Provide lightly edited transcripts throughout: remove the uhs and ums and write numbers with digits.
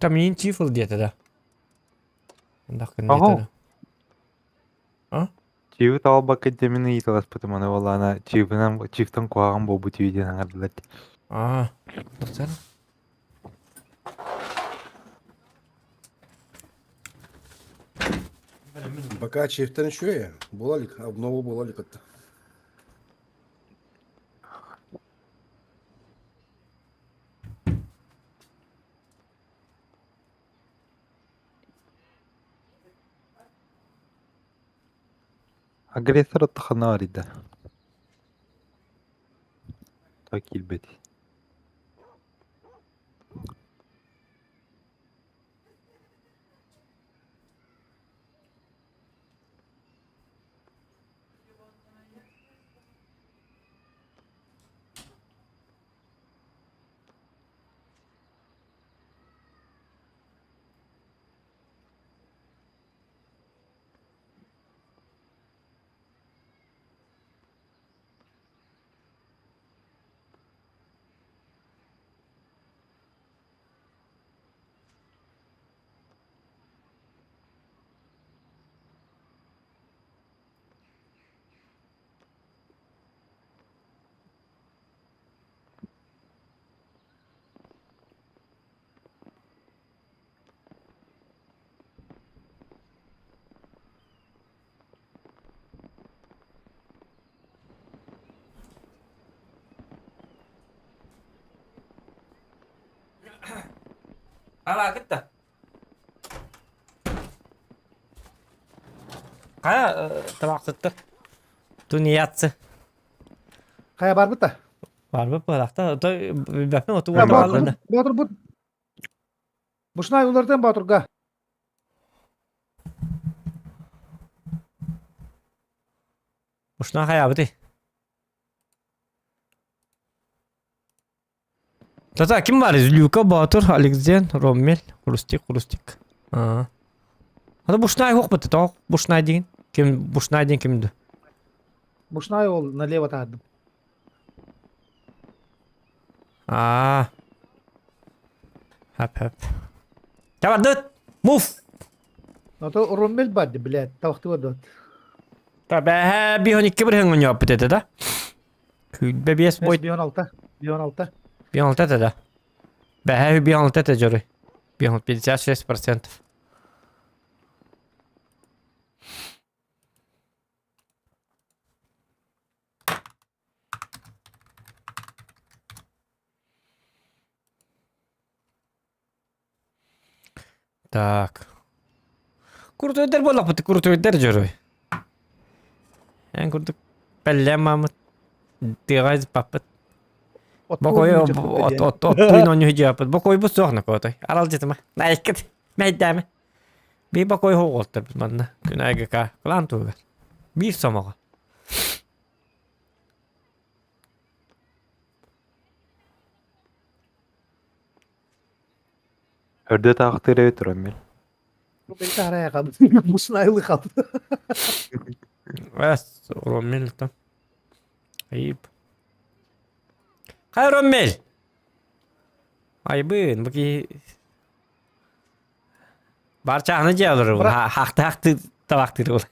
Там миин чифл диэтэ да. Андах гын Оһо. диэтэ да. А? Чиви таалбакка дэмин ыйыталаспытым аны буоллаҕына чивынан чивтан куһаҕан буолбут үһү диэн аҥардылар. А. Тахсар. Пока чифтен үчүгэй. Буола илик, обнова буола илик этэ. Агрессор оттохоно арыйда. Так киирбэт. Ала кытта. Хайа табахсыттар. Тунеядцы. Хайа барбыт да? Барбыт быһалахта. Ото билбэппин оту Боотур уолла. Боотурбут. Бушнай улардан Боотурга. Бушнай хайаабытый? Тата ким бар? Люка Боотур, Алексден, Роммель, Хрустик, Хрустик. Аа. Ата Бушнай хук бытты, тоқ Бушнай деген. Ким Бушнай деген кимді? Бушнай ол налево таһардым. Аа. Хап хап. Табардыт! Муф! Ото Роммель барды, блядь, тавахты барды. Та бәһә бихон икки бір хыңын яппыт ете да. Күлбе бес бой. Бион алта. Бион алта. Бион алта да. Бәһә бион алта да жоры. Бион 56%. Так. Куртуйдар буоллахпыт, куртуйдар дьоруй. Эн курдук пэллээн маамыт тыаҕа ыспаппыт. Бокой оттуйун онньу дьиэппит. Бокойбут суох накотой. Аралдьытыма. Найкыт. Мэйдээме. Бии бокой хоҕолторбут манна. Күн АГК. Кылаан туһугар. Биир сомоҕо. Өрдө таахтыыр эбит Роммель. Эс, Роммель там. Айып. Хай Роммель! Айбын, бу Барчааны дьиалар ол. Хахты-хахты табахтыр ол.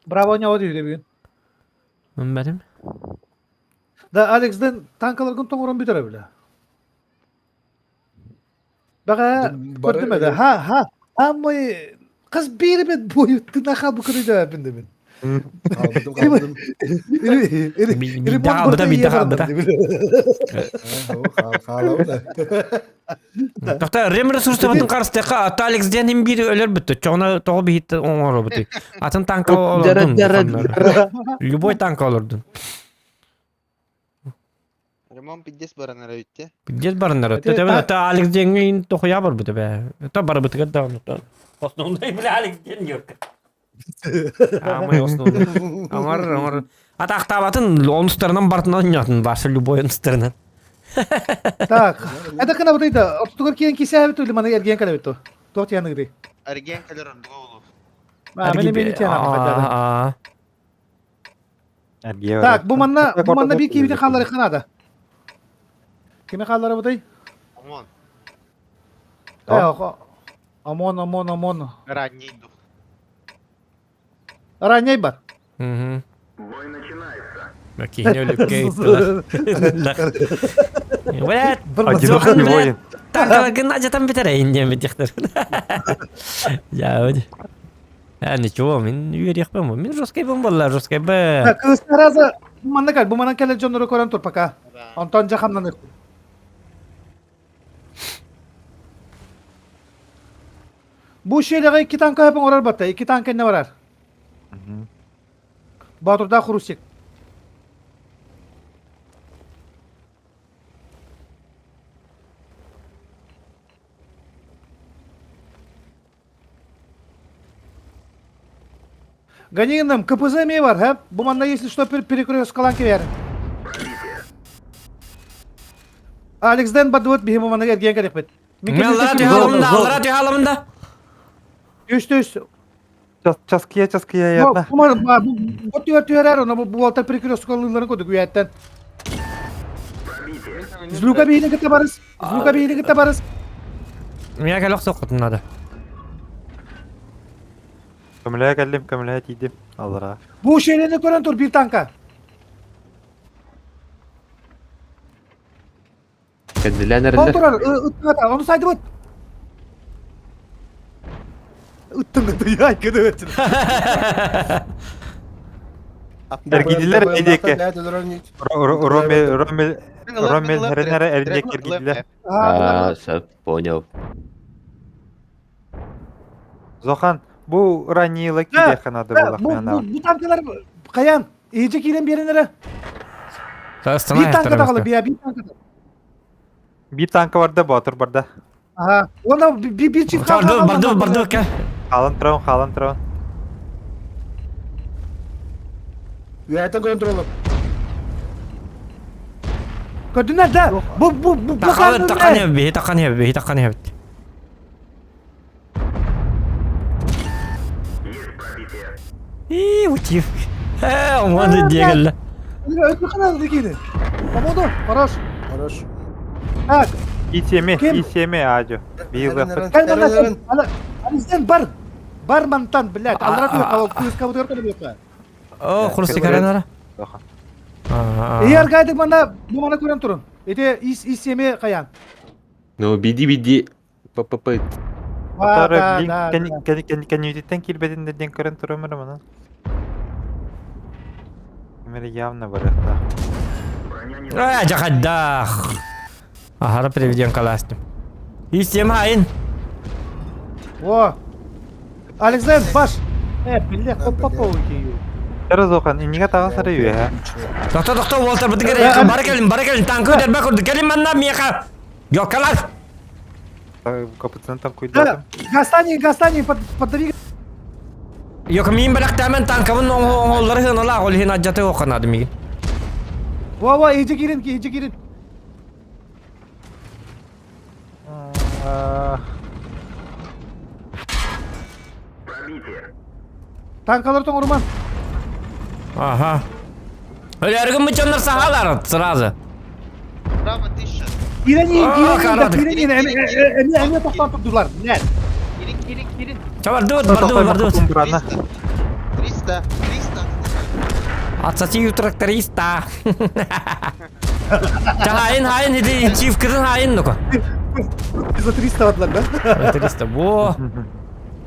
Браво не одүйде бүгүн. Өмбәтим. Да Алексден танкаларгын тоңорон бүтөрө биле. Бага көрдүм эде. Ха ха. Аммы кыз бири бет бою тынаха бу көрүдө бинде мен. Калбытым калбытым. Бida бida бida. Хаалабыт. Тохта рем ресурстарын карыстыка ата Алекс диэн биир өлөр бүттү. Чоҕуна тоҕо биһит оҥоробутуй. Атын танка олордун. Любой танка олордун. Ремон пиздец баранара үттэ. Пиздец баранара. Төтөбүн ата Алекс диэҥҥин тохуя барбыта бэ. Это барбытыгар да оннуктан. Основной бля Алекс диэн yok. Аамай основной. Аңар аңар. Атахтаабатын онустарынан бартынан ньотун башы любой онустарынан. Так, это кына бутайда. Ортотугар киэн кисээбит үлі маны эргиэн кэлэбит то. Туох тиянныгы. Эргиэн кэлэр ордуга болу. Мени мени тиянныгы. Эргиэ Так, бу манна бу манна биир киһибитин хаалларыахха наада. Кими хаалларабытай? Омон. Омон, ОМОН, ОМОН. Ранний дух. Ранний бар. Угу. Киһини өлүккэ ыыттылар. Блядь, Одинокий воин. Танкаларгын ажатан бүтэрейин диэн битихтэр. Я А, ничего, мин үөрүөхпүн бу. Мин жесткайбын буолла, жесткайбы. Кыыс раза бу манна кэл, бу манан кэлэр дьоннору көрөн тур пока. Онтон дьэ хамнаныах. Бу шиэлэҕэ икки танка өп оҥорор батта, икки танка иннэ барар. Боотурдаах Хрустик. Ганиным, КПЗ эмиэ бар, һэ? Бу манна если что перекресткалаан кэбиһэр. Алекс Дэн бардыбыт биһи бу манна эргийэн кэлиэхпит. Мен аллара түһэ аламын да, аллара түһэ аламын да. Түс түс. Чаския чаския ятна. Бу түһэр түһэрэр, оны бу буолтар перекресткалыыларын курдук үйэттэн. Злюка биһини кытта барыс. Злюка биһини кытта барыс. Меня кэлэх соккутун надо. Көмөлөһө кэллим, көмөлөһө тиийдим. Аллара. Бу шейлени көрөн тур бир танка. Кэннилээн Ол эрэллэр. турар, ыттыҥата, ону сайдыбыт. Ыттыҥата, яй кыды Эргидилер эдиэкке. Ромель, Ромель, Ромель херенere эрдиэкке эргидилер. А, сөп, понял. Зохан, бу ранила кириэххэ наада буоллах Бу танкалар хайаан, иһдьэ киирэн биэрэн эрэ. Биир танка даҕалы, биир танка. Биир танка барда, Боотур барда. Ага. Уонна биир чип Барды, барды, барды, кэ. Хаалан турабын, хаалан турабын. Үөһэттэн көрөн тураллар. Көрдүнэр да. Бу бу бу Таққан таққан биһи таққан биһи таққан эбит. Ии, утив. Э, омону диэгелле. Өтө канал дикини. Омоду, хорош. Хорош. Так. И7, И7 адьо. Биыл Кэл бар. Бар мантан, блядь. Алра күйүс кабытыгар көлөбүөккэ. О, хрустик аренара. Ияр гайдык мана бу мана көрөн турун. Ити ис ис семи каян. Ну, биди-биди ППП. Отары кэннититтэн киирбэтин диэн көрөн турам эрэ манан. Ким явно барыахтаах. Э, жахаддах. Ахара приведен каластым. Истем хайын. О! Александр, баш! Э, бля, хоп-хоп-хоп. Разохан, иннигэ таҕыс эрэ үөһэ. Тохто, тохто, Уолтер, бытыгар бары кэлин, бары кэлин, танкы өтөрбө курдук, кэлин манна миэхэ. Ёккалар! Капитан там куйдатым. Гастани, Гастани, поддави. Йок, мин бэлэхтээмен танкабын оҥоллары хыналаах, ол иһин адьаты оқанады мигин. Во, во, иди кирин, иди кирин. Танкалар тоҥоруман. Ага. Өлөргүн бычоннор сахалар сразу. Право тысяча. Киирэн киирэн киирэн эмиэ эмиэ тохтоон турдулар. Нет. Кирин, кирин, кирин. Бардыбыт, бардыбыт, бардыбыт. 300, 300, 300. Отсоси у тракториста. Хайын, хайын, иди, чиф кырын хайын, ну-ка. За 300 атлар, да? 300, во.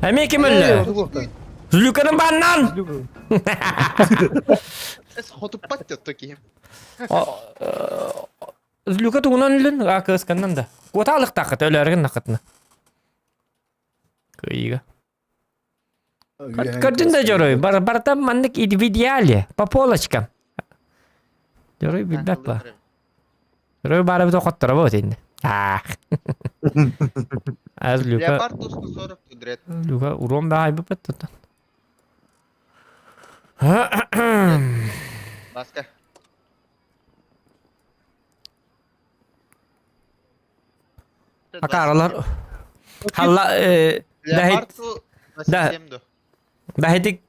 Эмиэ ким өллө? Злюканын баннан! Хотуппат такие. Злюка тугунан өлүн, а кысканнан да. Куотаалыктаахыт өлөөргүн нахытына. Кыйыга. Көрдүн да дьоруй, бар барта маннык в идеале, по полочкам. Дьоруй билбэт ба. Дьоруй бары бит хотторо бу тинне. Ах. Аз Люка. Леопард 140 квадрат. Люка урон баай бу тут. Баска. Акаралар. Халла Леопард Да. Даһитик.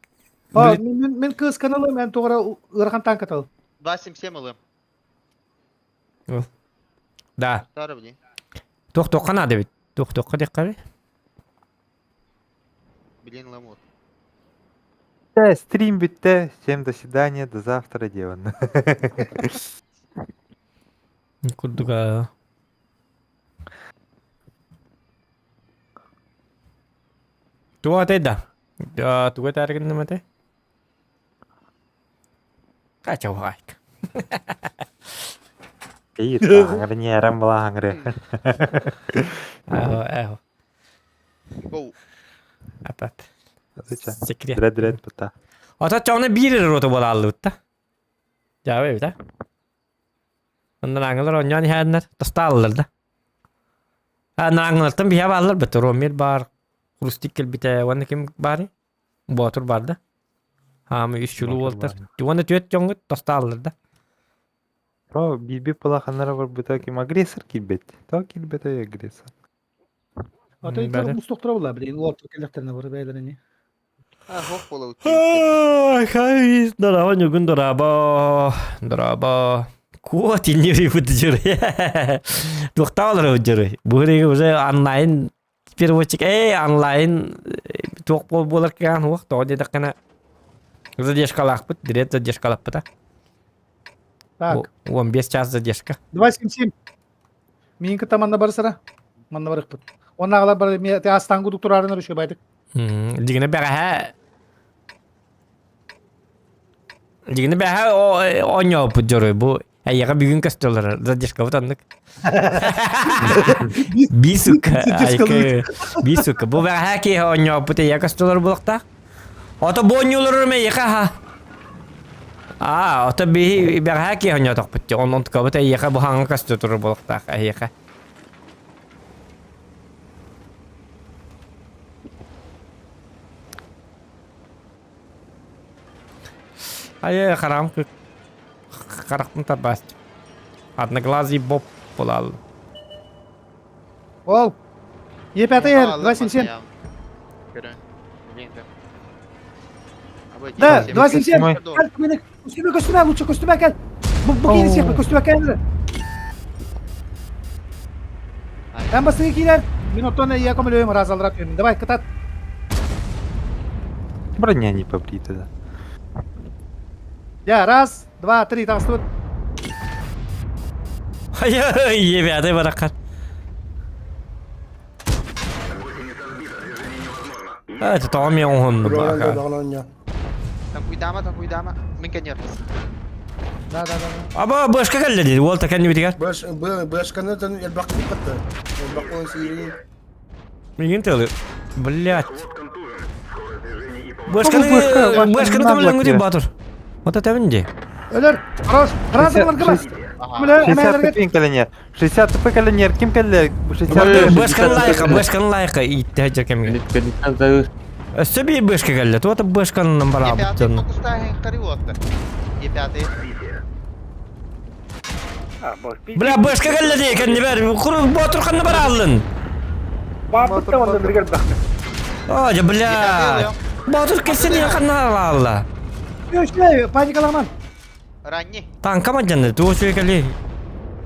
Мен кыз каналы мен тугара ырахан танк атал. 277 ылым. Да. Тары блин. Туох туохха наада бит. Туох-туохха диэххэ Блин, ламут. Да, стрим бүттэ. Всем до свидания, до завтра, деван. Курдуга. Туга атай да? Туга этээр этэй? Кача уһаайк. Кейит, хаҥыры ньээрэм була хаҥыры. Эһо, эһо. Go. Апат. Секрет. Дред дред бута. Ото чоҕуна биир эрэ рота буолааллыбыт да. Дьаабы эбит а. Оннан ааҥылар оонньоон иһээннэр тостааллар да. Ааҥылартан биһиэ бааллар бит Ромир баар, Хрустик кэлбитэ уонна ким баарый? Боотур баар да. Хаамы үс чулуу уолтар. Уонна түөрт дьоҥҥут тостааллар да. О, биирбит балаханнара барбыта ким агрессор киирбэт. То киирбэтэй агрессор. Ото итер мустуктара була билин уолтар келлектерине бары бэйэлэрини. А, хоп була Ай, хай, дораба ньугун дораба, дораба. Куот иннери бут дьуры. Туохтаалары дьуры. Бу уже онлайн переводчик, эй, онлайн туох буолар кыаан уох, тоҕо диэтэххинэ задержкалаахпыт, билет задержкалаппыта. Так. 15 час задержка. 277. Миин кытта манна барысара. Манна барыхпыт. Оннааҕылар бары ми астаан кудук тураарынар үчүгэй байтык. Дигини бэҕэһээ Дигини бэҕэһээ оонньооппут дьоруй бу эйиэхэ бүгүн көстөлөр задержкабыт оннук. Биир сука айкы биир сука бу бэҕэһээ киэһэ оонньооппут эйиэхэ көстөлөр буолуохтаах. Ото бу оонньууларым эйиэхэ аха. Аа, ото биһи бэҕэһээ киэһэ оонньоотохпут дии. Онон онтукабыт эйиэхэ бу хаҥа көстө турар буолуохтаах эйиэхэ. Айы харам харахпын тарбаст. Одноглазый Боб буолааллым. Ол. Е5 277. Да, 277. Кел, көстүмэ, көстүмэ, лучше көстүмэ кел. Бу бу киини сиэхпэ, көстүмэ кел. Эн бастыгы киирэр. Мин оттон эйиэ көмөлөйүм ыраазаллара түһүм. Давай, кытат. Броня не побрита, да. Я, раз, два, три, таҕыстыбыт. Ебяты баракат. Это тоҕо мен оҥоһуннум бака. Такуйдама, такуйдама. Мин кэннер. Да, да, да. Аба башка кэллэ диди, уол такан битигэр. Баш башканы тан элбэх кытта. Элбэх он сири. Мигин тылы. Блять. Башканы башканы көмөлөңү батыр. Вот это винди. Өлөр. Хорош. Граната бар. 60 тп кэлэнер. 60 тп кэлэнер. Ким кэллэ? 60 Башканы лайка, башканы лайка иитте хажар кемге. Өссө биир бышка кэллэ. Туота бышканынан бараабыттан. Е5 фокустааһын қари уотта. Е5. Бля, бышка кэллэ дии кэннибэр. Куру ботур ханна барааллын. О, дьэ, бля. Ботур кэлсин ханна алаалла. Үчүгэй, паникаламан. Ранни. Танка мадьанны, туох үчүгэй кэлли.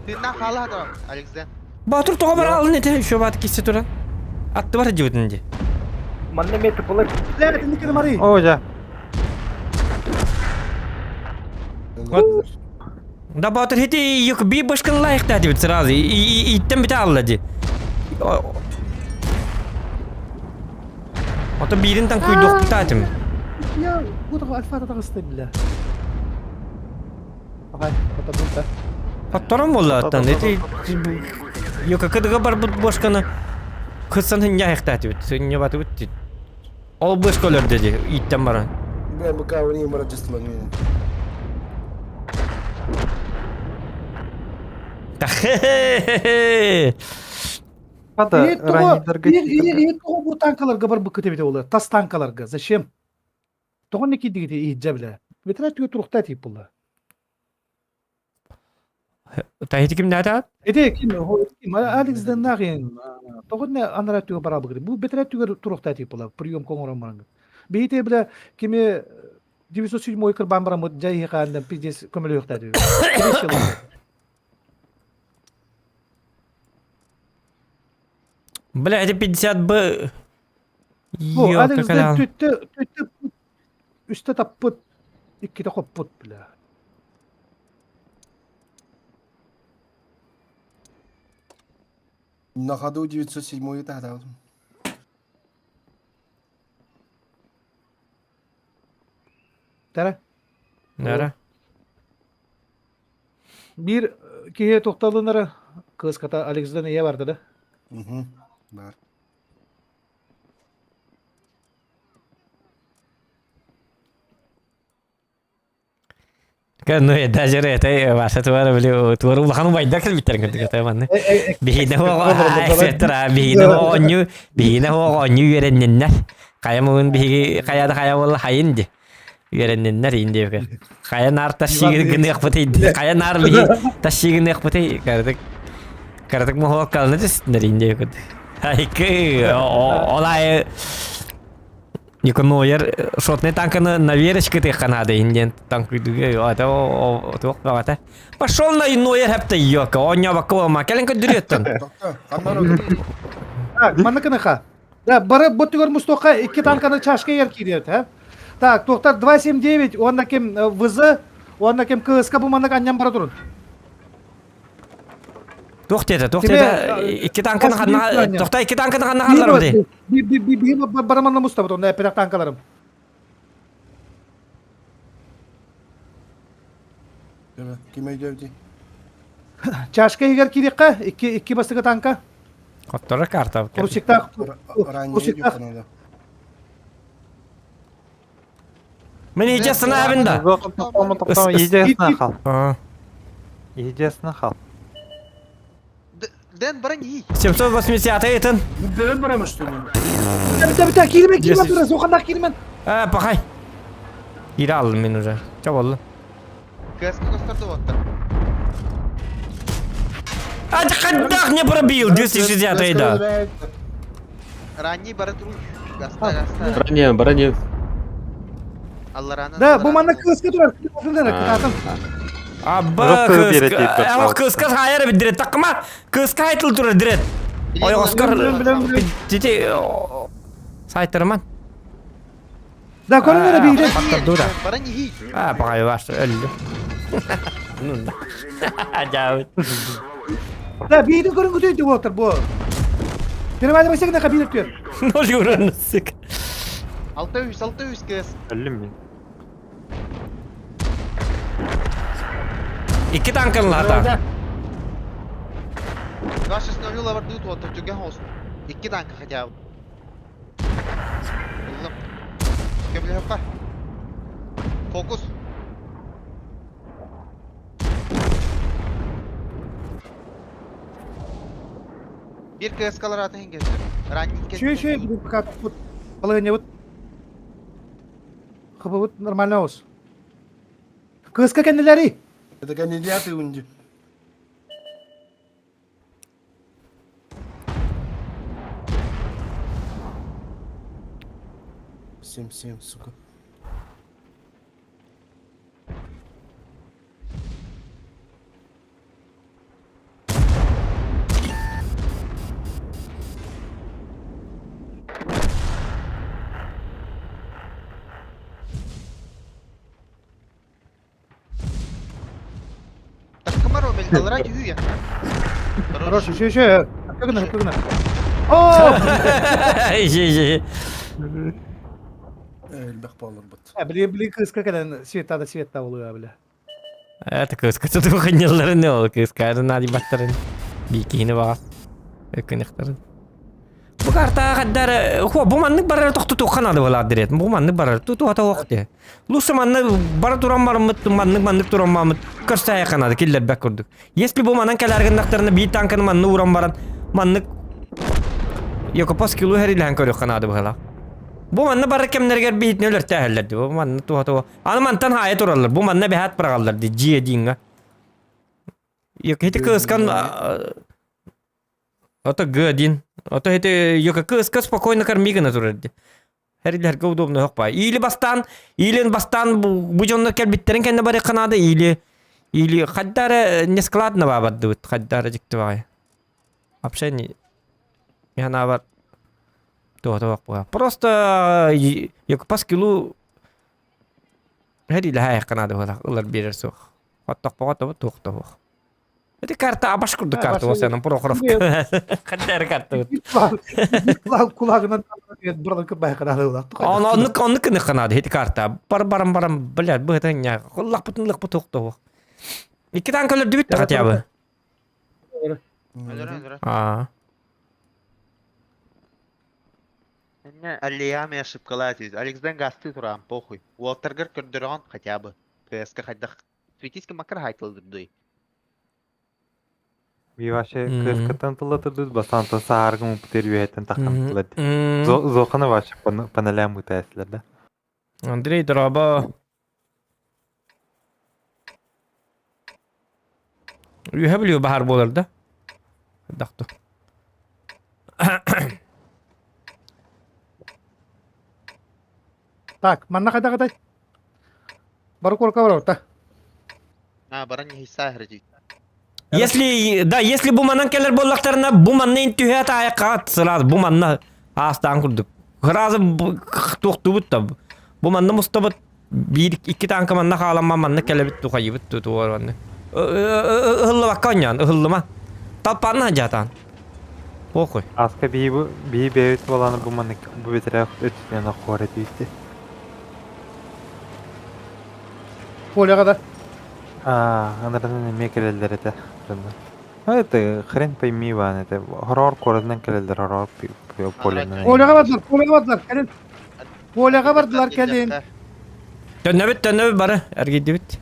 Тыыннаах хаалаһа да, Александр. Ботур тоҕо барааллын ити, еще бат киссе туран. Аттыбар дьыбытын ди. Манна эмиэ тупулар Бля, ты не О, жа. Вот. Да Ботур хити юк би бышкын лайықта дебит сразу. И иттен бите алла ди. Ото биирин тан куйдуохпутаатым. Я, вот альфа таҕыста бля. Ага, это Хотторон буоллааттан ити юка кыдыга барбыт бошканы кыссан хынньаахтаатыбыт сынньабатыбыт дит. Ол бышка өлөрдө ди ииттен баран. Бля, быка не мара жастылан. Тахе. Хата, раннерга Иит тоҕо бу танкаларга барбыккыт эбитэ буолар. Тас танкаларга. Зачем? Тоҕо не киирдигит иһирдьэ бля. Ветеран түгэ турукта тиип буолла. Тахити ким наата? Ити ким ким Алекс Деннагин тоҕо не анара түгэ барабыгыр. Бу ветеран түгэр турукта тиип буолла. Прием коҥорон баран. Биһите бля кими 907 кырбан барамыт жай хаандан пиздец көмөлөөхтэ түгэ. Бля, это 50 Б. Бу Ёлка Алекс калян. түттэ түттэ үстэ таппыт, иккитэ хоппут бля. На ходу 907 этажа. Тара. Нара. Биир киһи тохтолунара кыыската Алексдан ийэ барда да. Угу. Бар. Ну, даже это ваша твара, били, твара улахан убайдар кэлбиттэр кырдык это манны. Биһине хуа биһине оонньуу, биһине хуа оонньуу үөрэнниннэр. Хайа муҥун биһиги хайа да хайа буолла хайын ди. Үөрэнниннэр иин диэбикэ. Хайа наар тащигин гыныахпытый хайа наар биһи тащигин гыныахпытый кырдык кырдык моһуок калны түстүнэр иин диэбикэ. Айкы ол айы Никоноер шотный танканы на верочке ты ханады инден танкыдыга ата туох баҕата. Пошел на Ноер хапта йока, оня бакыма кэлэн көдүрүөттөн. Так, манна кыныха. Да, бары боттугар мустока икки танканы чашка ер киирет, ha? Так, тоқтар 279, онна кем ВЗ, онна кем КСК бу маннык аннан бара турун. Туох диэтэ, туох диэтэ, икки танканы ханна, тохта икки танканы ханна хаалларым дии. Би бараманна мустабыт, онно эппэтэх танкаларым. Ким өйдөөбүтүй? Чашка иһигэр киириэххэ, икки икки бастакы танка. Хотторо карта. Русиктаах. Ранее Русиктаах. Мен ичесына абин да. Единственное хал. Единственное хал. Дэн брони. 780 итин. Бөрөн барамы что ли? Бите бите киирме киирме турас, уханнах киирмен. А, пахай. Кире алдым мен уже. Ча болду. КСК көстөрдү оттар. А, ходах не пробил, 260 да. Ранний бары туруй. Гаста, гаста. Броня, броня. Алларанан. Да, бу манна КСК турар. Кытаатын. Абба, кыска, кыска хайыр бит такма. Кыска айтыл турар дирет. Ой, Оскар, тити сайтырман. Да, көрүнөр биир. Дура. Брони. А, пағай баш, өлді. Ну, да. Жабыт. Да, биирин көрүн күтүй деп отыр бу. Перевали басегіне кабинет түр. Ноль уран, сука. 600, 600 КС. Өллүм мин. Икки танкын лата. 260 лавар дут оттар түген olsun. Икки танка хотя бы. Ыллым. Көмле Фокус. Бир КСКлар атын хингезdir. Ранний кез. Шөй шөй бүгін пока вот положение вот. Хыбы вот нормально ос. КСК кенделери. Это кандидаты унди. Семь, семь, сука. Таккамар омел алра дүйе. Хорошо, шөй шөй. Көгүнө, көгүнө. О! Иши, иши. Элбэх баллар бут. Били били КСК кенен света да света болуя бля. Это кыска тут выходнелары не ол кыска нади баттарын. Бикини бағас. Өкінықтарын. Бу карта каддар хо бу маннык барар тохту туханады болар дирет. Бу маннык барар туту ата вакты. Лучше манны бара туран бармыт маннык маннык туран мамыт көрсә канады киллер бәк көрдүк. Если бу манан кәләргәннәктәрне би танканы манны уран баран маннык Йокопос килу һәрилән көрү канады була. Бу манны бар кемнәргә бит нөлөр тәһәлләр ди. Бу манны туа туа. Аны мантан хая туралар. Бу манны бәһәт баргалар ди. Жие динга. Йок хити кыскан Ото Г дин. Ото хити йока кыска спокойно кормигана турар ди. Һәриләргә удобно хокпа. Или бастан, или бастан бу жонно кәлбиттерин кәнне бары канады или или хаддара не складно бабады бит хаддара жикти багай. Вообще не. Мин бар туох Просто по скиллу Хэри канада ылар биэрэр суох. Хоттохпоҕо тобу туох тоһуох. Эти карта абаш курдук карта болса Прохоровка. Хаддар карта. Кулагынан бұрын кырбай канада. Он оннук оннук кыны канада эти карта. Бар барам барам блядь быһытан я. Лах бутун лах бутук тоһуох. Икки танк өлөрдүбүт да хотя бы. Өлөр өлөр. А. Аллиями ошибкалаат Алексден гасты туран похуй. Уолтаргар көрдөрөҕөн хотя бы. КСК хайдах. Светиски макар хайтылдырдый. Би вообще КСК-тан тыллатырдыз, басантан сааргым упутер үөһэттэн таххан тыллар. Зоханы вообще панелям ытаэсилер да. Андрей Дроба. Үһэ билиу баһар буолар да. Дахту. Так, манна хайда катай? Бары корка бар орта. А, баран хисса хржи. Если, да, если бу манан келер боллактарына бу манна түһэ таайыкка сразу бу манна аастаан курдук. Сразу туохтубут да. Бу манна мустабыт биир икки танка манна хааламма манна келебит тухайыбыт туор манна. Ыһыллыбакка онньоон, ыһыллыма. Талпаанна жаатаан. Похуй. Аска бии бу бии бэйэбит буолааны бу маннык бу бэтэрээ өттүнэн оххуор этибитти. Поляға да. Аа, анарынан эмиэ кэлэллэр этэ. А это хрен пойми Иван, это хороор куоратынан кэлэллэр, хороор поленан. Поляға бардылар, поляға бардылар, кэлин. Поляға бардылар, кэлин. Төннөбүт, төннөбүт бары, эргийдибит.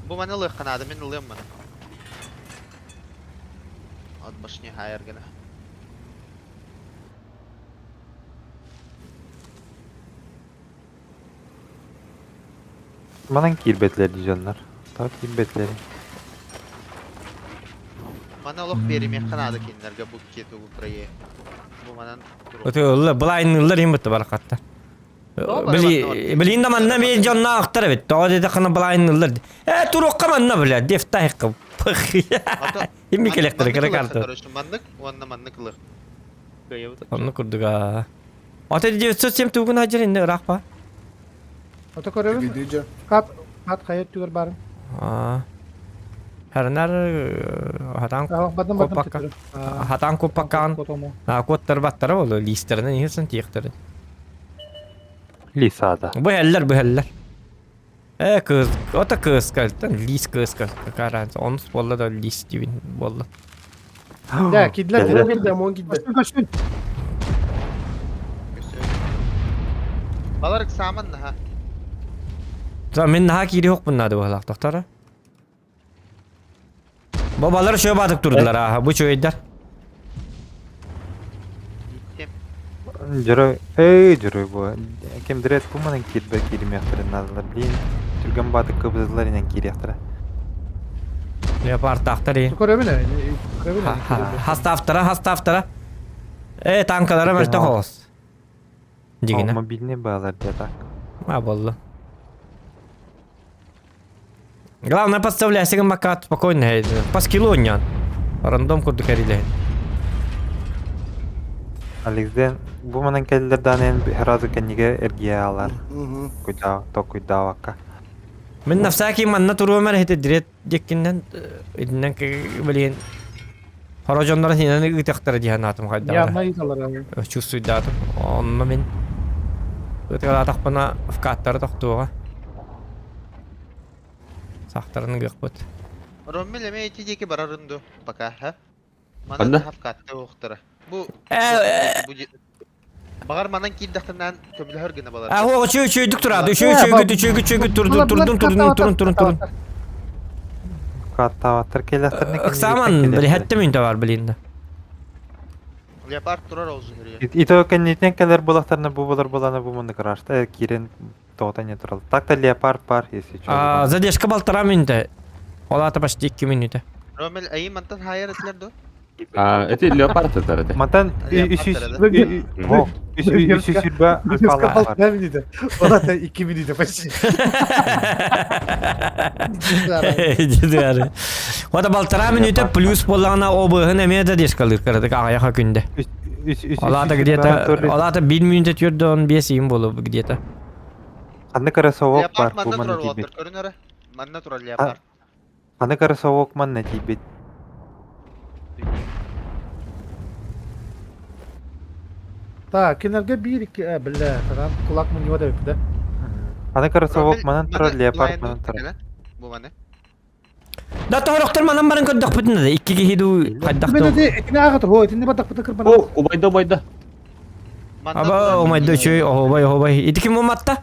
Бу маны ылыахханаада, мин ылыам маны. От башни хайар гына. Манан киирбэтилэр дьоннор. Таа киирбэтилэр. Маны олох биэримиэххэ наада кинилэргэ бу кетугу проект. Бу манан Ылла, былайын ыллар им бутта баракатта. Били, билин да манна бир дьонно ахтар эбит. Тоҕо диэтэххинэ былайын ыллар. Э, туруохха манна бля, дефтайкка. Имми келектер кыра карта. Короче, маннык, уонна маннык ылых. Онну курдуга. Ата 907 тугун ажыр инде ыраах па. Ото көрөбүн. Видео. Кат, кат хайат түгөр барын. Аа. Харнар хатан Бадым бадым Копакка. Хатан копаккан. А коттар баттара болу листеринен ихсэн тиехтерин. Лисада. Бу хеллер, бу хеллер. Э, кыз, ота кыз кальтан, лис кыз какая разница. Он болла да лис дибин болла. Да, кидлер. Мон килде, мон килде. Көстүн, көстүн. Балар саман наха. Та мен наха кири хок буннады бу тоқтара. Бабалар шөй батып турдулар, аха, бу чөйдер. Кем? Дьөрөй, эй, дьөрөй бу. Ким дирет бу манан киирбэ кииримиэхтэрин наадалар. Блин, түргэн баатык кыбызылар инэн киириэхтэрэ. Леопард тахтари. Көрөбүн, көрөбүн. Хастафтара, хастафтара. Э, танкалара мөлтө хоос. Дигине. Мобильный баалар дия так. А, болду. Главное, подставляйся макат спокойно, по скиллу нян. Рандом курдук эриле. Алексден бу манан кэллэр даанен сразу кэннигэ эргийэ алар. Куйдаа, то куйдаавакка. Мен на всякий манна туруомар хете дирет деккиннен идиннен блин. Хорожоннор хинен ытыктара дихан атым Я хайда. майдалар. Чувствую датым. Онно мен. Ытыгала тахпана вкаттары тохтуга. Сахтарын гыкпыт. Роммел эме эти диэки барарынду пока, ха? Манан Ханна? хапкатты оқтыра. Бу Э, бу Бағар манан киирдахтынан көмөлөһөр гына балар. А, о, чөй чөйдүк турады. Чөй чөйгүт, чөйгүт, чөйгүт турду, турдун, турдун, турун, турун, турун. Каттааваттар кэллэхтэринэ Ыксаман, били хәтте мин бар билин. Леопард турар ол жиһирге. Ито кэннитинэн кэлэр буолахтарына бу болар буолана бу маннык ырашта киирэн тоҕото не турал. Так-то леопард бар, если чё. А, задержка полтора минута. Олата почти 2 минуты. Роммел айы мантан хайар этилер ду. А, это леопард это. Мантан 300 үс альфалаах бар. Полтора минута. Ол 2 минута почти. Дедары. Ота 1,5 минута плюс буоллаҕына обыһын эмиэ да дескалыыр кыратык аҕыйаха күндэ. Үс Ол аата где-то ол аата 1 минута 45 иин буолуо где-то. Ханнык эрэ совок бар Леопард бу манна манна турар тиийбит. уолаттар, көрүн эрэ. Манна турар леопард. Ханнык эрэ совок манна тиийбит. Так, кинилэргэ биир икки э, бля, таран кулак мунньуга да да. Ханнык эрэ совок Ромель, манан турар, маны леопард лайнды манан турар. кэлэн. Бу маны. Да тоһорохтор манан баран көрдөхпүтүн да икки киһи дуу хайдах Мен да. эти этини ааҕа хо, итини бардахпыта кырбана. О, убайда, убайда. Манна Аба турар. омайда үчүгэй оһобай оһобай. Ити ким уматта?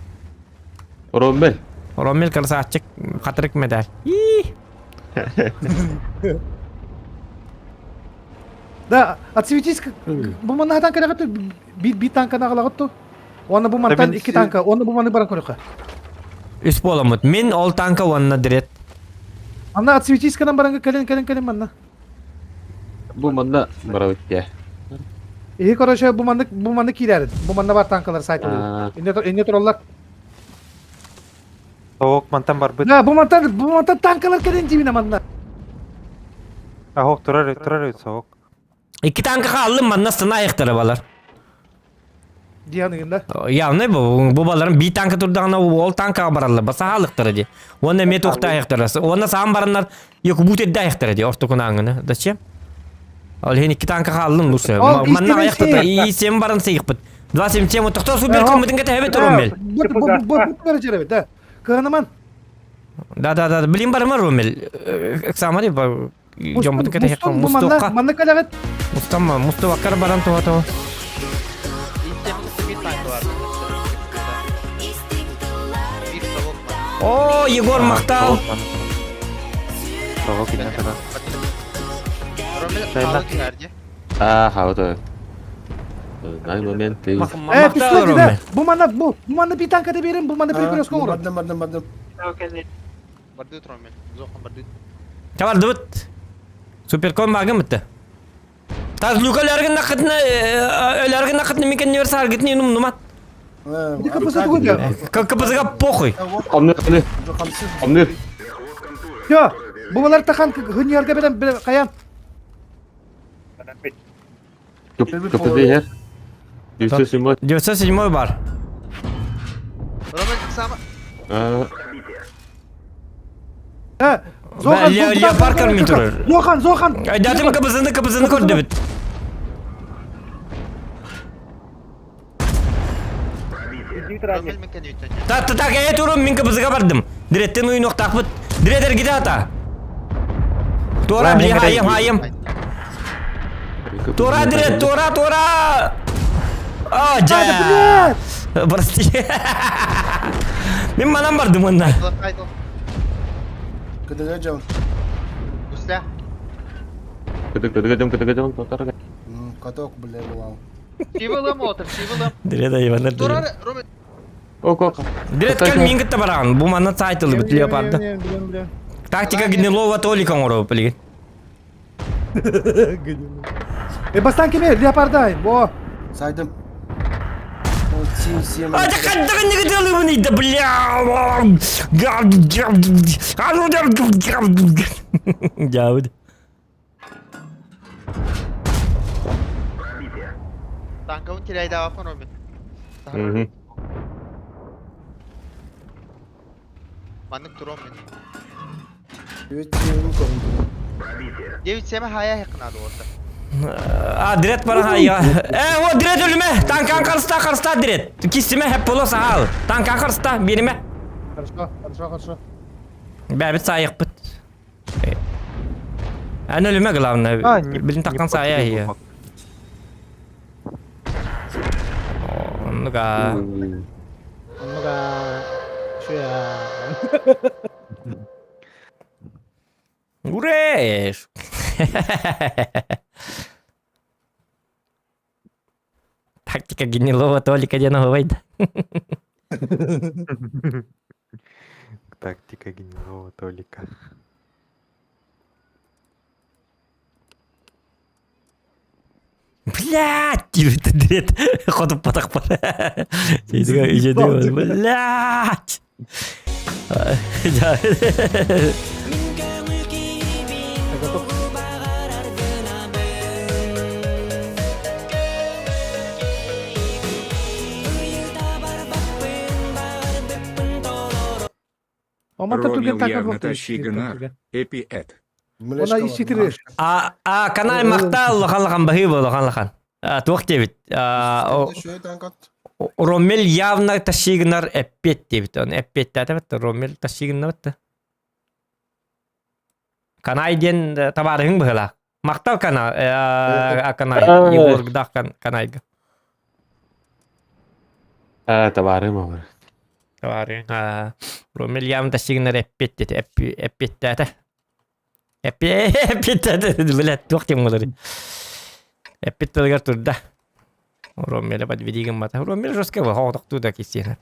Роммель. Роммел красавчик хатырык медаль. И Да, отсветись бу манна танка бит бит танка наҕалагыт Уонна бу мантан Мен икки танка, уонна бу маны баран көрөхө. Үс буоламмыт. Мин ол танка уонна дрет. Анна отсветись канан баранга кэлин кэлин кэлин манна. Бу манна барабыт я. И короче бу манны киирэрин. Бу манна бар танкалар сайт А, Инне тураллар. Совок мантан барбыт. Да, бу мантан танкалар кэлин дибине манна. Ахок турар турар совок. Икки танка хааллым манна стана аяқтары балар. Дианыгында. Явно бу баларын би танка турдаҕына ол танкаҕа бараллар басаһаалыктара ди. Уонна эмиэ туохта аяқтара. Уонна саан бараннар якубут эдде аяқтара ди ортокунааңына. Зачем? Ол хин икки танка хааллым лучше. Ол Манна истебен аяқтата сей. и сем баран сыйыппыт. 27 тохтоо супер коммутин кете хебет Роммел. Бу бу бу бу бу да. Кыанаман. Да да да, билин барымар Роммел. Эксамари ба жомбутун кете хекка Бу манна мустокка. манна кэлэҕит. Мустамма мустубаккар баран туха туха. Истемин bir tanka var. Bir совок бар. О, Егор махтал. Совок манан турар. Совок инне турар. Ромель Сайна. хаалы түһэрди. а, вот. На момент ты. Э, Махтал пистолет Роммел. да. Бу манна би танка да берин, бу манна перекрестка оҥорор. Бардым, бардым, бардым. Бардыт Ромель. Зохан бардыт. Табардыбыт. Суперкон багым бітті. Таз люка өләргін нақытны, өләргін нақытны мекен универсал аргытны нум нумат. Ити КПЗ тугу КПЗ-га похуй. Амныр, амныр, амныр. Yo, бу балар тахан хыньярга берен каян. КПЗ хер. 907. 907 бар. Ромель сама. А, Э, Зохан, Леопард кармин турар. Зохан, Зохан. Айдатым КПЗ-ны КПЗ-ны көрді бит. Ромель мекен үтен. Та та так э турум мин КПЗ-га бардым. Диреттен уйын оқтақпыт. Диреттер гиде ата. Тора бли хайым хайым. Тора дирет, тора, тора. А, жа. Прости. Мин манан бардым онна. Айтыл. Кыдыга жан. Гусля. Кыдык, кыдык, кыдык, кыдык, кыдык. Каток, бля, булал. Сивылым отыр, сивылым. Дирет айвандар. Турар Ромель. Ок, ок. Дирет кел мин кытта бараган. Бу манна сайтылы бит леопарда. Тактика гнилого Толика оҥоро билигин. Э, бастан кеме, леопардай. Бо. Сайдым. Сим, сим. А да не делаю да бля. Дяуд. Танкабын теряйда бапын Ромель. Мгм. Маннык тур Ромель. 9 7 көрүндү. 9-7 хая якынады орта. А, дрет бара я. Э, о, дрет өлүмэ. Танкан карста, карста дрет. Кистиме хеп боло сахал. Танкан карста, бириме. Хорошо, хорошо, хорошо. Бәбит сайык бит. Эн өлүмэ главное. А, не Билин не таккан сая потери я. глубоко. Ну-ка. Ну-ка. Ща. Уреш. Тактика гнилого Толика диэн вайда. Тактика гнилого Толика. Блядь! Диэт хотуппатахпар. Блядь! Омата Ромил түргэн таакар явно буолта тащи гынар. Эпи эт. Она иситиреш. А, а, канай махтал лахан-лахан баһыы лахан лахан. Туох диэбит. Роммель явно тащигнар эппет диэбит. Оны эппиэттээтэ Роммель тащигнар Канай диэн табаарыһыҥ быһыылаах. Махтал кана канай Егоргдах канайга. А, табаарым олор. Табаарыһыҥ. Роммель явно тащигнар эппиэт диэти эппиэттээтэ. Эппиэттээтэ блядь туох диэн буоларый. Эппит тылыгар турда. Роммеля подведи гыммата. Роммель жестко хоҕотохтуу да киссиэнэ.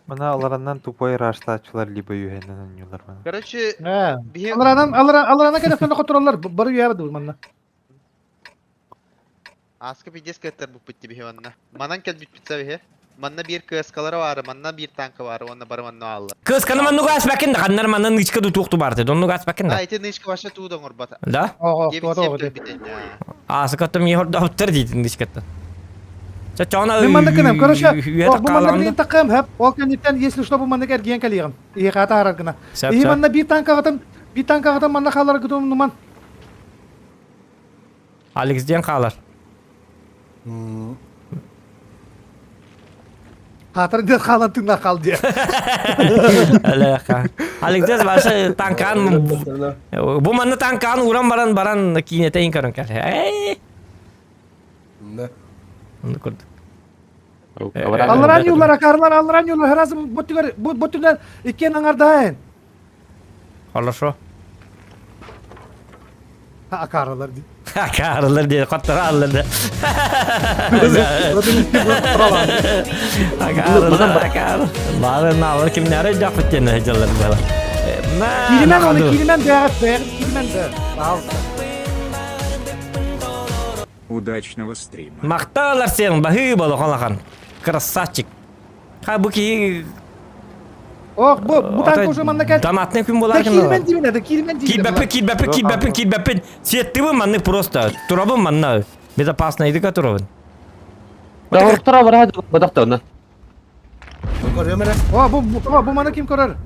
Мана алараннан тупой раштааччылар либо үһэннэн онньуулар мана. Короче, биһи Аларанан аларан аларана кэлэхтэн хотураллар бары үйэбэ дуу манна. Аска пиздец кыаттар буппут биһи манна. Манан кэлбиппит биһи. Манна биир кыаскалара баара, манна биир танка баара, уонна бары манна аалла. Кысканы маннуга аспакин да, ханнар манна нычка ду туохту баарты, доннуга аспакин А, да. ити нычка вообще туу оҥорбата. Да? Ого, Диэбит туота сиэп ого. төлбүтэн. Аасыкаттым ехордоохтор дийтин нычкаттан. Чачона Мен манна кынам, короче, үйе бу манна билин таккаалаанды. таккам хэп, ол кэнниттэн, если что, бу манна эргиэн кэлиэҕим. Иһи хаата харар гына. Сәп Иһи сәп. манна биир танкаҕытын, биир танкаҕытын манна хаалар гытым нуман. Алекс диэн хаалар. Хаатар диэн хаалан тыынна хаал диэ. Алеха. Алекс диэн башы танкаан бу манна танкаан уран баран баран киинэтейин көрөн кэл. Эй! Да. Онну курдук. Алларан юллар, акарлар, алларан юллар, харазым боттугар, бу боттугар иккен аңардаайын. Хорошо. Акаралар ди. Акарылар диye коттора аллар. Акарылар, акар. Бары навар кимнәре жапыт тені жыллар бала. Киримен оны, киримен бәғат, бәғат, киримен бә. Пожалуйста. Удачного стрима. Мақталар сен бахы болу холахан. Красавчик. Ха бу ки Ох, бу, бу танк уже манна кәл. Донатный күн Да болар киримен дибин, да киримен дибин. Кидбәппин, кидбәппин, кидбәппин, кидбәппин. Сеттібі манны просто. Турабын манна. Безопасно иди турабын. Тора бара бадахта Көрөмөрө. О, бу, бу, бу мана ким көрөр?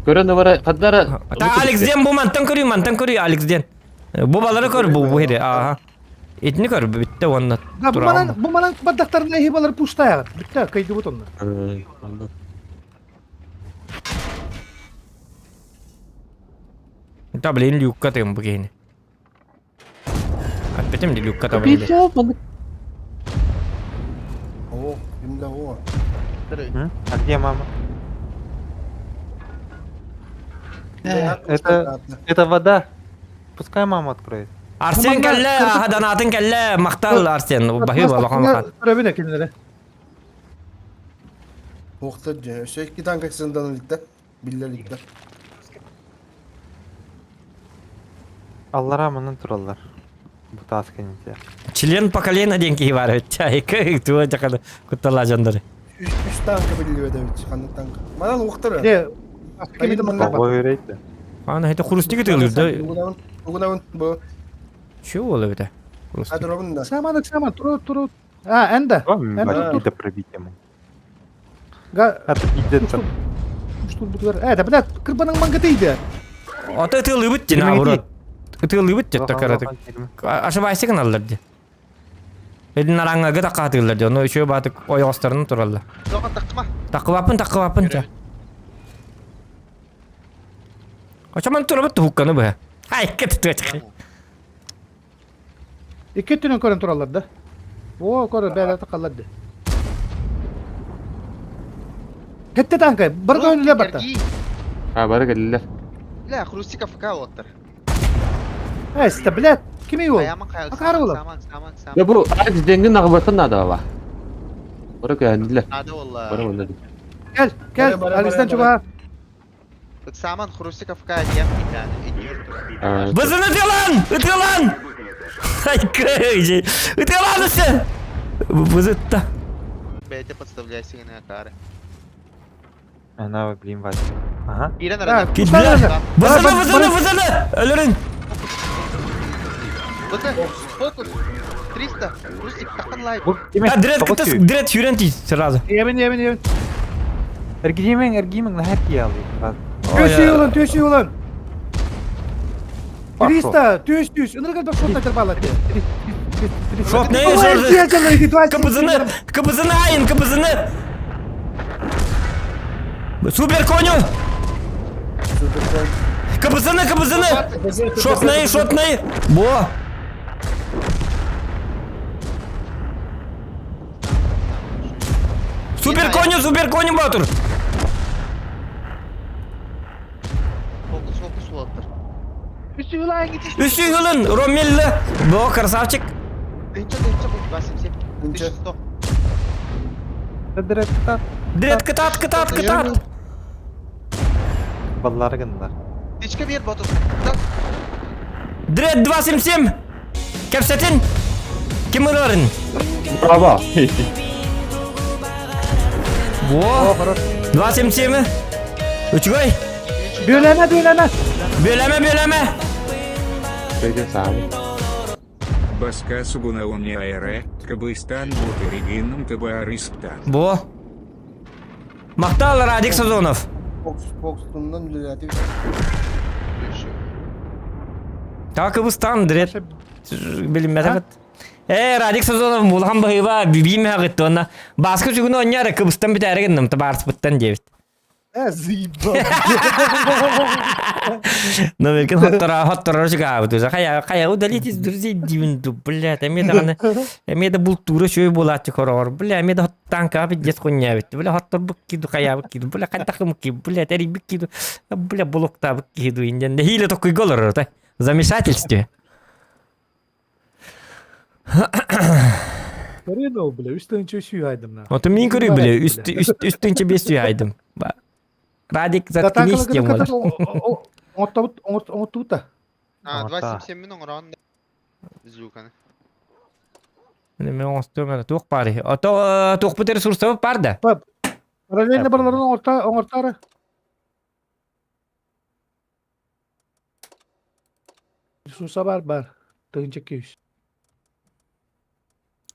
Көрөн бара каддара. Та Алекс ден бу мантан көрүй, мантан көрүй Алекс ден. Бу балары көр бу бу хере. Аха. Итини көр битте онна. Да, бу манан, бу манан баддактарына хи балар пушта Битте кайды бут онна. Та блин люкка тем бу кени. Аппетим люкка та блин. О, имда о. А где мама? Это, это вода. Пускай мама откроет. Арсен кәлле, аха донатын кәлле, мақтал Арсен. Бахи балахан хан. Көрөбүнэ кинилere. Охта же, өсө iki танка сындан иликте. Биллер иликте. Аллара мынын тураллар. Бу таас кенете. Член поколения деньги бар. Чайка, туа жакада куттала жандары. Үч үч танка билли өдөбүт, кандай танка. Манан уктар. Де, кемиде манна бар. Ого үйрейт. Ана это хрустик тылыр да. Угунабын, угунабын бу. Чего боло бите? Хрустик. Адробун да. Саман, саман, туру, туру. А, энда. Энда Это пробить ему. Га, Это пиздец. штур бутугар. Э, да, блядь, кырбаның мангаты иде. Ата тылы бит наоборот. Тылы бит такараты. Ошибайся каналлар ди. Эдин араңа гыта катылар ди. Оны еще батык ойостарын туралла. Тоға тақма. Такыбапын, такыбапын ча. Очаман турабыт хукканы бу. Ай, кет туачы. Икки түнөн көрөн тураллар да. О, көрөр бәле такаллар ди. Кетте танка, бір көңүле батта. А, бара келлер. Ля, Хрустиков ФК оттар. Э, ста, блядь, кими ол? Аяман қаял. Акар ола. Саман, саман, саман. Я бу Алекс денген нагыбатын нада ба. Бара көндүлөр. Нада Бара олла. мында. Кел, кел, Бара, бара, Алистан бара, чуба. Саман Хрустиков ФК диям yani. А, Бызын ытылан! Ытылан! Хайкы. Ытыалаанысы. Бызытта. Бэйэтэ подставляйся гына акаары. Она, блин, Вася. Ага. Киирэн Да, арана. Кит, бля. Бызыны, бызыны, бызыны. Өлөрүн. Быты, фокус. 300. Русик, тақын лайк. Бу киме? А, дред кытыс, дред сүүрэн тиий сразу. Ебен, ебен, ебен. Эргийимең, эргийимең, наһаа тиийэ Төсүй улан, төсүй улан. 300, төс, төс. Ынырга да шот айтар бала. Шот не шот. КПЗны, КПЗны айын, КПЗны. Супер коню. КПЗны, КПЗны. Шотнай, шотнай. Бо. Супер коню, супер коню батыр. Фокус, фокус улаттыр. Үсүй ылын, Ромеллі. Бо, красавчик. Тынча, тынча, бұл 277. Тынча. 1100. Дред кытат. Дред кытат, кытат, кытат. Баллары гыннар. Тычка бер, батыр. Так, Дред 277. Кепсетин. Ким ыларын? Браво! Во. 277. Үчүгэй. Бөлеме, бөлеме. Бөлеме, бөлеме. Пойдем сам. Баска сугуна умне аэре, Кабыстан бутеригинным табаарыстан. Бо. Мактал Радик Сазонов. Fox, Fox'tundan үлеләтip. Так Кыбыстан дред билинмэтэ Э, Радик Сазонов булхан баһыба бибиим хагыттонна. Баскы сүгүн онньяра Кыбыстан бүтээри гынным табаарыспыттан диэбит. Э, заебал. Но мелкин хоттора хоттора чыгаабыт уже. Хая хая удалить из друзей дивин ду, блядь, эме даҕаны эме да бултуура шөй буолааччы хороҕор. Бля, эме да танкаҕа пиздец хунньаабит. Бля, хотторбук киду хайаабыт киду. Бля, хантахымык киду. Бля, тэрийбит киду. Бля, блоктаабыт киду. Инден нэһиилэ токкуйга олорор та. Замешательстве. Көрүн ол, бля, үс тыһыынча үс сүүс айдым на. Оту мин көрүй бля, үс үс үс тыһыынча биэс сүүс айдым. Радик, заткнись тем болар. Оҥоттобут, оҥоттубут А, Ата. 277 мин оҥорон Зюканы. Мен оҥостуом эрэ туох баарый? Ото туохпут ресурсабыт баар да? Параллельно бараларын оҥорта, оҥортаары. Ресурса бар, бар. Тыһыынча күүс.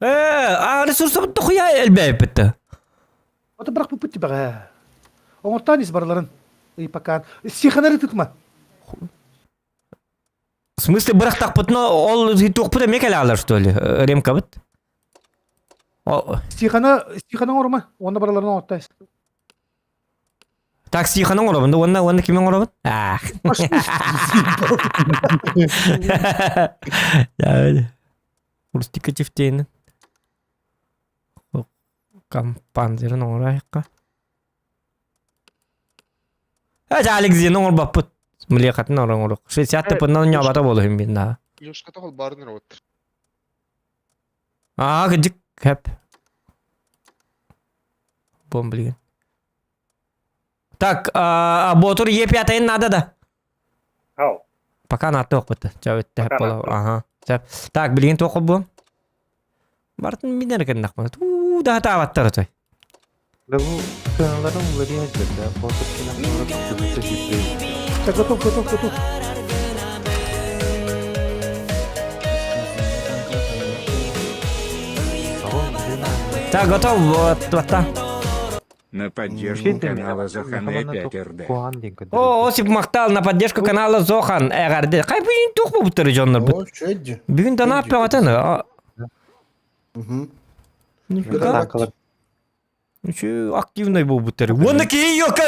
Э, а ресурсабыт дохуя элбээппит. Ото бырахпыппыт тибэҕэ. Оҥортаан ис бараларын. Ыйпакаан. Сиханары тытма. В смысле бырахтахпытына ол туохпут эмиэ кэлэ что ли? Ремкабыт? Стихана, стихана оҥорума. Уонна бараларын оҥорта ис. Так, стиханы оҥоробун да уонна уонна кими оҥоробун? Аах. Рустика чифтейнин. Кампанзерин оҥороайыкка. Э, Алексейн оҥорбоппут. Млехатын оҥорук. 60 тыпыннан ньообата буолуһун бин да. Лешка тоҕол барын роботтар. Аа, кыдьык хэп. Бом билигин. Так, Ботур Е5 надо да? Хау. Пока на тоқпыт. Чабытты Пока бола. Ага. Так, билигин тоқы бу. Бартын минер кеннах. Туу да таабаттар той. Да бу сыаналарын уларыйа да. Ботур кэлэн олорор сүүрдэ. Так, готов, готов, готов. Так, готов. Вот, вот так. На поддержку канала Зохана 5РД. О, Осип мактал на поддержку канала Зохан. Эгарде. Кай бүгүн туох буттары дьоннор бут. О, шөйді. Бүгүн да наппагатан. Мгм. Нифига. Үчү активный буолбуттар. Уонна киһи ёкка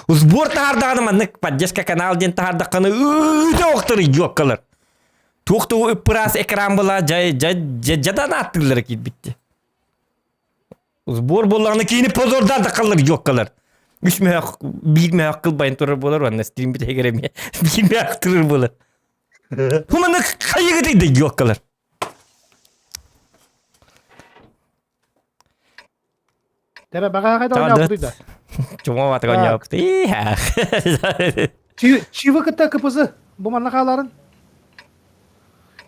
сбор таһаардаҕына маннык поддержка канал диэн таһаардаххына ыыта охтор ёккалар. Туох да ыппыраас экран была жай жай жадан аттыылара киирбитти. Сбор буоллаҕына киһини позордаан таххаллар ёккалар. Үс мөһөх биир мөһөх кылбайын турар буолар уонна стрим бүтэһигэр эмиэ биир мөһөх турар буолар. Хуманы хайыгытай да ёккалар. Тэбэ баҕааҕай да оонньообутуй да. Чума батык оонньообут. Чивы кытта КПЗ бу манна хааларын.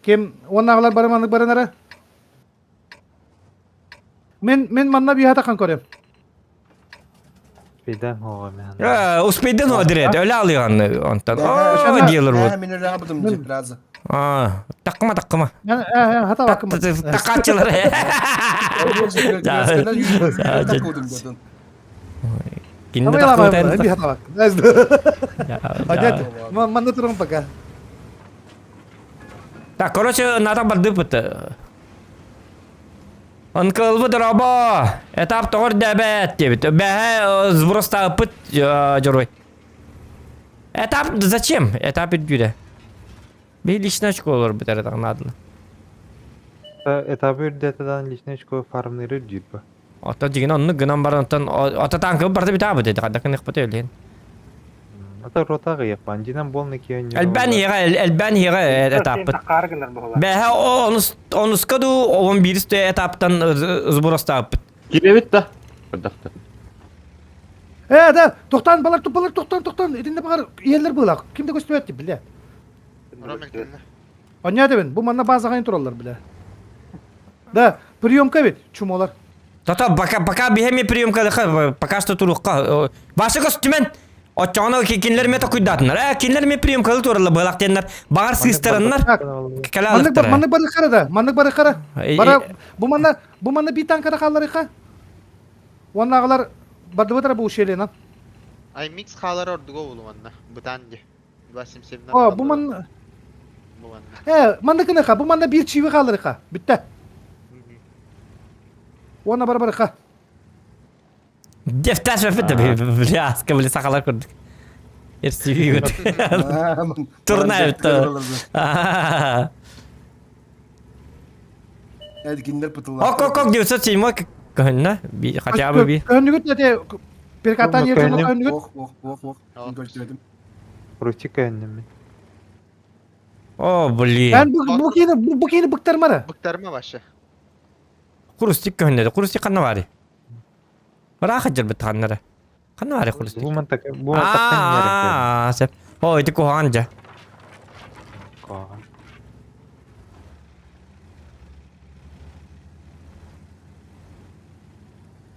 Ким уоннааҕылар бары маннык баранара? Мен мен манна биһатахан көрөм. Успейдан хоҕо мен. Успейдан одирет, өлө алыган онтон. О, диэлер вот. Мен өлө абытым же разы. А, таккыма таккыма. Хата бакыма. Таккачылар. Кинне таккыма. Биһата бак. Манна турам пока. Так, короче, надо бардыпыт. Анкылбыт робо! Этап тоҕор дэбэт диэбит. Бэһэ сбростааппыт дьоруой. Этап зачем? Этап үрдүүрэ. Би личный очко олорбут эрэ наадана. Этабы үрдэтадан личный очко фармныры үрдүүр ба. Оттон дьигин оннук гынан баран оттон ото танкы барда бүтаабыт эти хадда кыныхпыт өлүн. Ата рота гыяппан динам болны киөн. Элбэн иһэҕэ элбэн иһэҕэ этаппыт. Бэһэ онус онуска ду 11 этаптан сбростааппыт. Кирэбит да. Бардахта. Э, да, тохтан балар тупалар тохтан тохтан итинне багар иһэллэр быылаах. Ким да көстүбэт биле. Оня дебин, бу манна базаҕа тураллар биле. Да, приемка бит, чумолар. Тото пока пока биһэми приемка пока что турукка. Башы көстүмэн. Оччоҕуна кинилэр ме токуйдаатыннар. Э, кинилэр ме приемкалы тураллар быалах диэннэр. Баҕар сыыстараннар. Маннык маннык барыхара да, маннык барыхара. Бара бу манна бу манна би танкара хаалларыха. Уоннааҕылар бардыбытара бу ущельенан. Ай микс хаалар ордуга болу манна. Бытаан ди. 277 О, бу манна Бу манна. Э, манна кыныха, бу манна биир чиви хаалларыха. Бүтте. Уонна бара барыха. Дефташ өфөтө бляска били сахалар курдук. Эрсиги Турна өттө. Эдгиннер пытылар. Ок ок ок 907 көһүннэ. Би хотя бы би. Көһүннүгүт эте перекатание көһүннүгүт. Ох, ох, ох, ох. Көрсөдүм. Русти көһүннүм мин. О, блин. Ben bu bu kini bu, bu kini bıktırmara. Быктарма вообще. Курустик көһүннэ. Курустик ханна бары? Ыраах дьарбыт ханнара. Ханна бары курустик? Бу мантак бу мантактан Аа, сеп. О, ити куһаҕан дьэ.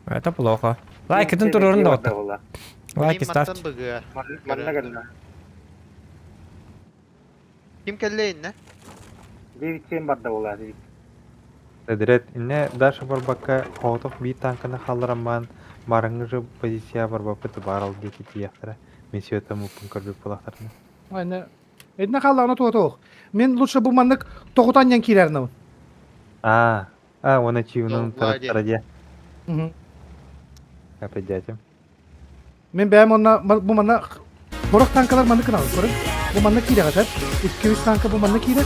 Это плохо. Лайкытын турурун да отта. Лайки ставьте. Манна кэллэ. Ким кэллэ иннэ? 9-7 барда буолла. Эдирет, инне дальше барбакка хоотох биир танканы халлараммаан барыҥҥы позиция барбаппыт баарал диэки тиийэхтэрэ. Мин сүөтэ муппун көрбүт буолахтарына. Айна. Эдне хааллаҕына туотуох. Мин лучше бу маннык тоҕутан киирэрнабын. Аа, а, уонна чиунун Влади. тараттара дьэ. Мгм. Опять Мин бэйэм онно бу манна Борох танкалар маннык гыналар, көрүҥ. Бу манна киирэҕит, 2-3 танка бу манна киирэр.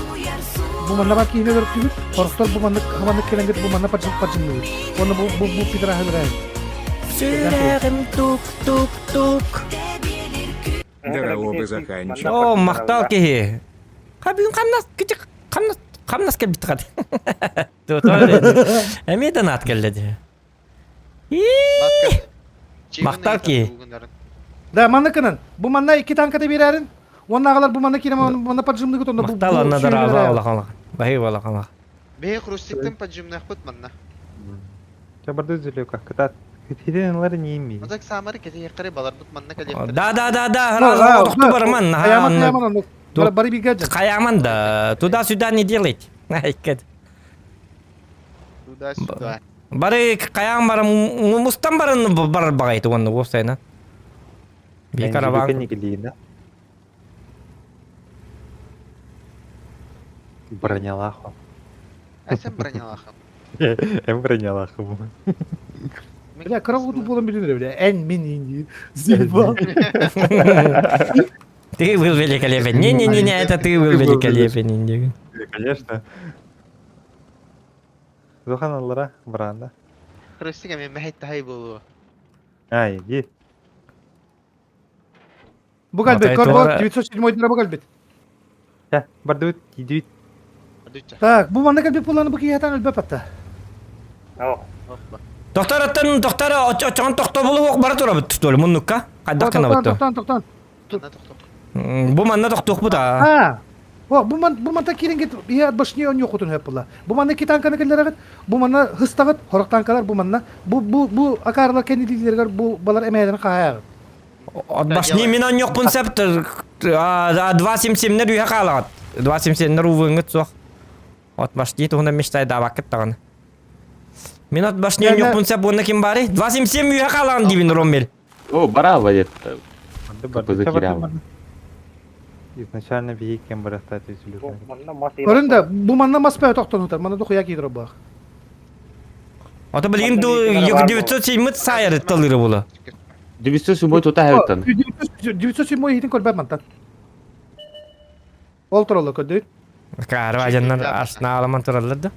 Бу манна бар киһини өлөртүбүт. Хорохтор бу маннык маннык кэлэнгит бу манна паджымныыбыт. Уонна бу бу бу пидораһы өлөрөйүн. Сүрэҕим тук-тук-тук. Дорообо Заханчик. О, махтал киһи. Хабын хамнас кичик хамнас хамнас кэлбит хат. Эмиэ да наат кэллэ дии. Махтал киһи. Да, манна кынан. Бу манна икки танката биэрэрин. Уоннааҕылар бу манна киирэн манна поджимныгыт онно бу Махтал анна дорообо улахан Баһыы улахан Бэйэ хрустиктын поджимныахпыт манна. Чабарды үзүлүк кытат. Хитин ылар не имеет. Мазак самары кэтиэххэри баларбыт манна кэлиэхтэрэ. Да да да да, тохту барман. Хаяман хаяман онно. Бары бигэ Хаяман да, туда-сюда не делайте. Туда-сюда. Бары каян баран мустан баран бар багайты онны уопсайна. Би караван. Бронялаху. А сен бронялаху. Эм бронялаху. Бля, кыра буолан билинэр бля. Эн мин инди. Заебал. Ты был великолепен. Не-не-не, это ты был великолепен. Конечно. Зохан аллара бранда. Хрустик мен мэхет тахай болу. Ай, иди. Бу кэлбит, көр 907 дира бу кэлбит. Та, бардыбыт, идибит. Так, бу манна кэлбит буолланы бу киһиэтэн өлбөп атта. Доктор аттан, доктор очоон тохтобулу бара турабыт тутуол муннукка. Хайдах кынабыт. Токтон, токтон. Бу манна тохтуохпут аа. Аа. О, бу ман бу манта киирин кит ийэ башни он йохутун хөп була. Бу манна ки танканы келлерегит, бу манна хыстагыт, хорох танкалар бу манна. Бу бу бу акарлар кеннидилеригер бу балар эмээлерин хаайагыт. От башни мин онньохпун сөп 2.77-нер үйэ хаалаҕыт. 2.77-нер увыҥҥыт суох. От башни туһунан мечтайдаабаккыт даҕаны. Мин от башни онньохпун сөп уонна ким баарый? 2.77 үйэ хаалаҕын диибин Роммель. О, браво, это КПЗ Изначально биһи кем барахтаат үзүлүк. Көрүн да, бу манна мас бөтө тохтонутар, манна дохуя киирэр баах. Ото билигин ду 907 сайар талыры була. 907 тута хайыттан. 907 иһитин көрбөт мантан. Ол туралла көрдөйт. Каарва ажаннар арсеналаман тураллар да.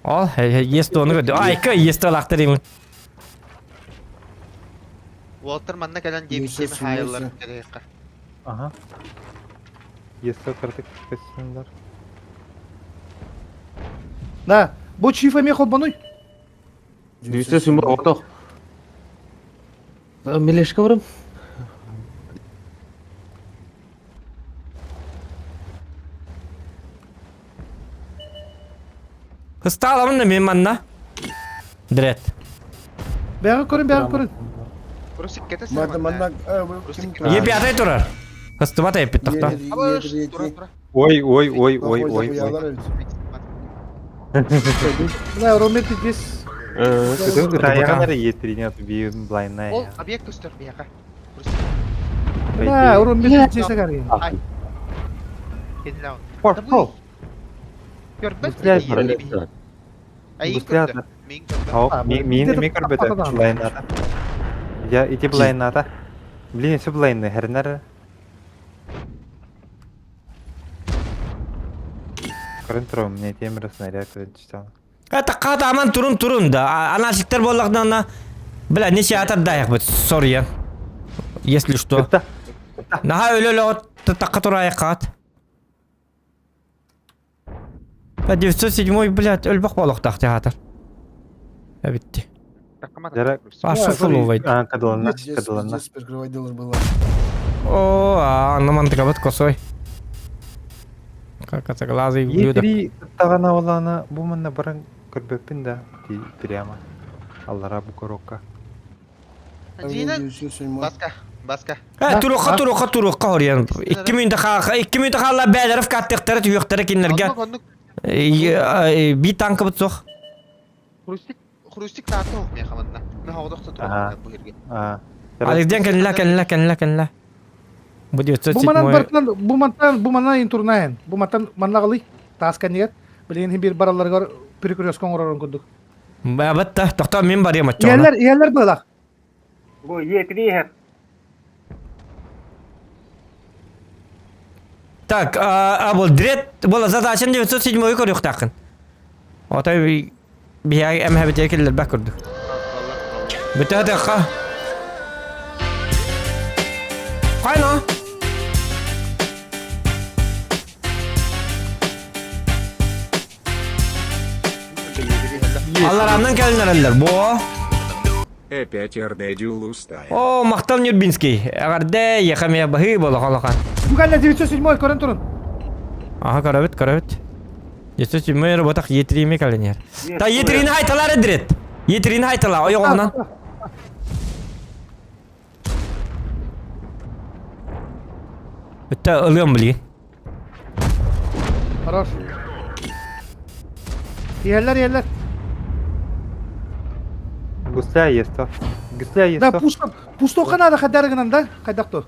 Ол есть оны көрдө. Ай, кö есть алактар имин. Уолтар манна кэлэн диэбиттиэми хаайыллар кэлиэххэ. Ага. Есто кырдык көссүннэр. Да, бу чиф эмиэ холбонуй. 907 отох. Мелешка барым. Ыстааламын да мен манна. Дред. Бэҕэ көрүн, бэҕэ көрүн. Русик кете Мада сырманна. манна Е пятай турар. Ыстыбат эппит тохто. Тура тура. Ой, ой, ой, ой, ой, ой. Бля, Ромет здесь. Ытаяҕын эрэ иэттирине биир блайнная. Ол объект көстөр биһиэхэ. Бля, Ромет здесь агарин. Кенлаун. Пошел. Көрбөт. Гусля Айын Гусля көрдө. Мин көрбөт. О, мин ми көрбөтө блайната. Я ити блайната. Блин, все блайны, хернер. Көрөн турам, мне темир снаряд көрөн Это кат аман турун турун да. Аналитиктер боллахна Бля, не театр даях бит, сори. Если что. Наха өлө такка турайық кат. 907 блядь, өлбөх болохтах театр. Битти. Ашы фуловайд. А, кадалана, кадалана. Здесь прикрывать должен было. О, а, ну мантыка бит косой. Как это глазы ублюдок. Е3 тагана олана бу манна баран көрбөппүн да ти прямо. Аллара бу корокка. Зина Баска, баска. Э, туруққа, туруққа, туруққа хорьян. 2 минут хаха, 2 минут хала бәлеров каттыктары түйөктары кинлерге. Оннук, оннук. Би танкы бит соқ. Хрустик, хрустик тааты ох меха манна. Мен хоғдоқта Ага. турам бу жерге. А. Алексден кәнлә, кәнлә, кәнлә, кәнлә. Бу Бу манан 907 бартынан, бу мантан, бу манан интурнаен. Бу мантан маннагылый. Таас кэннигэр. Билигин бир бараларгар перекрестка оҥорорун курдук. Бабатта, тохто мен барыам атчоҕуна. Иһэллэр, иһэллэр быылах. Бу Е3 Так, а бұл дред, бұл задачын 907 көрүөхтааххын. Отой биһиги эмһэбитигэр киллэрбэт курдук. Бүтэ тахха. Хайна. Аллараннан кэлинэрэллэр. Бо. Опять РД Дюлустая. О, махтал Нюрбинский. Эҕэрдэ, ехамия баһыы болохолохан. Бу кэллэ 907 көрөн турун. Аха, көрөбүт, көрөбүт. 907 работах Е3 кэлинэр. Та Е3-ни хайталар эдирет. Е3-ни хайтала, ойоҕунан. Бүтэ ылыам билигин. Хорош. Иһэллэр, иһэллэр. Гусля есто. Гусля Да, есто. пусто, пусто канада хаддар гынан да, хайдах то.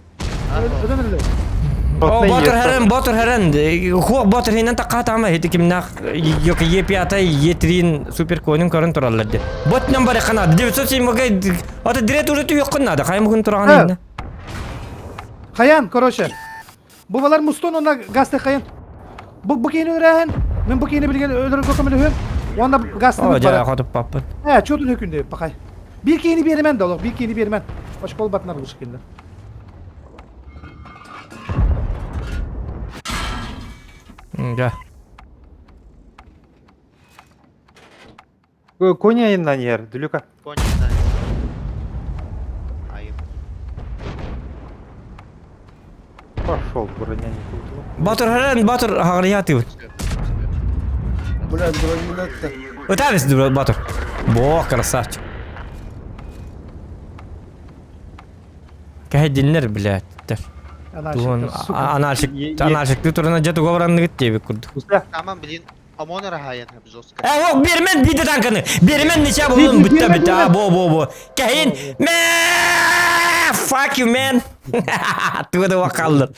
Ödön öyle. О, Ботер хәрен, Ботер хәрен. Хуак Ботер хинен такка тама хити кимнах yok Е5 Е3 супер конин көрөн тураллар ди. Бот нам бары канады. 907 гай ата дирет уже түйөк кыннады. Кайым күн турган Ха. инде. Хаян, короче. Бу балар мустон она гасты хаян. Бу бу кейini öğren. Men bu кейini bilgen öldürür kömülü hüm. Onda gastı О, жа bara. хотуп паппын. He, çodun hökündü bakay. Bir кейini bermen de olur. Bir кейini bermen. Başka ol batnar bu şekilde. Жа. Коня иннан ер, Дүлюка. Коня, Айым. Пошел. Ушел, броня не кутала. Батыр хәрән, Батыр хаҕырыйаатыыбыт. Бля, бронелетта. Ытабыс Батыр. Бо, красавчик. Кэһэдиннэр, блядь. Тугун анальщик анальщикты турана дьэ туга баранныгыт диэбит курдук. Тамам, блин, ОМОН рахаян жестко. Э, ок, бермен биде танканы. Бермен нича болун бүтті бүтті. А, бо, бо, бо. Кэһин, мэ, fuck you, man. Туга да вакаллар.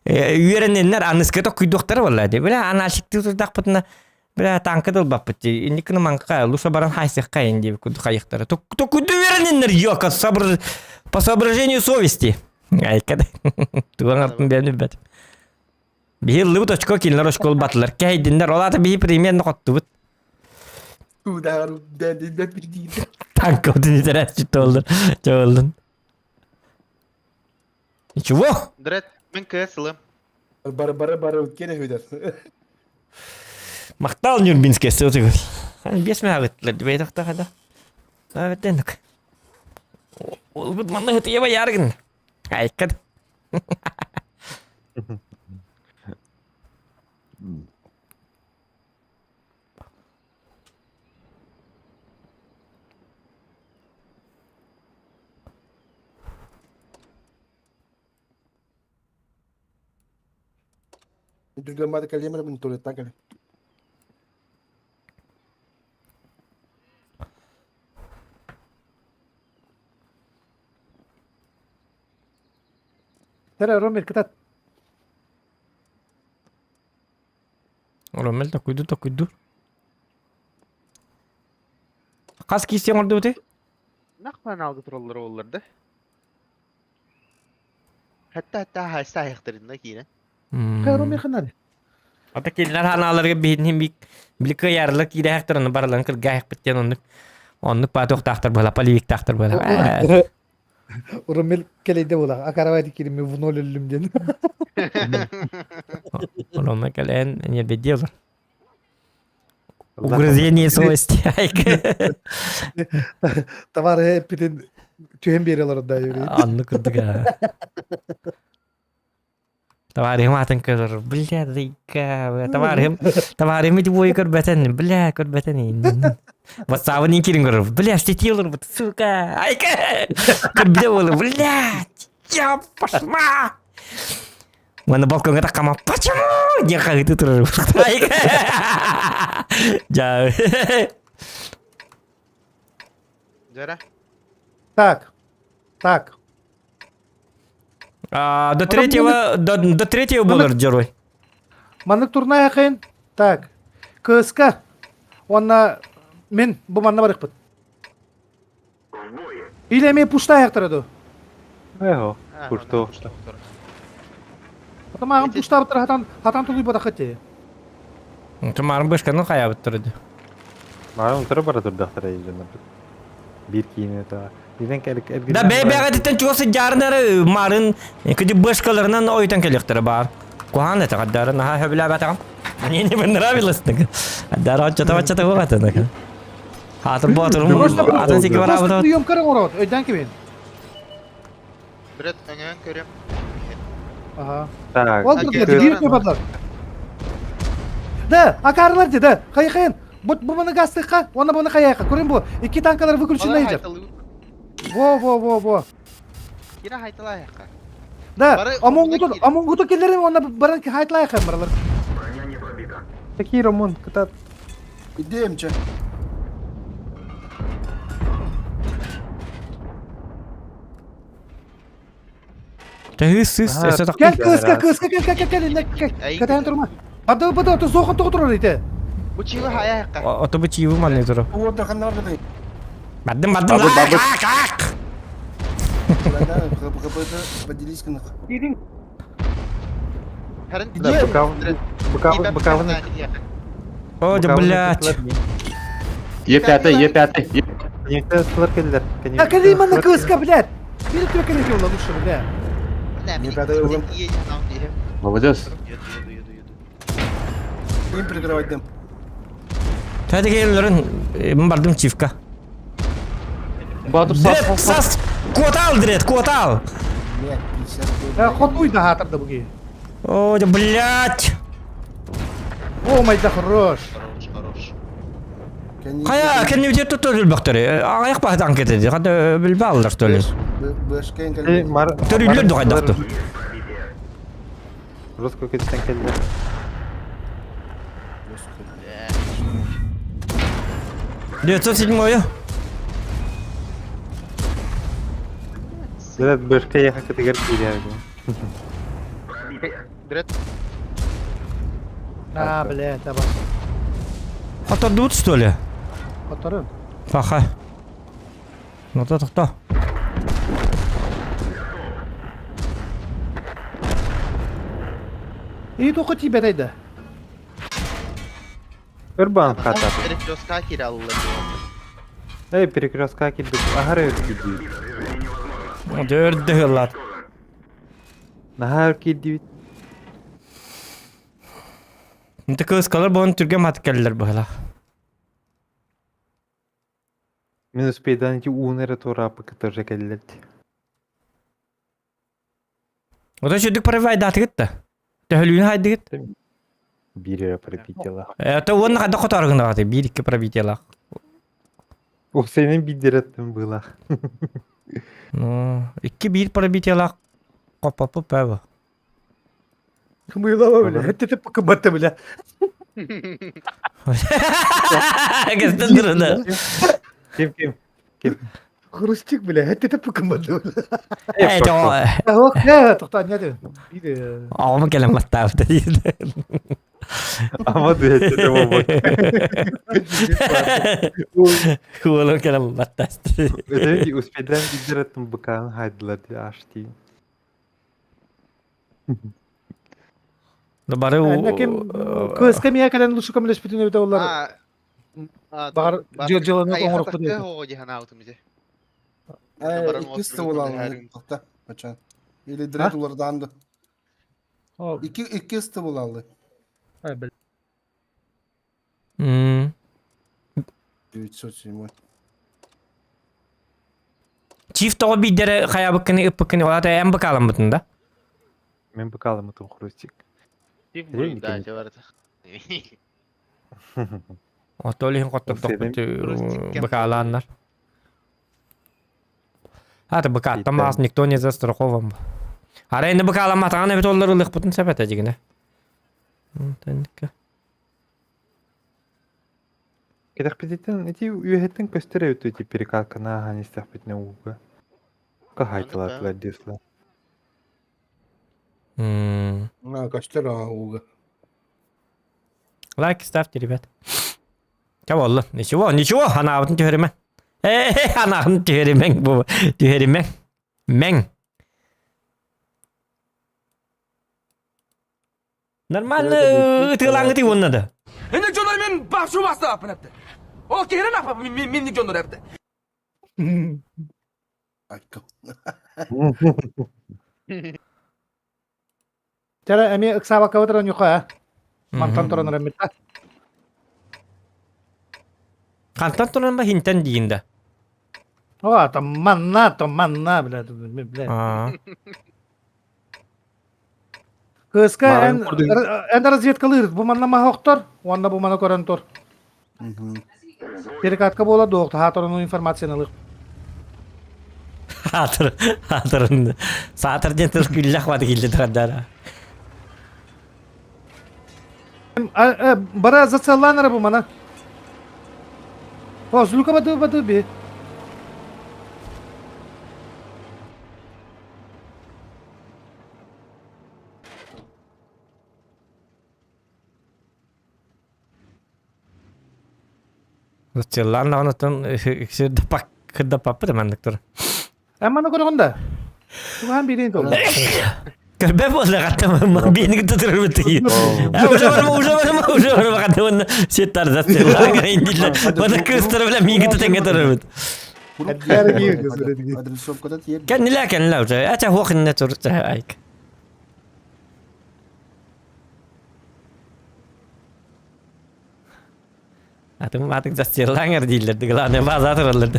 Үөрэнэннэр аныска токкуйдуохтара буолла дии. Бля, анальщикты турдахпытына Бля, танка дылбаппыт дии. Инникини маҥка, луша баран хайсыахха диэбит курдук хайыхтара. Токкуйду үөрэниннэр, ёка, собр... по соображению совести. Айка да. Туган артын бэйэм билбэтим. Биһи ыллыбыт очко кинилэр очко ылбатылар. Кэһэйдиннэр, ол аата биһи примерно хоттубут. Удар, дәдидә бирдиде. Танка отун итэрээччи туоллун. Чооллун. Ничего. Дред, мен КС ылым. Бары бары бары кене хүдер. Махтал Нюрбинская ссылка. Бес мягытлар деп айтақта қада. Әбеттендік. Ол бұд манна хытыеба яргын. Айкад. Дүргөн бады калемер мен туалеттан кале. Тәрә Ромер кытат. Ромел такуйду такуйду. Хас киистиэн оҥордубутуй? Нахман алгы тураллар оллар да. Хатта хатта хайса айахтарында киирэн. Ромер ханады. Ата кинилэр ханааларга биһинин бик били кыайарылар киирэһэхтэр онно барыларын кыргаайахпыт диэн оннук оннук паатуохтаахтар буола поливиктаахтар буола. Ромел кэлэйдэ буола. Акаравайды киирими в ноль өллүм диэн. Рома кэлэн не бедел. Угрызение совести. Товар эппитин түһэн биэрэлэр да Анны курдук. Товарищ атын көрөр. Бля, дыйка. Товарищ, товарищ ити буой көрбөтөн. Бля, көрбөтөн. Ватсабын кирин көрөр. Бля, штетилер, сука. Айка. Көрбүтэ буолу. Блядь. Я пошла. Маны балконга таккама почему? Диэн хаһыытыы турар. Дьа. Жара. Так. Так. А, до третьего, до, до третьего болар герой. Маннык турнайахын. Так. КСК. Онна мен бу манна барыхпыт. Или эми пуштаахтара ду. Эхо, пушто. Потом ағым пуштабыттар хатан хатан тулуйбатахыт дии. Тумарын бышканы хаябыттыр ди. Маған утары бара турдахтара еженер. Бир кийине та. Диден кэлик Да бэйбэҕэтиттэн чугас сыдьаарынары марын кыдьы бышкаларынан ойутан кэлиэхтэрэ баар. Куһаан этэ хаддары наһаа сөбүлээбэтэҕим. Мне не понравилось. Хаддары оччото-оччото буолбатынака. Хаатыр боотурум атын сики бараабыта. Прием көрөн ороот, өйдөөн кибин. Брат, өҥөөн көрөм. Ага. Так. Ол биир көбөдлөр. Да, акарлар ди, да. Хайхайын. Бу бу маны гастыкка, оны буны хайайка. Көрүн бу. Икки танкалар выключены идет. Во, во, во, во. Кира хайталайха. Да, омонгуту, омонгуту келлерин онна баран хайталайха баралар. Такие Роман, кытат. Идемче. Тэһис сыс эсэ Кел кыска кыска кел кел кел кел кэтэн турма. Бады бады ото зохан тоҕо ите. Бу чивы хаяхка. Ото бу чивы манны туру. Уота ханнар быдай. Бардым бардым. Бабыт, бабыт. Ак Да, ХП поделись на. Да, быкавы, быкавы, О, да блядь. Е5, Е5, Е Коннектор сылар келдер. А кали манна кыска, блядь. Били түбэ кэлэ кэлэ лучше, бля. Молодец. Им прикрывать дым. Тэди келлерин бардым чивка. Батыр сас, Дред, сас, куотал, дред, куотал. Блядь, 50 Хотуй да хатырды буги. О, да блядь! О, майда хорош. Хорош, хорош. Хайа, кэннибитигэр туттар өлбөхтөрү. Аҕыйах баһытан кэтэди. Хата билбааллар что ли? Бэшкэн Э, кэлбит. мар... Төрүллэр дуҕайдахту. Русского кэттэн кэллэ. 907 Дөрөт бэшкэ яха кытыгар киирэр. Дред. А, бля, таба. Хотордубут что ли? Которым. Паха. Ну то тохто. И только тебе да. Ырбан хата. Перекрестка кираллар. Эй, перекрестка кирдик. Ахары кирдибит. Дөрдө хыллат. Нахар кирдибит. Инте кыскалар буон түргем хат келлер быһыла. Мен успейдан ити уунера тураапы кытыржа келлерди. Ота сүрдүк паравайдаатыгыт да. Төһөлүүнү хайдыгыт. Биир эрэ пробитиялаах. Это уонна хада хоторгунаҕаты биир икки пробитиялаах. Уксайнын биирдэреттен быылаах. Ну, икки биир пробитиялаах хоппоппу пэбэ. Мыйлава, бля. Это ты пока бля. Кестен дұрыны. Ким ким? Хрустик, бля. Это ты пока бля. Э, Ох, не, тоқта, не де. Биде. Ағымы келем баттабы дейді. Ама дуэтте болбок. Уолу келем баттасты. Это успейдан биирдэреттен быкаан хайдылар ди ашти. Бары Ким көзкә мия кэлэн лучше көмөлөс бүтүн өтө олар. Багар жылыны оңорук бу. Икки ствол Тохта, бачан. Или дред уларданды. Икки икки ствол алды. 907. Чиф тоҕо биирдэрэ хайабыккыны ыппыккыны олата эн быкааламмытын да? Мен быкааламмытым хрустик. Ото ол иһин хоттордохпут быкаалааннар. Ата быкааттан баас никто не застрахован. Ара инде быкааламматаҕын эбит оллар ылыхпытын сөп этэ дьигинэ. Кэтэхпититтэн ити үөһэттэн көстөр эбит ити перекатканы ааһан истэхпитинэ ууга. Хаайталаатылар диэслэ. А, көстөр ууга. Лайк ставьте, ребят. Ча болла. Ничего, ничего, анаабытын түһэримэн. Э, анаабытын түһэримэн бу түһэримэн. Мэҥ. Нормально ытыылааҥҥыт уонна да. Инник дьоннор мен башу бастааппын эпти. Ол киһирен апа минник дьоннор эпти. Тара эми ыксабакка туран юха. Мантан туран реммит. Хантан туран ба хинтен диин да. О, там манна, там манна, бля, бля. Кыска эн эн разведкалыыр бу манна маһохтор, уонна бу мана көрөн тур. Перекатка буола дуох, хаатырын информацияны ылык. Хаатыр, хаатырын. Саатыр диэн тыл күллэх бады килле турандара. Бара зацелланара бу мана. О, зулка бады бады би. Зацеллан даҕанытын кырдапак кырдапаппыт маннык тур. Эн маны көрөҕүн да? Тугаан биирин тол. Көрбө буолла хаттам биини кытта турбут Уже барма, уже барма, уже барма хаттам сеттар зацеллан индилер. Бана кыстыр биле миин кытта теңге турбут. Адресовкада тиер. Кэннилээ кэннилээ уже. Ача хуох инне тур айк. Атым атык зацеллаңар дииллер главное база тураллар.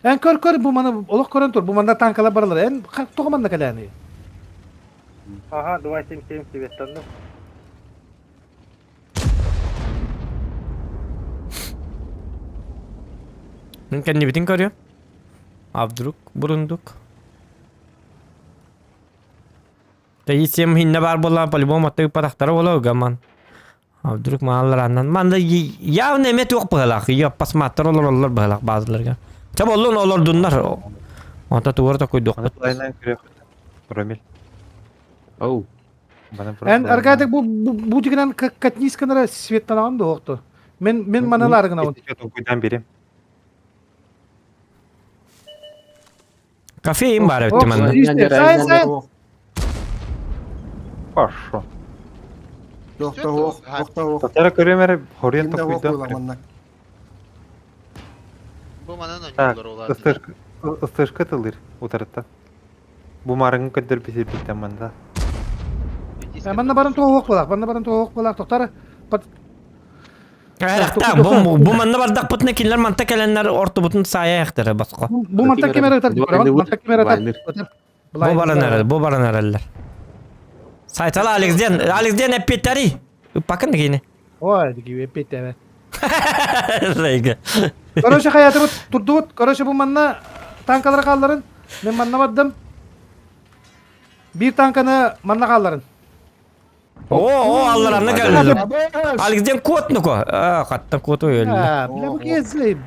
Эн көр көр бу маны олох көрөн тур. Бу манна танкалар баралар. Эн тоҕо манна кэлээний? Ага, 277 сибеттанным. Мин кэннибитин көрүөм. А вдруг бурундук? Таисиям хинне бар буолла по-любому аттык патахтара буола гаман. А вдруг мааллараннан манда явно эме туох быһалаах йоппасмааттар олороллор быһалаах баазаларга. Ча боллун олордуннар. Онто тугар токуйдуохпут. Аны көрүөх. Ромель. Оу. Эн аргадык бу бу дигинен катнисканара светтанаҕын да оохто. Мен мен маналар гынабын. Толкуйдан берем. Кафе им бар өттү манна. Сайын сайын. Хорошо. Тохта ох, тохта ох. Татара көрөм эрэ хоруйан Ким да ох толкуйдан буолар манна. Бу манан Так, ойнуулар олар. ыстышка ыстышка тылыр утарыттан. Бу марыҥы көрдөр бисирбиттэн манда. Манна баран туох буолар, манна баран туох буолар. Тохтар Айрахта бу бу манна бардахпытына кинилэр манта кэлэннэр ортобутун саайа басқа. Бу манта кемер ытар, манта кемер ытар. Бу баран эрэл, бу баран эрэллэр. Сайтала Алексден, Алексден эппиттери. Ыппакын кини. Ой, диги эппиттеме. Рейге. Короче, хаятыбыт турдубут. Короче, бу манна танкалар хаалларын. Мен манна бардым. Биир танканы манна хаалларын. О, о, аллараны кэллилэр. Алексден кот нуко. А, хатта кот өлдү. А, бля, бу кезлей.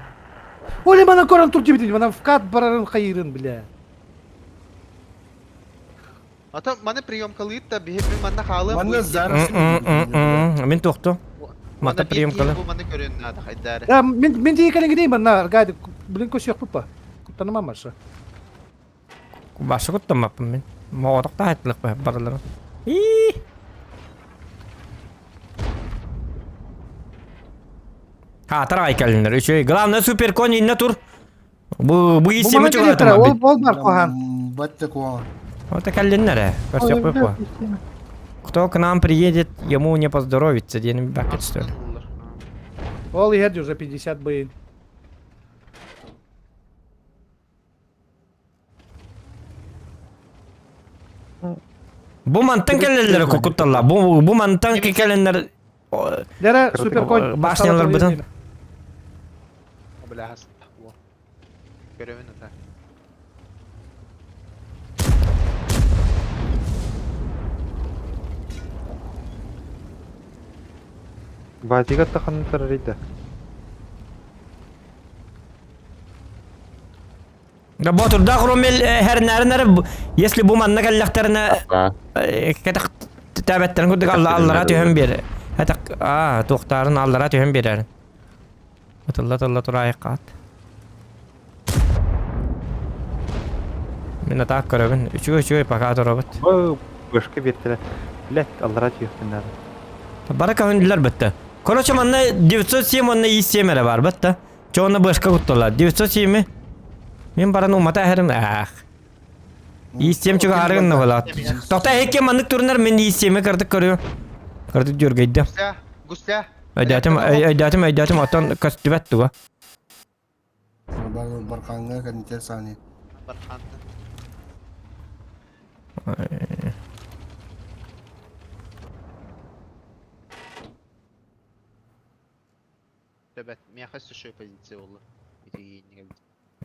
Оли мана көрөн тур дебитин, мана вкат барарын хайырын, бля. Ата маны приемкалыыр да биһи мин манна хаалыам. Манна зараз. Мин туохту. Мата приемкалы. Бу маны көрүн наада хайдары. Я мен мен тиги кэлиҥ манна аргайды, блин көсүөх пупа. Куттанымам барса. Башы куттаммаппын мин. Моҕотох да айтылык барыларын. Ии! Хаатар ай кэлиннэр. Үчүгэй. Главное суперкон инне тур. Бу бу Бу исеми манан кэлиэхтэрэ, чугаатыма ол ол бар куһаан. Батта куа. Вот кэллиннэр ээ. Көрсөкпүт бу. Кто к нам приедет, ему не поздоровится, диэн бакет что ли. Ол иһэр уже 50 быйын. Бу мантан кэлэллэр кукутталла. Бу бу мантан кэлэннэр Лера суперконь башнялар бытын. Бля, Көрөбүн ата. Баатига таханын тарарыйда. Да ботурдаах Ромель хэрнээринэр если бу манна кэллэхтэринэ кэтэх тээбэттэрин курдук аллара түһэн биэр. Этэх аа туохтаарын аллара түһэн биэрэр. Ытылла тылла тураайыккаат. Мин атаак көрөбүн. Үчүгэй үчүгэй пока туробут. Бышка биэртилэр. Блять, аллара түһүөхпүн наада. Бары көһүндүлэр бытта. Короче, манна 907 уонна И7 эрэ бар бытта. Чэ уонна быашка кутталлар. 907 Мин баран умата эһэрим аах. И7 чугаһарыгын нуһулаат. Тоқта эһикке маннык турунар мин И7 кырдык көрүө. Кырдык дьүргэйдэ. Гуся, гуся. Өйдөөтүм, өйдөөтүм, өйдөөтүм, оттон көстүбэт туга. Бархаҥҥа кэннитэ саани. Барханна. Төбөт, миэхэ өссө позиция буолла.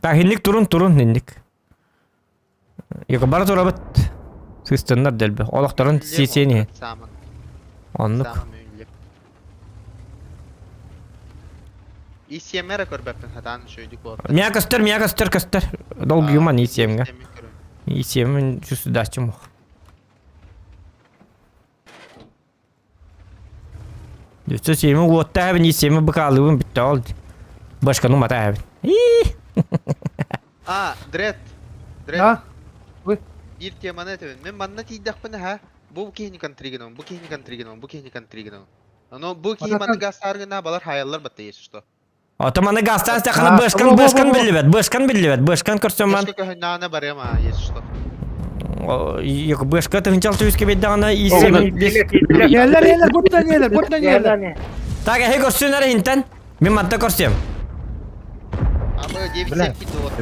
Так, инник турун, турун, инник. Йоко бара турабыт. Сыстыннар дэлби. Олохторун сиэни. Оннук. ИСМР көрбөппүн хатаан үчүгүйдүк буолар. Мия көстөр, мия көстөр, көстөр. Долгуйуман ИСМ-га. ИСМ-ин сүсүдачым. Өссө сиэми уотта эбин, сиэми быкаалыыбын бүттэ ол. Башканы умата эбин. А, Дред. Дред. А? Биир теманы этэбин. Мин манна тиийдэхпинэ ха, бу киһини контригинабын, бу киһини контригинабын, бу киһини контригинабын. Ону бу киһи манна гастаар гына балар хаайаллар батта если что. Ото маны гастан стахана бышкан бышкан биллибэт, бышкан биллибэт, бышкан көрсөм ман. Бышка көһүннэҕинэ барыам а, если что. Yok бышка тыһынчал түскэ биддаҕына иисэми бес. Нелер нелер, бутта нелер, бутта нелер. Так, эһи көрсүн эрэ хинтен. Мин манта көрсөм. Абы. 9-7 кило вот.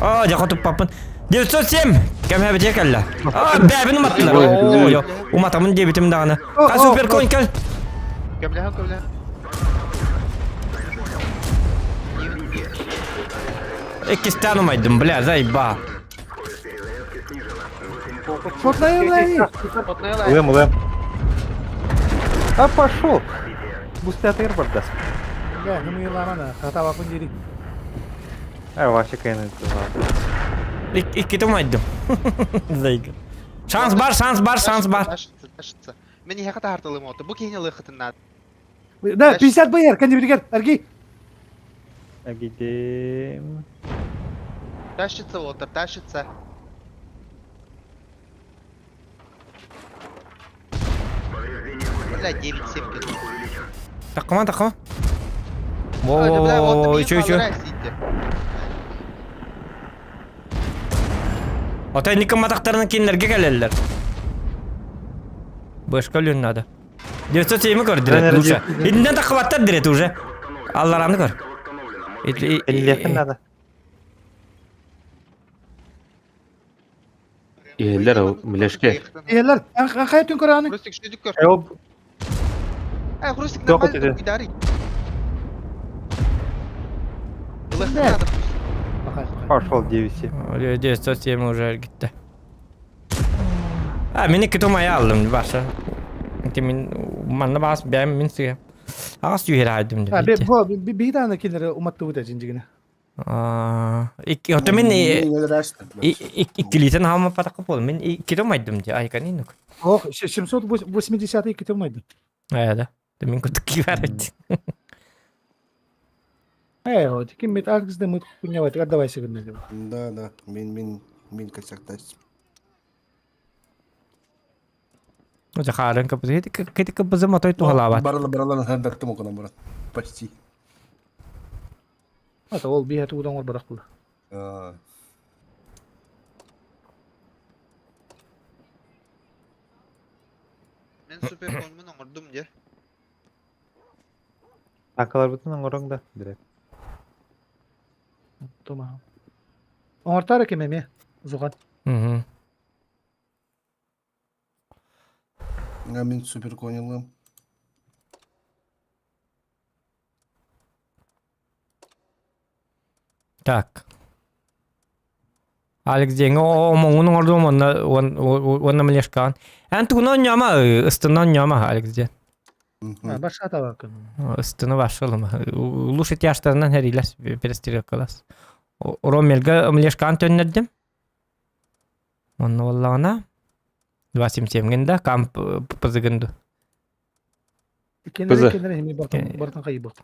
О, дьэ хотуппаппын. 907! Кэмэбитиэ кэллэ. А, бэбин уматтылар. О, уматамын диэбитим даҕаны. А, суперконь кэл. Көмлөһөн көмлөһөн. Иккистээн умайдым, бля, заебал. Шотная Улем, улем. А пошел! Бустятыр барда. Да, ну мы ламана, хатава күндери. Э, вообще кайны. Икките умайдым. Зайга. Шанс бар, шанс бар, шанс бар. Ташится. Мен иһэ хатаартылым оту. Бу киһини лыхытын наада. Да, 50 БР, кандибиргер, арги. Агидем. Тащится отыр, тащится. Бля, 9-7 кило. Такыма, такыма. Во, еще, еще. Отай никым матактарынан кинилерге кэлэллэр. Бышка өлүөн надо. 907 көр дирет лучше. Итинтэн таххыбаттар дирет уже. Аллараны көр. Эллиэхин надо. Иһэллэр ол млешке. Иһэллэр, хайа түн көрөҕүнүй? Рустик, шүдүк көр. Э, ол Э, Рустик, Тоҕо нормально тиде? ударить. Лыхтын надо. пошел 9-7. 907 уже gitti. А, мин икки тумайа алдым барса. Ити мин манна баас бэм мин сыга. Ағас юхер айдым А, деп. бу биир даҕаны кинилэри уматтыбыт эдьиндьигинэ. Икки ото мин иккилитен хаама патакка бол. Мин икки тумайдым ди айкан инук. Ох, 780 икки тумайды. Э, да. Мин кутук кибарит. Э, вот, ким мит агзды мы хуйнявать, отдавай сегодня. Да, да, мин, мин, мин косяктась. Уже харын капы. Кити капы мотой тухалабат. Барала, барала, хардактым окона, брат. Почти. Ата ол биһэ тугудан оҥорбатах була. А, Мен супер конмун оҥордум дьэ. Акаларбытын оҥороҥ да, дирет. Тома. Оҥортар ким эмиэ Зухан. Мгм. А мин супер конилым. Так. Алекс диэҥҥэ омоҥун оҥордум уонна уонна млешкаҕын. Эн тугунан ньама ыстынан ньама Алекс диэн. Башка табакын. Ыстыны башылыма. Лучше тяжтарынан хэриилэс перестрелкалас. Ромельга млешкаҕын төннөрдүм. Онно буоллаҕына 277 гында камп пызыгынду. Кеннere кеннere хими бартан бартан кайыбыт.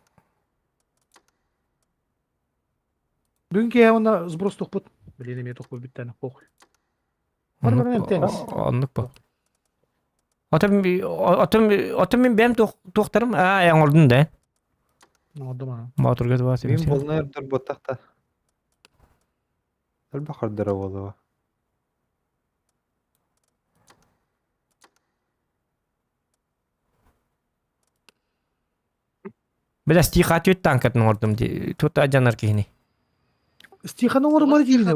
Бүгүн киһи онно сброс тохпут. Билин эмиэ тохпут бүттәне похуй. Оннук бу. Отом отом отом мин бэм туохтарым аа оҥордун да. Оҥордум аа. Моторга туба Мин болна өрдөр буттахта. Элбэх хордоро буолуо. Бля, стиха түт танкатын оҥордум ди. Тут адьанар киһини. Стиханы оҥорумар диибин.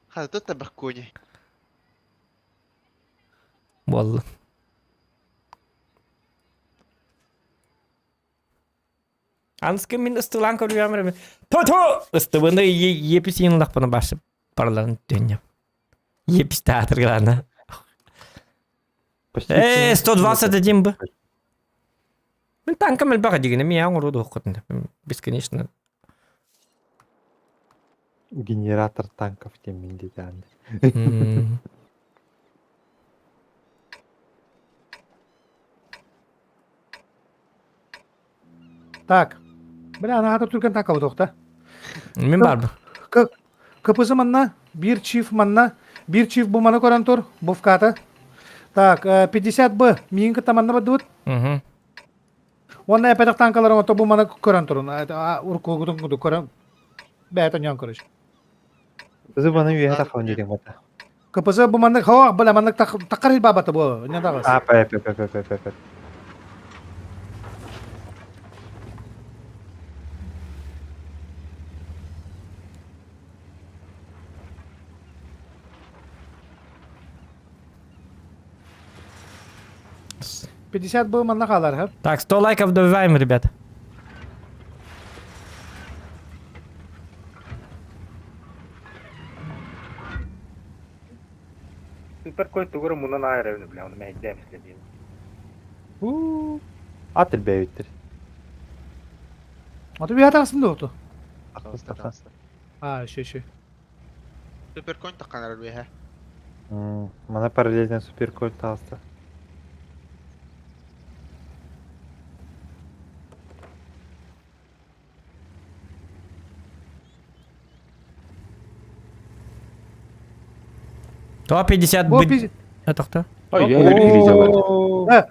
Хата табах кони. Буолла. Анска мин ыстылаан көрүөм Тото! Ыстыбыны еписин лахпына башы параларын түннем. Епис театргана. Э, 121 бы. Мин танкам элбэх дигини мия оҥоруоду оххотун. Бесконечно. Генератор танков тем мин диэн. Так. Бля, анаата түргэн танка тохта. Мин барбын. КПЗ манна, бир чиф манна, бир чиф бу маны көрөн тур, бувката. Так, 50 Б, миин кытта манна бардыбыт. Мгм. Уонна эпэтэх танкалар ото бу маны көрөн турун. Уркугутун куду көрөн. Бэйэтэ ньон көрөш. Бызы баны үөһэ таххан диэн бата. КПЗ бу маннык хоох бля маннык таххар бабата бу не дагыс. А, п, п, п, п, п, п. 50 был манна хаалар, ха? Так, 100 лайков добиваем, ребят. Супер кой тугура мунан айрабын бля, оны мәйдәм следим. Ат элбээбиттер. Аты бүйә тағысын да оту. Тахса, тахса. А, еще, еще. Супер конь таққан арбеха. Мана параллельно супер конь таҕыста. То 50 Бу быть. пи- Это кто? Ой, я не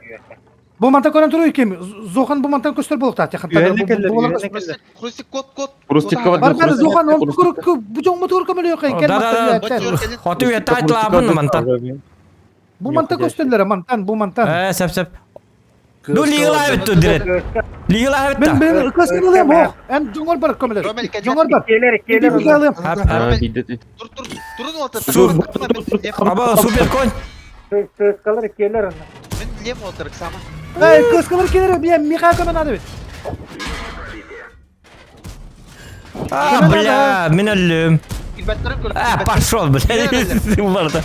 Бу мантан көрөн туруу ким? Зохан бу мантан көстөр болуктаах Үөрэнэ Хрустик кот кот. Хрустикка Бар бар Хрустик- Зохан он Хрустик- көрүк бу жоң мотор көмөлө кай Да, да, да. Хоту я тайтлабын мантан. Бу мантан көстөллөр мантан бу мантан. Э, сәп сәп. Ну лигала бит дирет. Лигала бит. Мен мен көстөллөр бу. Эм жоңор бар көмөлөр. Жоңор бар. Келер, келер. Тур тур турун олтыр. Аба супер конь. Калар келер. Мен лем олтыр сама. Эй, көстөллөр келер. Мен Миха көмөн ады бит. А, бля, мен өллүм. Илбәттерин көрдүм. А, пошел, бля. Барда.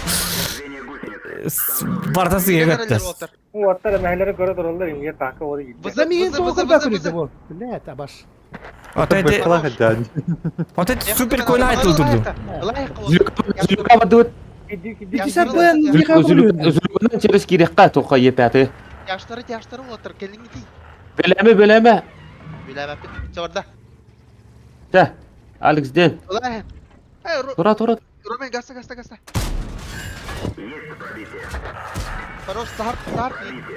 Барда сыйга көттө. Уаттар мәһәләрен көрө тураллар, инге така олы китте. Да миген тоғыз да көрүздү бу. Бля, табаш. Вот это, вот это супер конь айтыл турду. Зулюка бадыбыт. 50 бен Миха көмөлөр. Зулюканан через кирекка тоққа епәті. Яштары яштары олтыр келиң ити. Белеме, белеме. Биләбә чабарда. Та, Алекс Ден. Улай. Эй, Тура, тура. Ромен гаста гаста гаста. Хорош, сахар, сахар.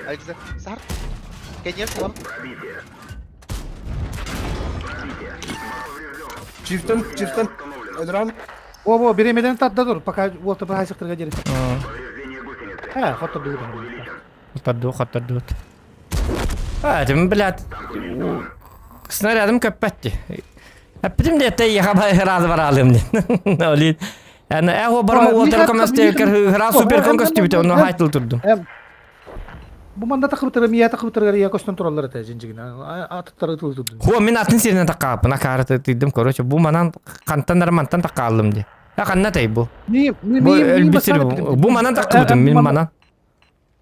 Алекс, сахар. Конечно, сахар. Чифтен, чифтен. Öldüren. О, бу биремеден татда тур. Пока вот бир хайсыктырга дери. Ха, хотто бил. Хотторду, хотторду. А, это, блядь. Снарядым көппәтти. Әппитим де те яха разы бар алым. Олин. Әне әһо барма уотер комасте кер супер кон костюм оны хайтыл турдум. Бу манда такып мия такып турар я көстөн тураллар эте жинжигин. Атыттары тыл турду. Хо мен атын сиринен таккап, на карта тидим, короче, бу манан кантан армантан таккалым ди. Я канна тай бу. Ми ми Бу ми элбисир бу манан таккыбытым мен манан.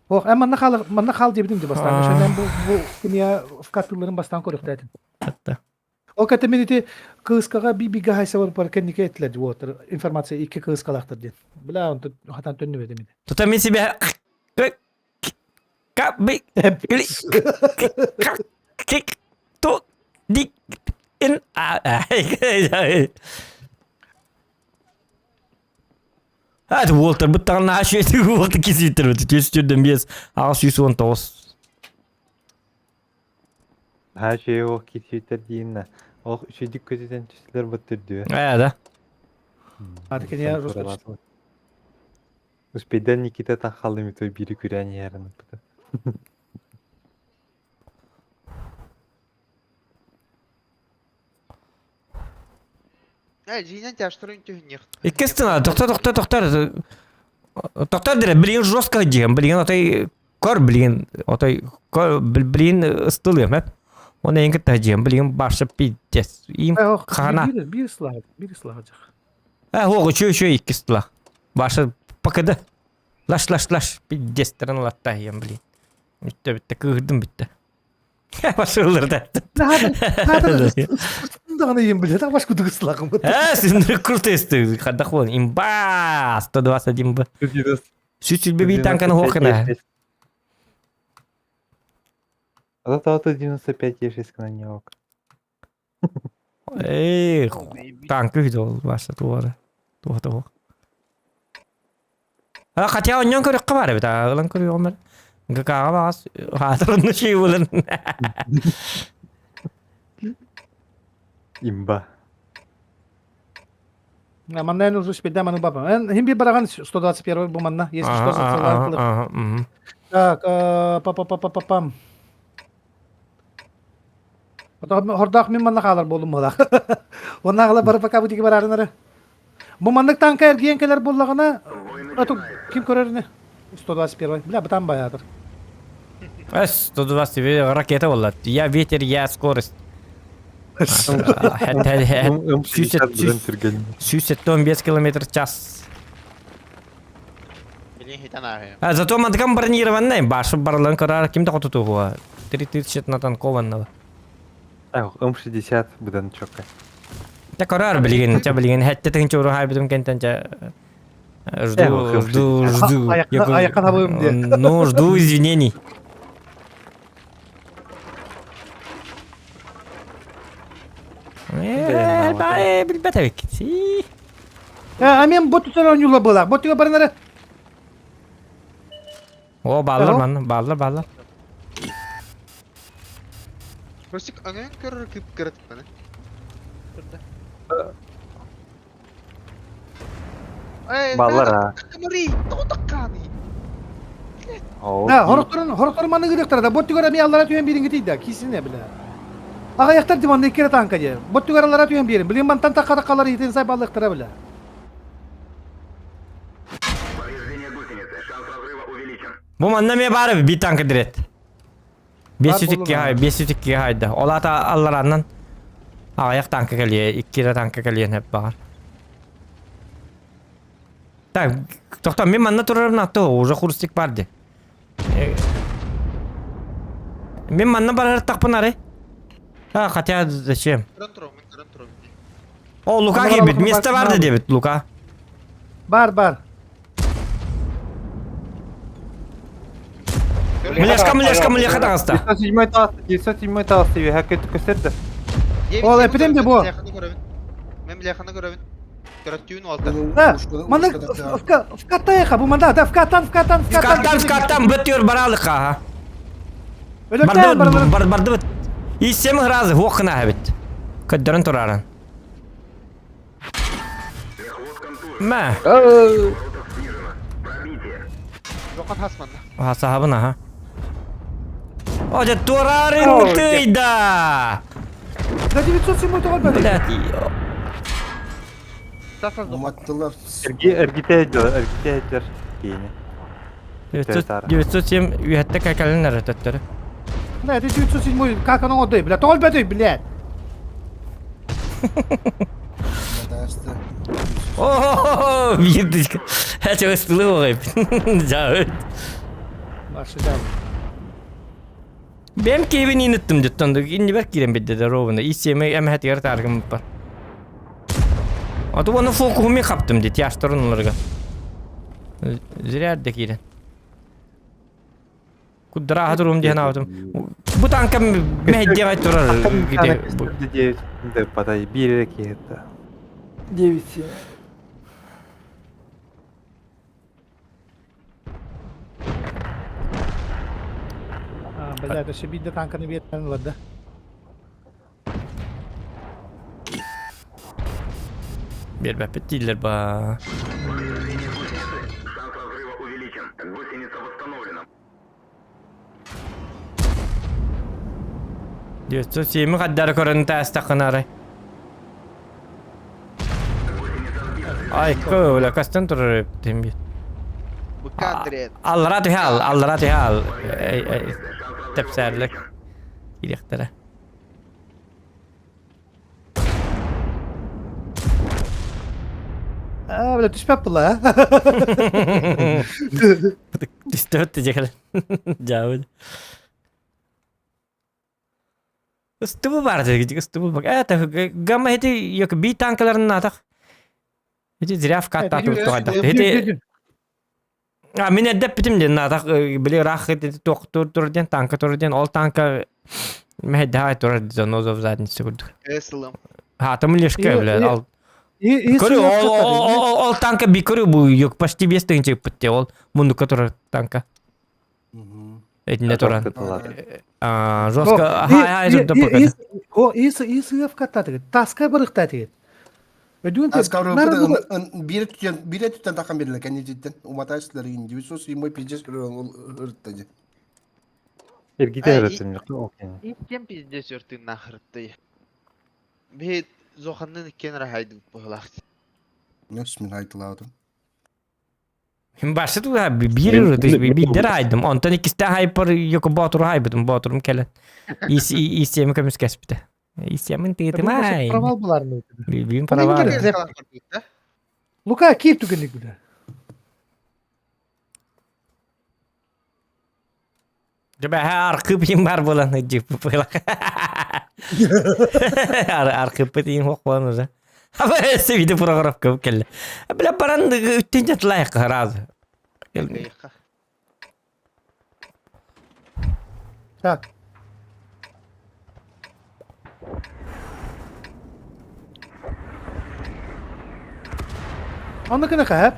Ох, эм манна хал манна хал дебидим ди бастан. Ошондон бу бу кимия вкатыларын бастан көрөк дедим. Атта. Ол кәтә мен ити кыыскага би бига хайса бар бар кеннике этилер вот информация икки кыыскалактыр ден. Бля, он хатан төннү беди мен. Тута мен себе Ка би кли ка кик ту ди ин а А, это Уолтер, бұттаған аш еті Уолтер кесіп бітір, тес түрден 5, 619. Ха şey o кисүтер дейін. Ол үшедік көзеден түстілер бұттырды. Ә, да. Аты кене жестко. Успейден Никита тахалды той бири күрән ярын. Эй, жинен тяштырын түйін Иккестен, тоқта, тоқта, тоқта. Тоқта дирэ, билген жестко дигән, билген отай кор билген, отай кор билген ыстылым, хәп. Оны ең кітті дигән, билген башы пиздец. Им хана. Бир слаг, бир слаг жак. Ә, оғы чөй чөй иккестла. Башы пакыды. Лаш, лаш, лаш, пиздец терен латта ем, блин. Битте, битте, кырдым битте. Башы ылырды. Дагы ем билет, баш кудук слагым. Ә, сен круто исты. Хадах вон, имба, 121 б. Сүт сүлбе танканы хохына. А то 95 Е6 на не ок. Эй, танкы видел башы туары. Туа туа. А хотя он нён көрөк бар бит, ылан көрөк бар. Гакага багас, хатырын шей болын. Имба. Манна эн уже спидда маны бапа. Эн хим би бараган 121 бу манна, если что, Ага, ага, ага. Так, па па па па па пам. Хордаах мин манна хаалар буолум буолах. Онна аҕала бары пока бутики барарынары. Бу маннык танка эргийэн кэлэр буоллаҕына, ату ким көрөрүнэ? 121. Бля, бытан баяатыр. Эс, 121 ракета болла. Я ветер, я скорость. 175 километр в час. А зато мандыкам бронированный, башы барлан карар ким да хотутугуа. 3000 натанкованного. М60 быдан чокка. Та карар билигин, ча билигин хәтте тыгын чору хайбытым кентен ча жду, жду, жду. Аяққа табыйм де. Ну, жду извинений. Билбет эбик. А мен бот түтен ойнула была. Бот түгө барынары. О, баллар манна, баллар, баллар. Ростик аңын көрөр кып кырытып мені. Баллар а. Да, хорохторун, хорохторун маны гыдыктар да. Бот түгөр эми аллара түйен бирин гитийда, кисине биле. Ага диман иккере танка же. Бот түгөр аллара түйен бирин. Билин мантан такка таккалар итин сай баллыктара биле. Бу манна ме бары bir танка дирет. 502 хай, 502 хайда. Олата аллараннан аяк танка келие, иккире танка келиен хеп бар. Так, тохто мен манна турарым то уже хурстик барды. Мен манна барар тақпын ары. А, хотя зачем? О, Лука келбит, место барды дебит, Лука. Бар, бар. Млешка, млешка, млеха тағыста. 907 тағысты, 907 тағысты, хәкет көстерді. Ол эпидем бу. Мен бляханы көрөбүн. Көрөттүүн алты. Да, маны в катайха бу манда, да, в катан, в катан, в катан. В катан, в катан, бөтүр баралыка. Өлөктөн Барды, бар, барды бит. И 7 разы вокна хабит. Көддөрөн турарын. Мә. Жоқан хасманна. Аха, сахабын, аха. О, дя турарын тыйда. Да 907 тоҕор бары. Блядь. Уматтылар. Эргите әділер, эргите әділер. Кейіне. 907 үйәтте кәкәлін әрі Да, это 907 как оно отдай, бля, тоҕор бөтүй, блядь. О, бирдичка. Әче өстілі оғайып. Жауыт. Башы жау. Бем кейбин иниттим деттонду. Инни бер кирен бидде ровно. И7 эм хәтигер таргым бар. Ату оны фокуми каптым дейт, яштырын оларга. Зря де кирен. Кудра хатырым дehen авдым. Бу танка мәддега турар. Девять, подай, бир это. 9 А, блядь, это бидде танканы берген ладда. Бер бәпет дейлер ба. 907 қаддары көрін тәстақынары. Ай, көөлі, кастан тұрыр тембет. Аллара түхал, аллара түхал. Тәпсәрлік. Иректері. А, бля, түспәп була, а? Түсті өтті жекел. Жауын. Ыстыбы бар дегидик, ыстыбы бар. Это гамма эти yok би танкаларын атак. Эти зря в катта туттугайда. Эти А мен эдеп битим ден атак били рах эти токтур тур ден танка тур ден ол танка мехда тур занозов задницы курдук. Эсылым. Ха там лишка бля ал. И Көрү ол ол танка би көрү бу yok почти без тыгынчы битте ол мундука турар танка. Этине туран. А жестко хай хай жүрдө пока. О, ис ис в катта тегет. Таска барыкта тегет. Өдүүн Аскар биир түтэн биир түтэн тахан бериле кэннититтен уматаачтылар индивисус и мой пиздец ырытта же. Эргите ырыттым окей. Иккен пиздец өртүн нахырытты. Биһи Зоханнын иккен рахайдыбыт быһылаах. Нөс мин айтылаатым. Башы туга биир биирдер айдым. Онтон иккисте хайпар йоко боотуру хайбытым. Боотурум кэлэн. Исиэми көмүскэспитэ. Исиэмин тыытымай. Провал буларны. Бүүн провал. Лука киир түгэнник билэ. Дьэ архыып иһин бар буолан дьиппыпылах. Архыыппыт иһин хуох буолан уже. Өссө видео программка кэллэ. Бля баран үттүн жатлайық сразу. Так. Онно кына хаһап.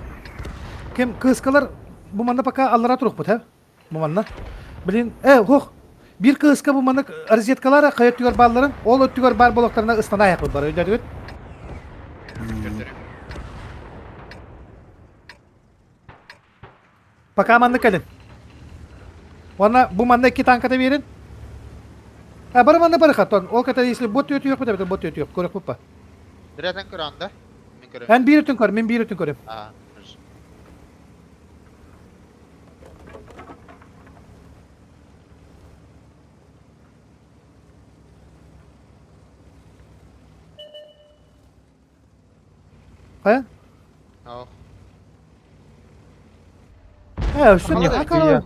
Кем кыскалар бу манна пока аллара турукпут һэ. Бу манна. Блин, э, хох. Бир кыыска бу маннык розеткалара хайа өттүгэр баалларын, ол өттүгэр баар болоктарына ыстана айахпыт бар, өйдөөтүгүт? Пока маннык кэлин. Уонна бу манна икки танката биэрин. А бары манна бары хаттон. Ол ката если бот түөтүөх бит бот түөтүөх көрөх па. Дирятан көрөн да. Мен көрөм. Эн биир өтүн көр, мен биир өтүн көрөм. А. Хайа? Оо. Э, өссө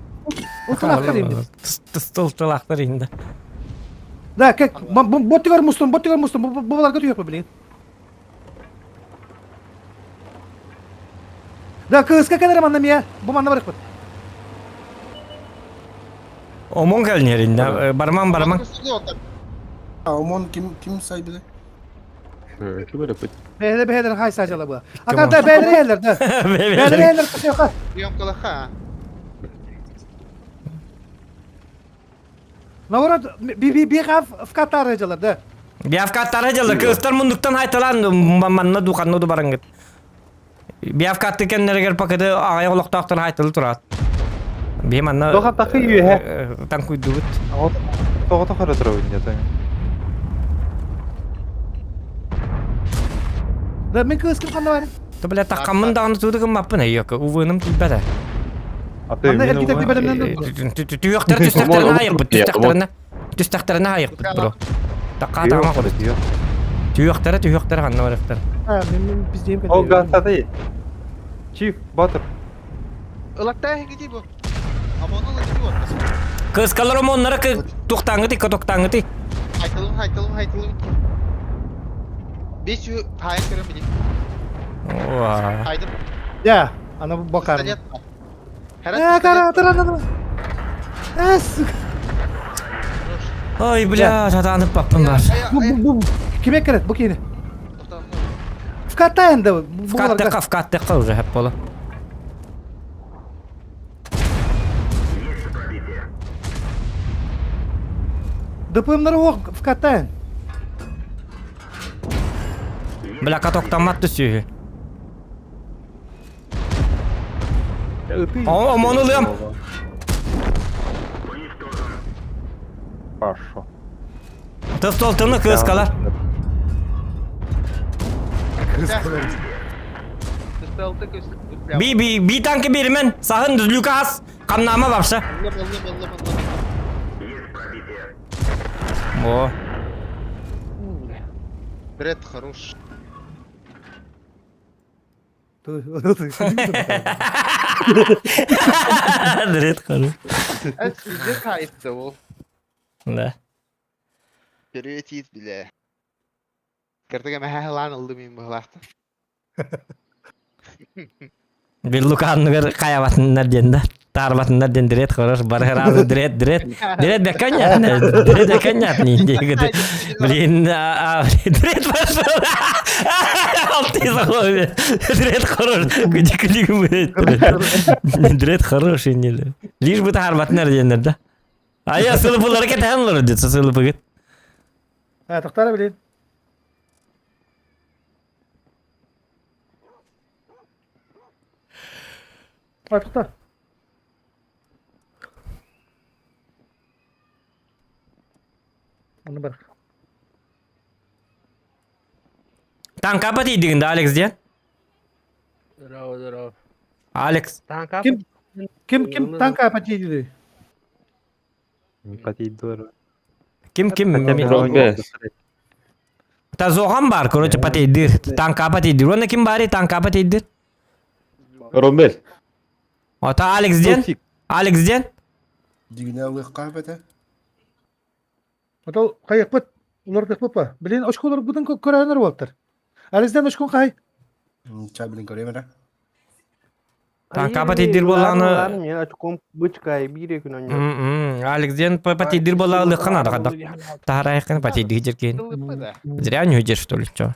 Отун инде. Стол тылахтар инде. Да, как бот мустун, бот мустун, бу баларга түйөк блин. Да, кыыска кэлэр манна мия. Бу манна барыппыт. Омон кэлнеринде. Барман барман. Омон ким ким сайбыды? Ким эрэ Бэйэлэр бэйэлэр хай саажала була. Ата да бэйэлэр бэйэлэр да. Бэйэлэр бэйэлэр кысыаха. Приемкалаха. Наоборот, би би би в Катар жалар да. Биавкаттары жалар. Кыстар мундуктан айталан манна духанна ду барангыт. Биавкатты кеннерегер пакеты агай олохтоохтор айтылы турат. Би манна Тоха тахы үйе. Танкуйдубут. Тоға тохара турабын деді. Да мен кыыс ким ханна бар. То бля таккаммын даҕаны тууду гыммаппын эйөкө увыным тиийбэтэ. Аты Манна мен эргитэ тибэлэмнэн Түөхтэр түстэхтэринэ айыппыт түстэхтэринэ түстэхтэринэ айыппыт бро. Такка таама курут. Түөхтэрэ түөхтэрэ ханна барыктар. А, мен мен биздейм Ол гастаты. Чиф, батыр. Ылакта хиги бу. Амону ылакты бу. Кыскалар омоннары кы тухтаңыты котоктаңыты. Айтылым, айтылым, айтылым. Бес ю хайын көрөм билим. Ооа. Хайдым. Я, ана бакар. Пистолет. Э, кара, тара, тара. Э, сука. Ой, бля, сатанып баппын бар. Бу бу бу киме керет бу кини. В Катаен да. В каттыққа, в каттыққа уже хеп бола. ДПМнары ох в Катаен. Бля, катоктамат түсі. Омону лым. Хорошо. Тыстолтыны кыскалар. Би би би танки бермен. Сағын Люкас. Камнама бапша. О. Бред хорош. Дред хорош. Пиздец хайпты ол. Да. Переветит, бля. Картага мәхәлан алды мин бұлақты. Бир Луканныгар каябатыннар диэн да. Таарбатыннар диэн дред хорош. Бар разы дред дред. Дред бекканят. Дред бекканят не диэгит. Блин, дред пошел. Алты заходит. Дред хорош. Күдик Дред хороший не. Лишь бы таарбатыннар диэннер да. А я сылыпылары кетен олар дет сылыпыгыт. Э, тоқтара билин. Артыта. Оны бар. Танка патийдигин да Алекс диэн? Здорово, здорово. Алекс. Танка Ким ким ким танка патийдиди? Патийдур. Ким ким? Ромбес. Тазохан бар, короче, патийдир. Танка патийдир. Онна ким бари танка патийдир? Ромбес. Ота Алекс диэн? Алекс диэн? Дигине ылыахха эбэтэ. Отол хайыппыт улардыкпыт па. Билин очколор бутун көрөнөр болтар. Ализден очкон кай? Ча билин көрөм эрэ. Танка патийдир буоллаҕына Мен очком бычка биир күн онньо. Алекс диэн патийдир буоллаҕа ылыахха наада хадах. Таһарайхын патийдир дьэркин. Зря не уйдешь, что ли, чё?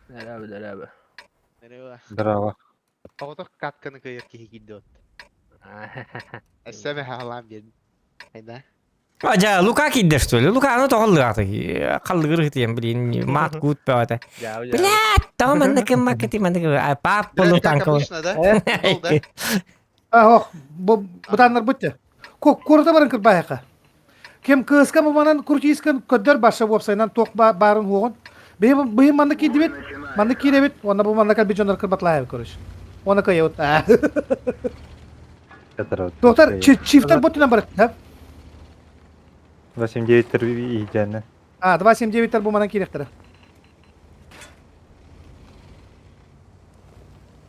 Здорово, здорово. Здорово. Оҕотох катканы кыайар киһи киирдэ от. Өссө хаалаан биэрдим. Айда. А, дьэ, Лука киирдэ, что ли? Луканы тоҕоллугааты. Халлыгыр хытыйан, блин, мат кут бөҕөтө. Блядь, тоҕо манна кыммаккыты манна пап полу танковый. да? А, ох, бу бутаннар бутте. Курата баран кырбайака. Кем кыска бу манан крутискан көдөр баша вопсайнан тох барын хугун. Бихим бихим манна кидибит, манна киребит, онна бу манна калби жонор кырбатлайып короче. Она кайот. Доктор, чифтер ботунан барат, да? 89 тер А, 279 тер бу манан киректер.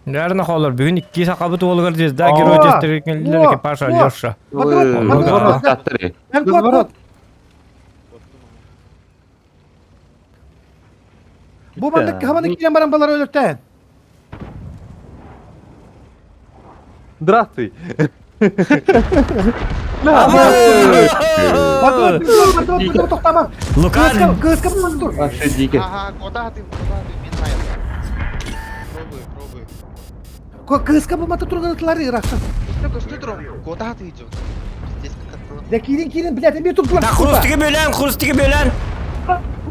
Наверное, холор. Бүгүн икки сақабыт уолугар звезда герой тестерикенлер экипаж Алеша. Бу маннык хаманы кирен баран балар өлөртән. Здравствуй. Лука. Кыска тур. Ага, куда ты, куда ты, мен Пробуй, пробуй. Кыска бу мата турган ирактан. Что, что туром? Куда ты идешь? Здесь как-то... Да кирин кирин, блядь, эме тур. Да хрустиги бөлен, хрустиги бөлен.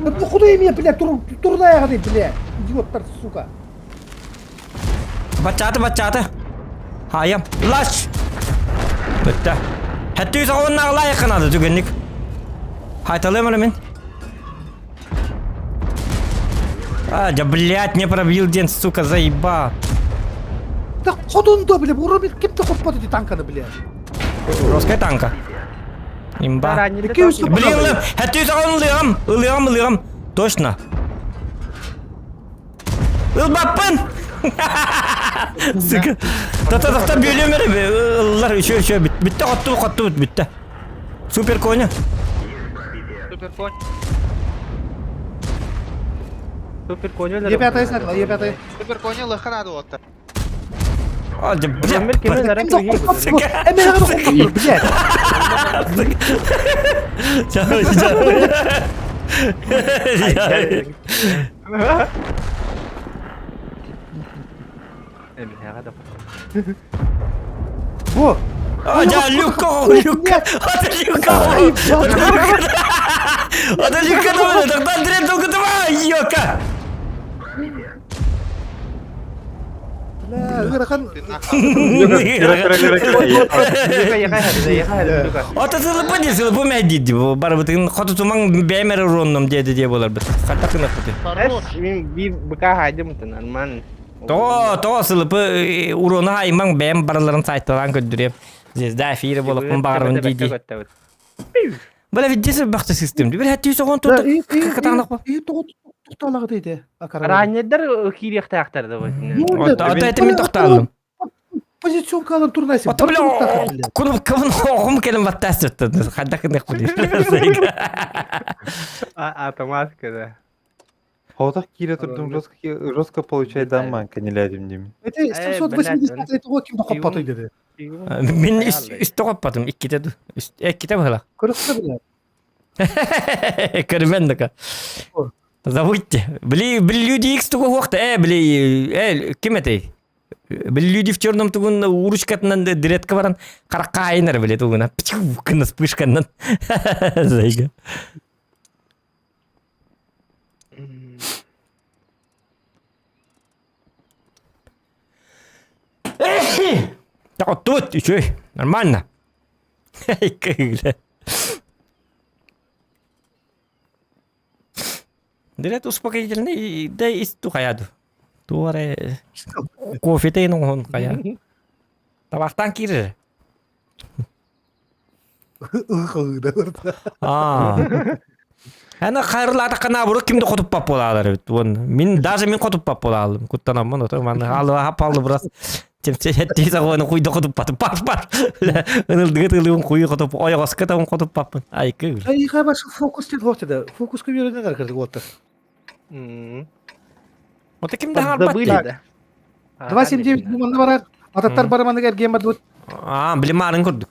Ну куда эме, блядь, тур турная блядь. Идиоттар, сука. Бачаты, бачаты. Хаям. Лаш. Бітті. Хәтті өз ауынна лайық қанады түгенник. Хайталым мен. А, да блядь, не пробил день, сука, заеба. Да ходун да, блядь, урубит, кем ты хоть под эти танканы, блядь. Русская танка. Имба. Блин, хәтті өз ауын ылығам, ылығам, ылығам. Точно. Ылбаппын! Сука. Та-та-та бөлемер ыллар еще еще бітті қотты қотты бітті. Супер коня. Супер конь. Супер конь. Е5 сняла, Е5. Супер конь лыхана отта. А, да, бля. Блядь. Чао, чао. Бу. А, да, Люка, Люка. Это Люка. Это Люка, тогда Андрей долго давай, ёка. Бля, ырахан. Ата сылыпы де сылыпы мәдид бар бытын хоту тумаң бәмер уронном деди де болар бит. Хатта кына кыты. Мен бир быка хайдым нормально. То то сылыпы урона аймаң бәм бараларын сайталан көдүреп. Звезда эфири болуп барын диди. Бля видесе бакты систем. Бир хәтти согон тут катанак ба. И тоқталағы дейді. Раннедер кирехтақтарды ғой. Ата ата мен тоқталдым. Позиционка алын турнайсы. Ата бля кунум кымын оғым келем баттас өттү. Хадда кынак куди. Автоматка да. Хотох кире турдум жестко жестко получает дамаг, не лядим дим. Это 780 это ким тоқпаты dedi. Мен үстө коппатым икките экките была. Көрөксө бля. Көрмендика. Забудьте. Бли, бли люди X тугу хуакта. Бли, ким это? Бли люди в черном тугун уручкатынан диретка баран каракайнар били тугуна. Пчу, кына вспышканнан. Зайга. Чоҕоттубут, үчүгэй, нормально. Кыылы. Дирет успокоительный да ис тухаяду. Туора кофе тейн оҥоһун хайа. Табахтан киирэр. Аа. Ана хайырлаатахха наоборот ким да хотуппат буолаалар эбит. Уон мин даже мин хотуппат буолаалым. Куттанаммын ото манна алыба хаппаллы бырас. Чемче хеттии саҕуаны куйда хотуппатым. Пар пар. Ынылдыгы тылыгын куйу хотуп ойоҕоско табын хотуппаппын. Айкы. Айыха баш фокус тет хохтеда. Фокуска үөрэнэн аркырдык уоттар. Ота ким да хаалбат Забыли да. 279 бу манна барар. Ататтар бары маннык эргиэн бардыбыт. Аа, били маарын курдук.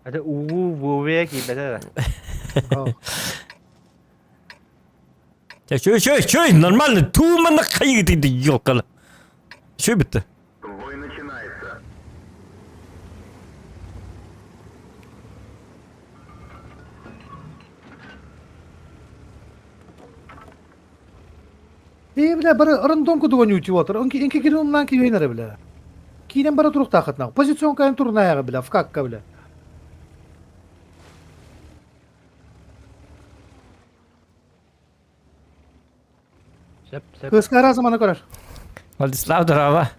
Это уу буобе киирбэтэ да. Чэ, чөй, чөй, чөй, нормально, туу манна хайыгытый ёлкалы. Чөй бүтті. Ээ, бля, бары рандом кудуга ньүүтү отыр. Онки инки кирин умнан киһинere бля. Киинен бара туруктаахытна. Позицион кайын турнаяга бля, в какка бля. Сөп, сөп. Кыска аразы маны көрөр. Владислав Дорова.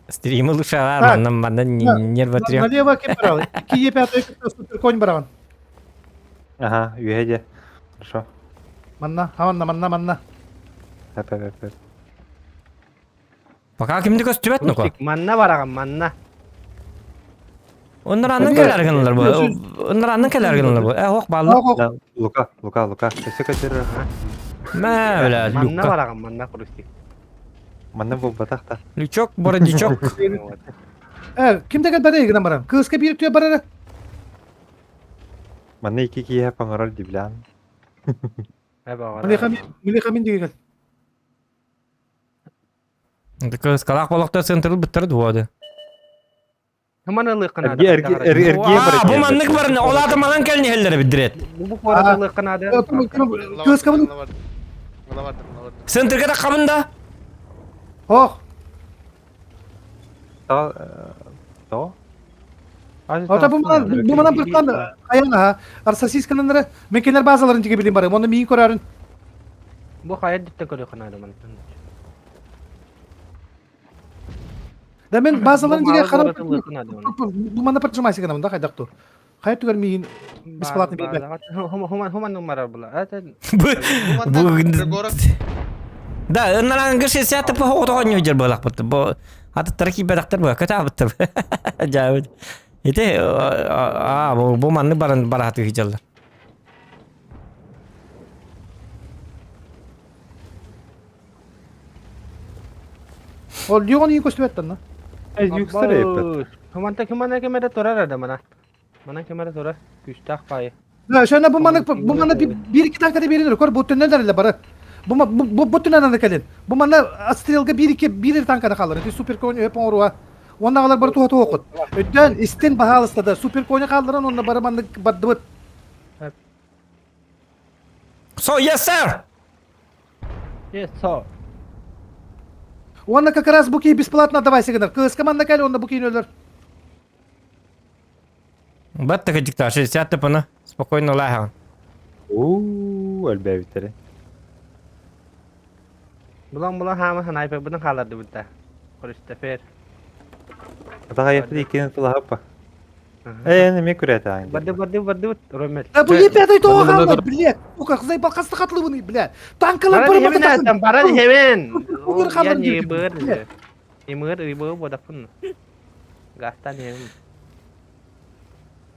Стримы лучше Так. манна манна нервотреп. Налево ким барал? Ки Е5 суперконь бараган. Ага, үөһэ дьэ. Хорошо. Манна, хаманна, манна, манна. Эп, эп, эп, эп. Пока кимди көстүбэт нуко. Рустик, манна бараҕын, манна. Оннор аннан кэлэр гыналар бу. Оннор аннан кэлэр гыналар бу. Э, ох балла. Ох, ох. Да, Лука, Лука, Лука. Өссө көтөр. Мэ, бля, Манна Люка. бараҕын, манна, Рустик. Манна буолбатах да. Лючок, бородичок. Вот. Э, ким деген бары гынан баран. Кыска бир түө барара. Манна икки киһи поҥорор диблян. Э, баҕара. Милихамин деген. Кыскалаах болохтор центрыл быттар дуоды. Хыман ылыахха наада. Эрги эрги эрги Аа, бу маннык баран, ол аата манан кэлин иһэллэр эбит Бу куорат ылыахха наада. Кыска bunu. Центрга да хабын да. Ох. То то. Ата бу манан бу манан быртан аян аха. Ар сосискалары мекенер базаларын тиге билин бары. Оны миин көрөрүн. Бу хайа диттен көрүөххэ наада мантан. Да мен базаларын Бу тиге малы харап. куорат ылыахха наада маны. Бу манна прижимайся гынан да хайдакту. Хайа түгөр миин бесплатно бербет. Хуман хуман умарар була. Это Бу Да, ыннаран гышы сәті по отоған жер болақ бұтты. Бу аты тарки бәдақтар бу, ката бытты. Жабыт. Ите а бу бу манны баран бараты хижалла. Ол Леон иин көстүбэттэн на. Юкстер эппет. Хуманта хумана кемере турар ада мана. Мана кемере турар. Күстах пай. Да, şöyle bu manık bu mana bir iki dakikada birini kor bu tünel derler bara. Bu bu bu tünel anı kalın. Bu mana astrelga bir iki bir tankada kalır. Ти супер конь öp oruğa. Онна алар бар туха окут. Өдөн истен баһалыста да супер коня калдыран онна бары маннык баддыбыт. So yes sir. Yes, so. Онна как раз буки бесплатно давай сигнал. Кыз команда кал онна буки нөлөр. Батта кыжыкта 60 тыпына. Спокойно лайхан. Уу, өлбөбүттере. Булан булан хама снайпер бұның қаларды бұтта. Христофер. Атаға япты иккенин тулахаппа. Э, неме күрәтә аңды. Барды барды барды Ромел. Да бу епядай тоға қалмай, блядь. Сука, заебал қасты қатылыбыны, блядь. Танкалар Баран бір хемен атам, баран хемен. Угыр Я қалыр не дейді, быр. блядь. Имыр ибы бодапын. Гастан хем.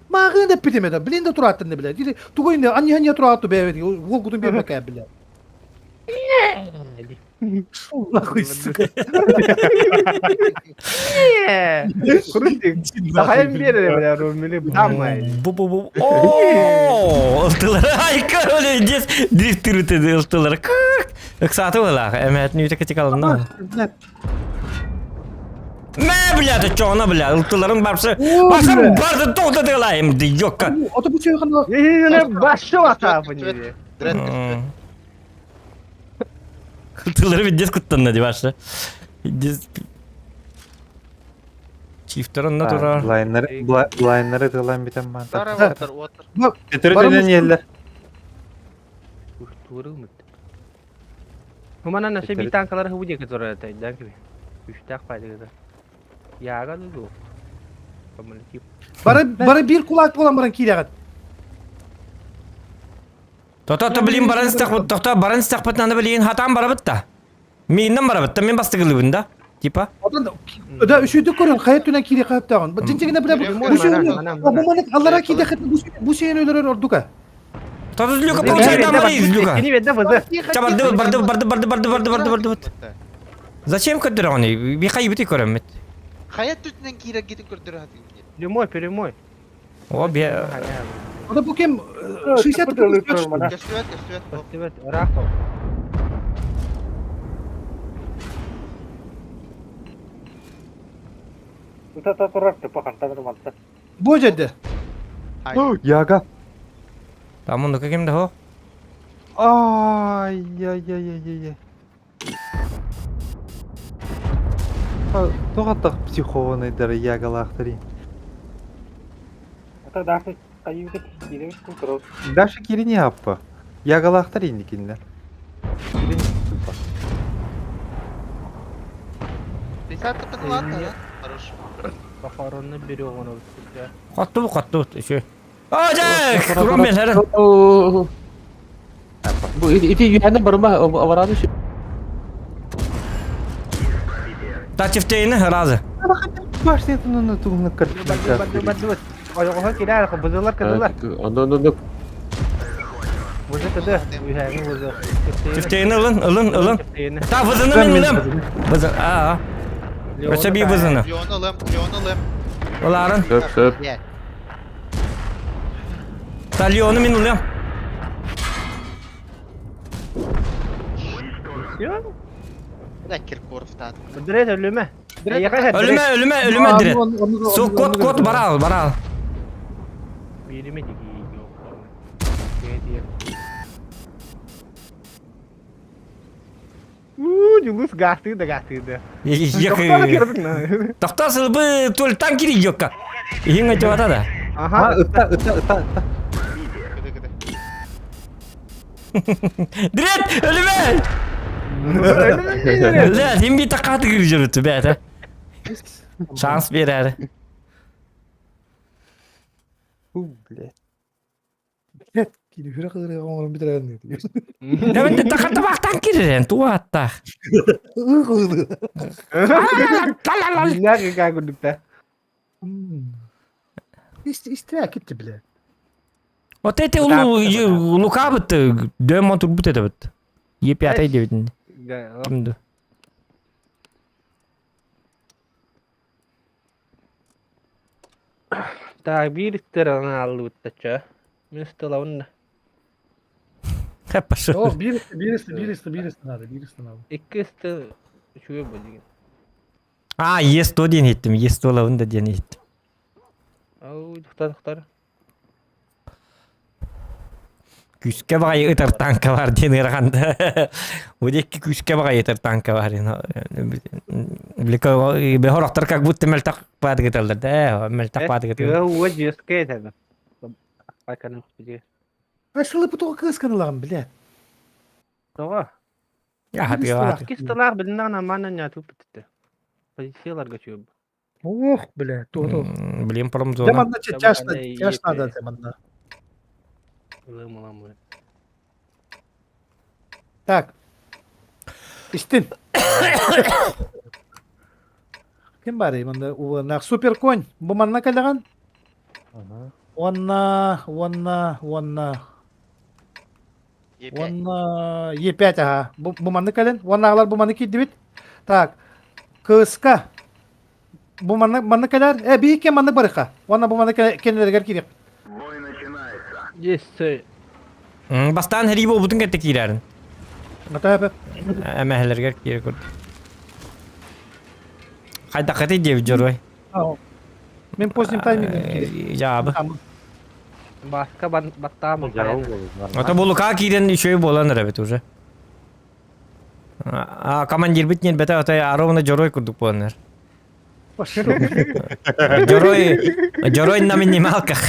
Мағын деп бітемеді, блин да тұратын блядь. Или тугойны, анне анне тұраты бе, ол гудun бермек блядь. Шул нахуй, сука. Сахайым бере бля Ромели бұтамай. Бу бу бу. О, ылтылар. Ай, короле, дес дрифтер өтеді ылтылар. Кык. Ыксаты болақ. Әмәт нүте кітек алынна. Блядь. Мә, бля, чоҕуна бля, ылтыларын барсы, баса барды тоғда дылайым, ди, ёкка. Ото бу чөйхана. Башы ватабын. Ылтылары виддес кыттанна ди башы. Виддес. Чифтер онна турар. Блайннары блайннары тылан битен ман. Тара отыр, отыр. Өтөрү төнөн иэллэр. Хуманан өссө биир танкалар хыбы диэки турар этэ, өйдөөн кэбиһ. Күүстээх баайдыгыта. Яга да дуо? Бары бары биир кулаак буолан баран киирэҕит. Тото то билин баран истэхпит, тохто баран истэхпит аны билин хатаан барабыт да. Мииннэн барабыт да, мен бастыгылыбын да. Типа. Отон да үсүйдүк көрөн хайа түнэн киири хаптааҕын. Дьинчигинэ бile бу сүйүнү бу маннык аллара киидэхит бу сүйүнү өлөрөр ордука. Тото Люка получай там Люка. Ча барды барды барды барды барды барды барды барды. Зачем көрдөрөҕүнүй? Би хайбыты көрөммүт. Хайа түтүнэн киирэргитин көрдөрө сатыыбын. Прямой, прямой. О, бе... Ода бу кем 60 Көстүбэт, көстүбэт. Көстүбэт, ыраах ол. Ыта турар тупа хантан ырманта. Бу жерде. Яга. Там оннука ким да хо? Ай, яй, яй, яй, яй. Тоҕо тах психованныйдары ягалаахтарый? Это Даша хайыыта киирэн кутурал. Даша киирини аппа. Ягалаахтар инникиннэр. Киирини тупа. Десятка ладно, да? Хорош. Похоронный берег Хатту, хатту, еще. О, Джек! Кроме жары. Бу ити юһәнә барма авараны ши. Тачифтейні разы. Башнетын тугуна картина. Ойоҕоһо киирэр, бузылар кыдылар. Аны аны Бузы кыды, үһәҥи бузы. Чифтейні ылын, ылын, ылын. Та вызыны мен ылым. Вызы, а, а. Өсө би вызыны. Леон ылым, Леон ылым. Оларын. Сөп, сөп. Та Леону мен ылым. Да, Киркоров тат. Дред өлүмэ. Өлүмэ, өлүмэ, өлүмэ дирет. Су кот, кот, барал, барал. Бириме диги Уу, Дюлус гастыы да гастыы да. Тохтоо сылбы тултан кири йокка. Иһиң айтыбата да. Аха. Ытта, ытта, ытта, ытта. Дред, өлүмэ! Лэ, син би такааты кири жүрүттү бээтэ. Шанс берәри. Фу, блядь. Блядь, кини хүрэ кыырыга оҥорон бүтэрэн Дәвенде такатабахтан кирирен туаттах. Нәге курдукта. Истря китти бля. Вот эти лука бит дөм турбут это бит. Е5 девитин. Кимди? Так, биир сторона аллыбыттача. Мин столабын Пошел. О, биир биир биир биир надо, биир надо. Икки сты үчүгэй бу деген. А, Е100 диэн иһиттим, Е100 лабын да диэн иһиттим. Ау, тохтар, тохтар. Күүскэ баҕайы ытар танка бар диэн ыараханда. Бу диэки күүскэ баҕайы ытар танка бар. Бехорохтор как будто мөлтөх баадыгыталлар да, мөлтөх баадыгыталлар. Уа жесткая это. Байканын күтүгэ. Ай сылы бу тоҕо кыысканылагын, блядь. Тоҕо? Яхатыга Икки столаах билиннэҕин амаанан ньаатык бүтүттэ. Позицияларга чуйбу. Ох, блядь, то то. Блин, Дьэ промзона. манна чаш чаш надо манна. Ылым-ылым. Так. Истин. Ким бар манна уна супер конь. Бу манна кэлэҕин? Уонна, уонна, уонна. Уонна Е5 аха. Бу бу манна кэлэн. Уонна аҕалар бу манна киирдибит. Так. Кыска. Бу манна манна кэлэр. Э биһикке манна барыха. Уонна бу манна кэннилэригэр киириэх. Есть. Бастаан хэрии буолбутун кэтте киирэрин. Ата Эмэһэлэргэр киирэ көрдүм. Хайдаххытый диэбит дьоруой. Мен поздним таймингом киирдим. Дьаабы. Бааска баттаамын Ото булука киирэн үчүгэй буолан эрэбит уже. А командирбит ньирбэтэ отой ровно дьоруой курдук буолан эр. Дьоруой дьоруой на минималках.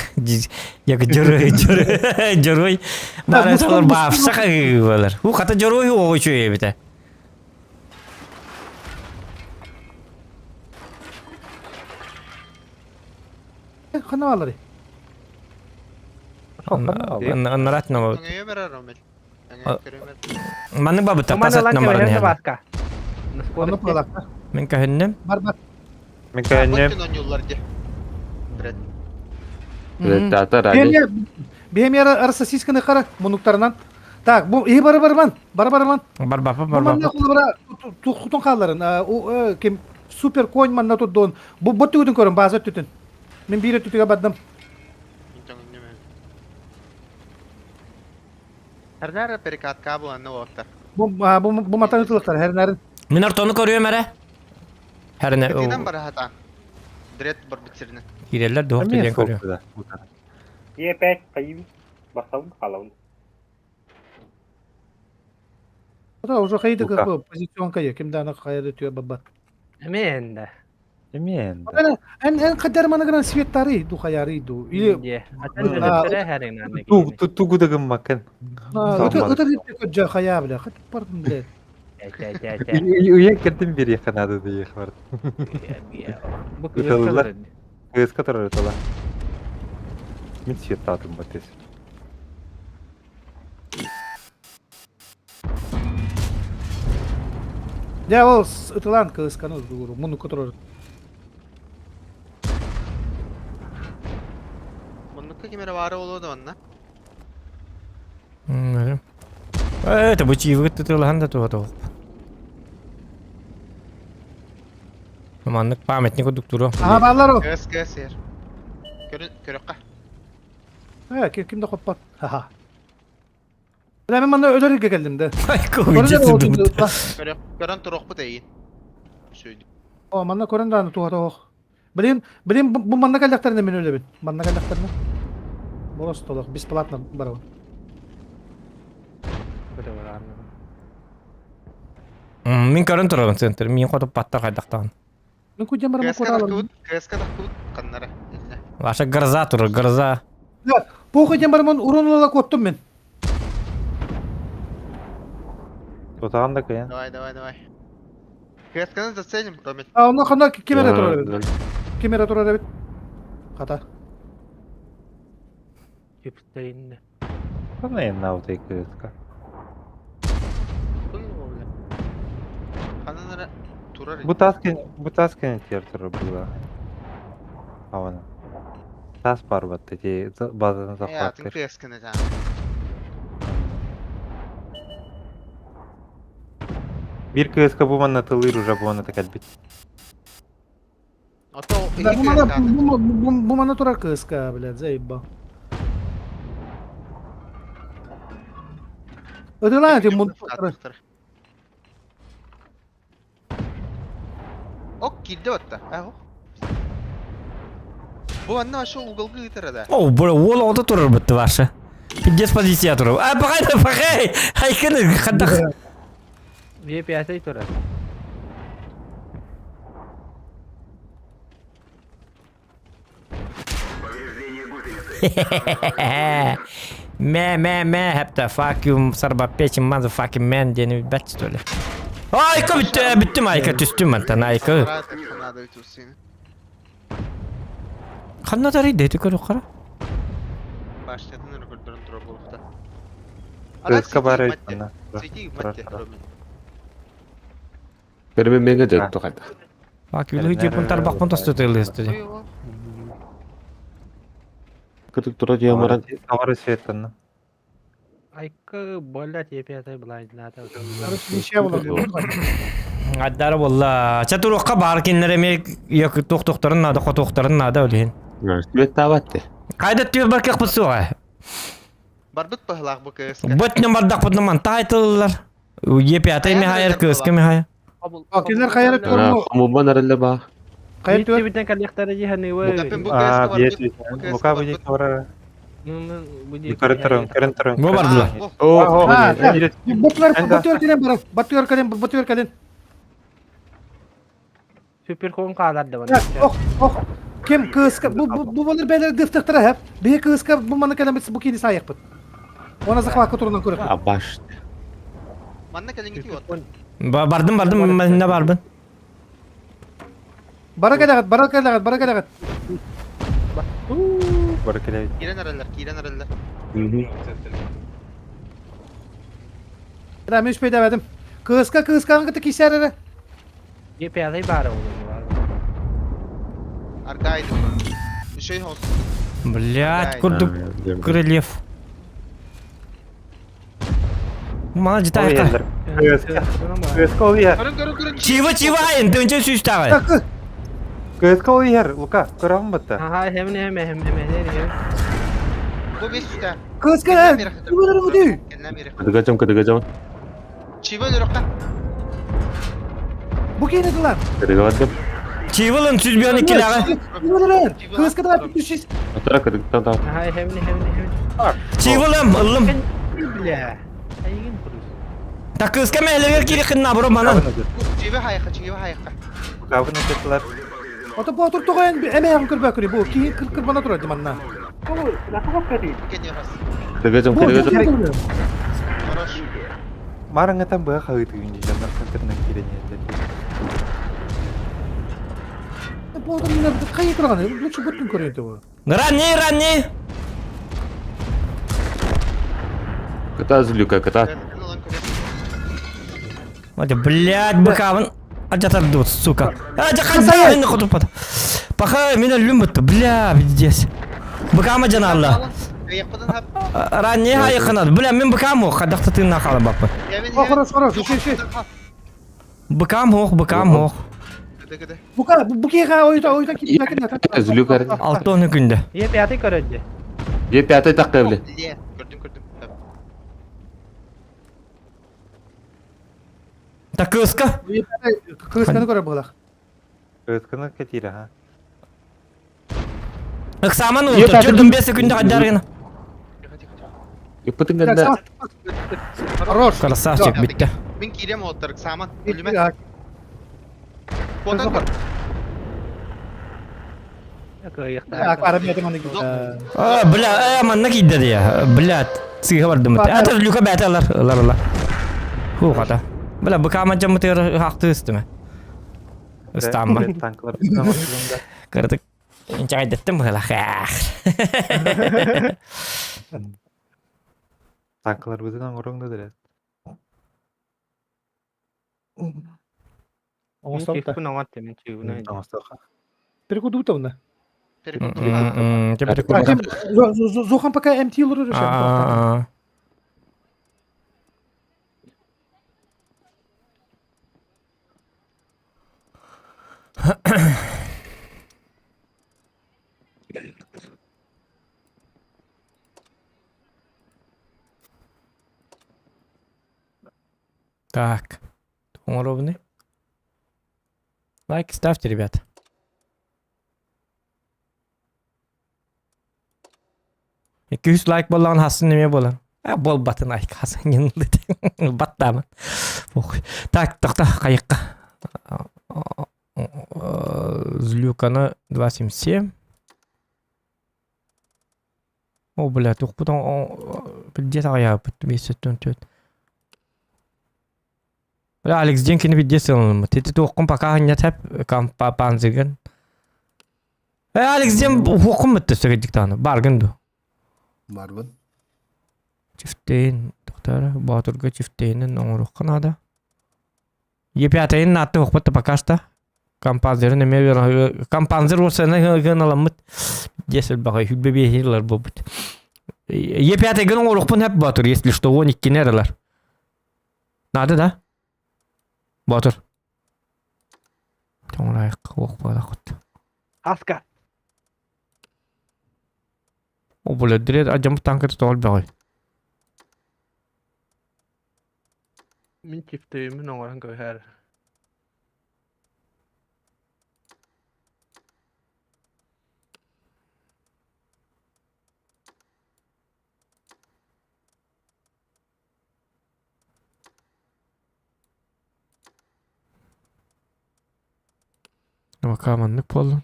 Як дьоруой дьоруой дьоруой. Бары солор баапсах буолар. Ху хата дьоруой оҕо үчүгэй эбитэ. Хана алары. Аннарат на Маннык бабыта тасат номерын иһэн. Мин көһүннүм. Бар бар. Мин көһүннүм. Бемер арсасисканы қара мунуктарынан. Так, бу и бары барман, бары барман. Бар бапа бар бапа. Манна тухутун хаалларын, ким супер конь манна турдун. Бу бу түгүтүн көрүн база түтүн. Мен биир өттүтүгө бардым. Хернара перекатка буоланна уоттар. Бу бу бу матан ытылыктар хернарын. Мин ортону көрүөм эрэ. Херне. Кытынан бара хатаан. Дред барбыт сиринэн. Киирэллэр дуох диэн көрүөм. Е5 хайыы басабын халабын. Да, уже хайды как позиционка я, ким даны хайды түйе бабат. Эмен да. Эмен да. Эн эн кадер мана гран светтары ду хаяры ду. Или Ту тугу да гыммакын. Это это жа хая бля, хат пардон бля. Уя кирдим бир якынады дейх бар. Ыталылар. Кыска турар ытала. Мин светтатым батес. Дьэ ол ытылаан кыысканы муннукка турар. Муннукка ким эрэ баара буолуо да манна. Это бу чиивыгыт тытылаһан да туһа тоҕуп. Маннык памятник курдук туруо. Аха бааллар ол. Кыыс кыыс эр. Көрүн көрөххө. Э ким да хоппот. Ха-ха. Бля, мен манна өлөрүгө келдим да. Көрөн туруохпут эйин. О, манна көрөн дааны туһата ох. Блин, блин, бу манна кэллэхтэринэ мин өлөбүн. Манна кэллэхтэринэ. Просто олох бесплатно барабын. Мин көрөн турабын центр. Мин хотуп паттар хайдахтаан. Мин кудьям барам куралам. КСК тахтыбыт каннара. Ваша гроза турар, гроза. Похуй дем барамын урон ыла куоттум мин. Тутаҕын да кыйан. Давай, давай, давай. КСК-ны заценим, Ромин. А, онно ханна ким эрэ турар эбит? Ким эрэ турар эбит? Хата. Чипстейн. Ханна эннаутай КСК. Ханан турар. Бу тас бу тас кенетер турар была. Авана. Тас бар батты те базаны захваттыр. КСК-ны та. Бир КСК бу манна тылыр уже бу манна такалбит. Бу манна турар КСК, блядь, заебал. Ödülän ти мун. Ок, киирдэ батта. Аһо. Бу анна вообще уголга ыытара да. О, бро, уол оҕото турар бытты ваша. Пиздец позиция турар. А, пахай, пахай! Хайкын, хадах. Бие пятый турар. Мэ, мэ, мэ, хепта, fuck you, сарбаппечим, motherfucking man диэни билбэт что ли? Айка бүттэ, бүттүм, айка түстүм мантан, айка. Ханна тарый дети көрүк қара? Баштатын өрө көрдөрөн турар буолуохта. КСК бар эбит Көрбө меге деді қайда. Fuck you, луи жепун тарбақпын тосты тылысты. Кытык тура диамаран. Товары светтанна. Айка болла тепе былайдыната. Аддары болла. Чатуруққа бар киннер эме yok тоқтоқтарын нада, хотоқтарын нада өлейін. Свет табатты. Қайда түйір бар кек бұтсуға? Барбыт пахлах бу КСК. Быт не бардақ бұт наман тайтыллар. Е5 ми хайыр, КСК ми хайыр. Кинилер хайыр Хомубан арылла ба. Хайа түөр? Биттибитен каллиахтара дии ханыыбы. Таппын бу А, КС-ка биэс барбыт. Бу КС-ка Лука бу барбыт. диэки барар. Бу диэки Көрөн турун, көрөн турун. Бу бардылар. О, О, А, так. Батыгар Эн батыгар кэлэн барар. Батыгар кэлэн, батыгар кэлэн. Супер кон хаалар да Так, ох, ох. Ким кыыска бу бу бу балар бээлэр дыфтахтара хэп. Биһи кыыска бу маны кэлэн бу кини саайахпыт. Она захватка турунан көрөппүт. А баш. Манна кэлиҥҥити уот. Бардым, бардым, манна барбын. Бара кэлэҕит, бара кэлэҕит, бара кэлэҕит. Бары кэлэбит. Киирэн эрэллэр, киирэн эрэллэр. Мен үспейдээбэтим. Кыыска кыыскаҕын кытта киирсээр эрэ. Е пятый баара ол. Аргай. Еще и хос. Блядь, курдук крыльев. Мана житайка. Кыыска ол иһэр. Көрүн, көрүн, көрүн. Чива чива айын, тынча сүүстаҕай. Так, Кыыска ол иһэр, Лука, көрөҕүн батта. Аха, хем хем хем хем хем. Бу бес үстэ. кыыска Кыыска Кыдыгачам, кыдыгачам. Чива өлөрөккө. Бу кини дылар. Кыдыгабардым. Чивылын сүзбүөн иккилэҕэ. Кыыска да түшүс. Атара кыдыктан та. Аха, хем хем хем. Чивылым, ыллым. Бля. Айгын курус. Та кыыска мэһлэгер кири кынна бро манан. Чива хайка, чива хайка. Лукабын өтөтүлэр. Ото бу тур тоҕойон эмэҕин көрбөкүрү бу киһи кырбана турар диманна. Кенни хос. Кыдыгачам, Бу кыдыгачам. Хорош. Мараңытан быға қағытыгын жамнар центрынан кирен елдер. Бу отыр кайы турган, лучше бүттүн көрөйт бу. Ранни, ранни. Кыта злюка, кыта. Мадя, блядь, быкавын. Ажатар сука. Ажа кандай хотупат. Паха меня любит, бля, пиздец. Быкама жаналла. Ранни хайканат. Бля, мен быкам ох, кадакта тыына кала баппы. Хорош, хорош, ши ши. Быкам ох, быкам ох. Бука, букега ойта ойта кип Злюка. Алтоны күндө. Е пятый көрөдү. Е пятый такка бile. Көрдүм, көрдүм. Та кыска. Кысканы көрө булах. Кыысканы кетире, ха. Ыксаман улту. Жүрдүм 5 күндө кадаргына. Иппытын ганда. Хорош. Красавчик битте. Мен кирем оттар, саман. Өлүмө. Ботан көр. А, бля, манна кийдэ дия. Бля, сыга бардым. Ата люка бәтәләр, лар лар. Ху ката. Бля, быкама жамытыр хакты үстүмө. Ыстамма. Танклар. Кырдык. Инча кайдаттым была. Танклар бытынан орыңды дирет. Перекудутовна. Теперь Зохан пока МТ луру решает. Так. Он ровный. Лайк ставьте, ребят. 200 лайк болған хасын неме болар? А, бол батын лайк хасын Баттамын. Так, тоқта, қайыққа. Злюканы 277. О, бля, туқпытан где-то аяғы бітті, 5 Бля, Алекс Денкини видес ылынмы. Тети тоққын пока не тәп кампа панзыгын. Алекс Ден хоққын бітті сөге диктаны. Баргын ду. Барбын. Чифтейн, тоқтары, Батурга чифтейнин оңыруққын ада. Епятайын натты хоқпытты пока что. Компанзерин эме компанзер болса гыналамыт. Десел бағай хүлбе бейхилар бобыт. Епятай гын оңыруқпын хәп Батур, если что, он иккенералар. Надо, да? Батыр. Тоңрайық, оқ бала құт. Аска. О, бля, дирет ажам танкы тоғыл бағай. Мин чифтеймин оңорон көһөр. Пока маннык буоллун.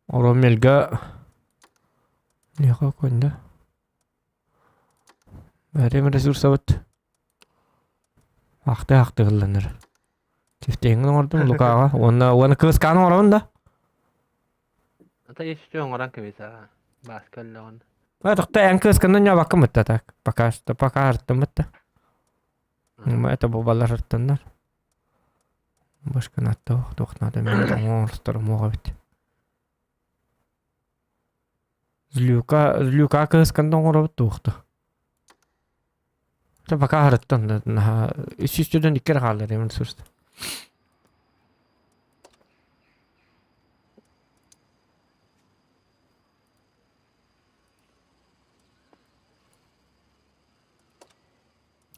Оромельга Леха конда. Бәрем ресурсабыт. Ахты ахты ылланыр. Чифтеҥин оҥордум Лукаҕа. Уонна уонна кыыскааны оҥоробун да. Ата еще оҥорон кэбис аа. Бааска өллөҕүн. А тохто эн кыысканан ньабаккын бытта так. Пока что пока артым бытта. Это бубалар артыннар. Башканатта туох надо мен оҥорторум уоҕа эбит. Злюка Злюка кыысканда оҥоробут туохта. Чэ пока аһарыттан наһаа үс үстүдэн икки эрэ хаалла диэмин сурста.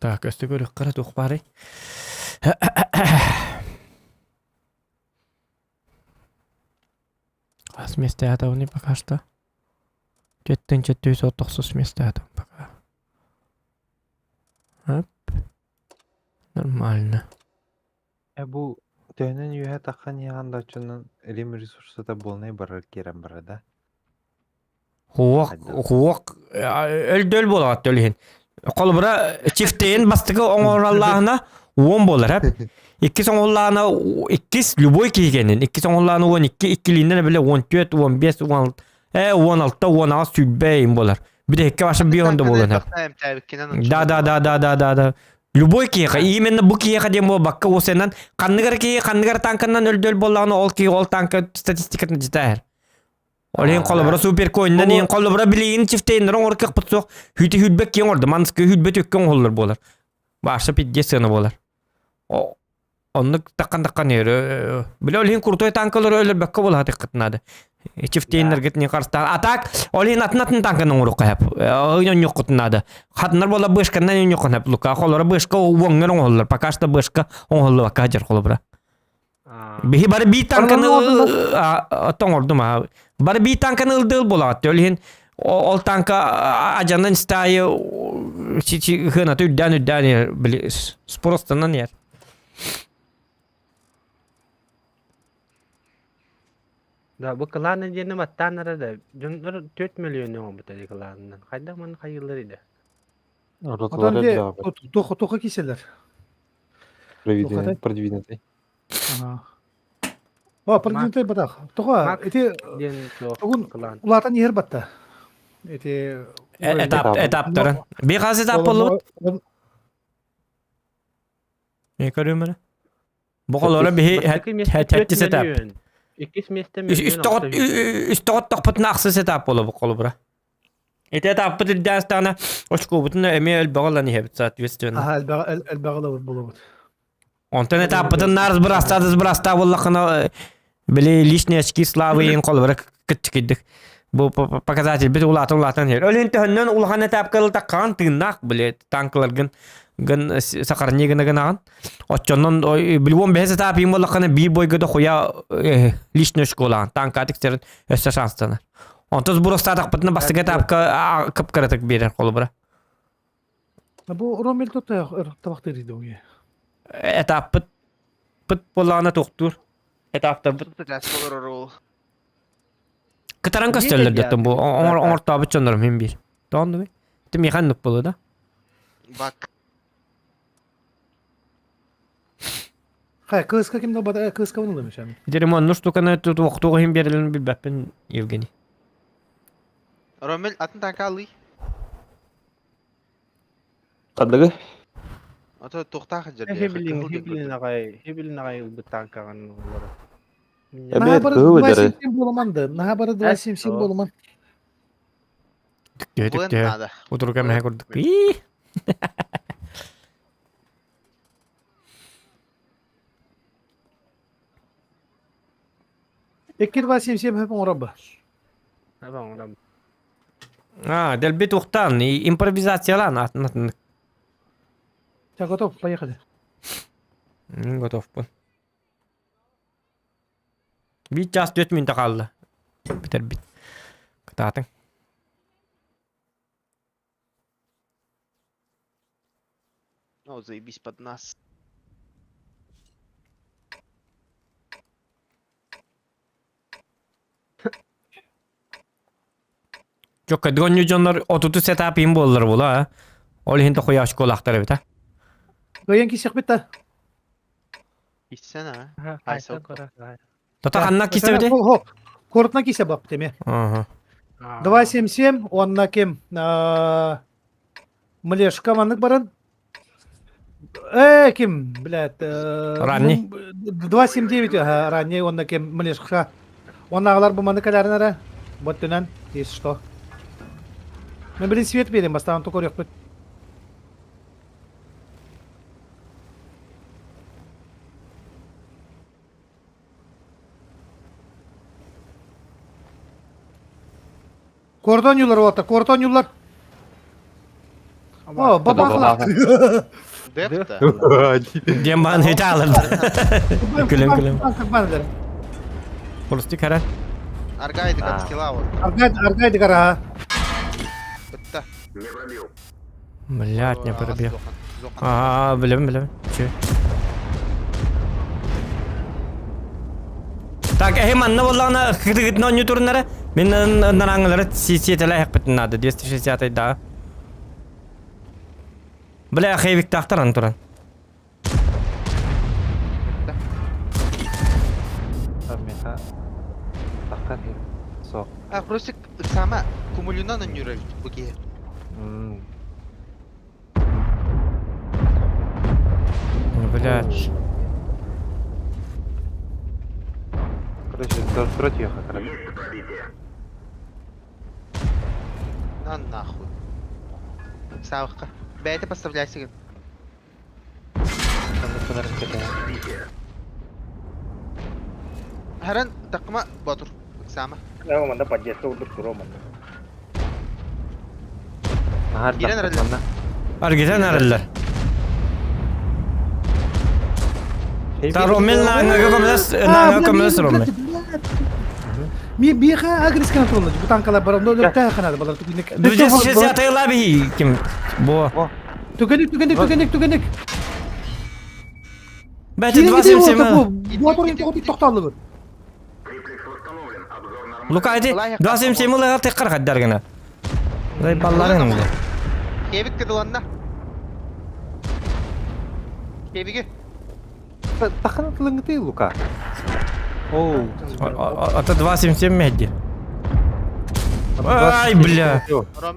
Так, өстө көрүөххэ туох баарый? Хас миэстэ аатабыный пока что? Түөттэн чөттүүс тохсус миэстэ аатым пока. Оп. Нормально. Э бу төһөнөн үөһэ таххан иһэҕин да оччонон Рим ресурсата буолнай барар киирэн барар да? Хуох, хуох, өлдөөл буолаҕат төлүһүн. Холобура, чифтейин бастакы оҥороллааһына уон буолар, эп. Иккис оҥоһуллааһына иккис любой киһи кэннин. Иккис оҥоһуллааһына 12, иккилииннэн эбилэ 14, 15, 16, 16, 18 сүүрбэ им буолар. Бүтэһиккэ ваша биир онда буолан эп. Да, да, да, да, да, да, да. Любой киһиэхэ, именно бу киһиэхэ диэн буолбакка, уосайынан ханныгар киһи ханныгар танканан өлдөөл буоллаҕына, ол киһи ол танка статистикатын дьитээр. Ол иһин холобура суперкоиннан иһин холобура билигин чифтейнер оҥор кыахпыт суох хүүтэ хүүрбэт киһи оҥордо манныска хүүрбэт үккэ оҥоһуллар буолар. Баша пиздец сыана буолар. Оннук таккан таккан иһэр. Бile ол иһин крутой танкалары өлөрбөккө буолаат иккит надо. Чифтейнергит не карстаан. А так ол иһин атын атын танканы оҥоруохха хэп. Ойнонньуоххутун надо. Хатынар буола бышканнан ойнонньуоххун хэп. Лука холора бышка уоҥҥар оҥоһуллар. Пока что бышка оҥоһуллубакка дьэр холобура. Биһи бары биир танканы тоҥордум аа. Бары биир танканы ылдыыл буолаҕат. Ол иһин ол танка адьанан стайы хыната үрдээн үрдээн били спростанан иһэр. Да, бу кылааны диэни баттаан эрэ да, дьоннор 4 миллион оҥорбута дии кылаанынан. Хайдах маны хайыыллар иде? Отон де тоха киселер. Продвинутый. О, продвинутый батах. Тоҕо ити тугун улаатан иһэр батта. Ити этап этаптарын. Би хас этап боллубут? Мен көрүм эрэ. Бу холоро биһи хэттис этап. Иккис месте Үс тоҕот тохпутун ахсыс этап болобу холобура. Ити этаппыт ирдээн очкобутун эмиэ элбэҕи ылан иһэбит соответственно. Аха элбэҕи ылабыт болобут. Онтон этаппытын наар сбырастаа сбырастаа буоллаххына били личные очки славы иин холобура кытчыкыйдык. Бу показатель бит улаатан улаатан иһэр. Өлүн төһөннөн улахан этапка ылтаккаҕын тыыннаах били танкаларгын гын сахарни гына гынаҕын. Оччоннон билбон бэһис этап иин буоллаххына биир бойга да хуя личный школаҕын танка тиксерин өссө шанстанар. Онтон сбростаатахпытына бастакы этапка кып-кыратык биэрэр холобура. Бу Ромель тут табахтыыр дии Этаппыт пыт буоллаҕына туохтуур. Этаптарбыт Кытаран көстөллөр деттим бу оҥортообут дьоннорум мин биир. Тоон дуй? Ти миэхэ оннук буолуо да? Бак. Хай, кыыска ким да бата кыыска ылым ишем. Дерему штуканы туох иһин биэрэлин билбэппин Евгений. Ромель атын танка алый. Ханныгы? Ото туохтаах дьэр. Хибилин аҕай, хибилин аҕай ылбыт танкаҕын олоро. Наһаа бары 277 буолуман да, наһаа бары 277 буолуман. Түктүө түктүө. Утурука мэһэ курдук. Икки 277 хөп оҥоробу. Оҥоробу. А, дэлби тухтаан, импровизациялаан атын атын. Все, готов, поехали. Готовпун. Биир час 4 мүнүүтэ хаалла. Бүтэрбит. Кытаатыҥ. Ну, заебись под нас. Жокка донню дьоннор отуту сетап им буоллар була. Ол иһин тохуя школахтар эбит а. Кыайан кисэхпит та. Иссен а. Айсыл. Тата ханна кисэбити? Кортна кисе бап теме. Ага. 277, онна ким? Млешка маннык баран. Э, ким, блядь. Ранний. 279, ага, ранний, онна ким, Млешка. Оннағылар бу маны кэлэрин эрэ. Боттунан, если что. Мен блин свет берем, бастаан токор ёкпут. Кордон юлар уолаттар, кордон юлар. О, бабахла. Депта. Диэн баан үтэ алырды. Күлүм күлүм. Холостик хара. Аргайды скилла вот. Аргай, аргай дигара. Бытта. Блядь, не пробил. А, билем, билем. Че? Так, эһи манна буоллаҕына кытыгытын оонньуу туруннара мин нараҥылары сиэтэлэ эһэхпитин наада 260 да. Бля, хейвиктаахтар аны туран. Миха тахтар Суох. А, просто сама кумулюнан онньуур эбит бу киһи. Блядь. Короче, против ехать, короче. На нахуй. Савка. Бэйте поставляйся. Харан такма батур. Сама. Ээ, манна подъезд урдук туруом манна. Нахар Киирэн тахтар эрэллэр. манна. Аргитен арыллар. Та Ромел нааңага көмөлөс, нааңага көмөлөс Ромел. Ми биха агрес контроль, бу танкалар бар, но тә ханады балар түгенек. 260 ыла биһи ким? Бо. Түгенек, түгенек, түгенек, түгенек. Бәти 277. Мотор инде тоқталды. Лука эти 277 ылыга теккар хаддар гына. Дай балларын инде. Кебик кыдыланна. Кебиги. Тахын тылыңгыты Лука. Оу. Ата 277 медди. Ай, бля.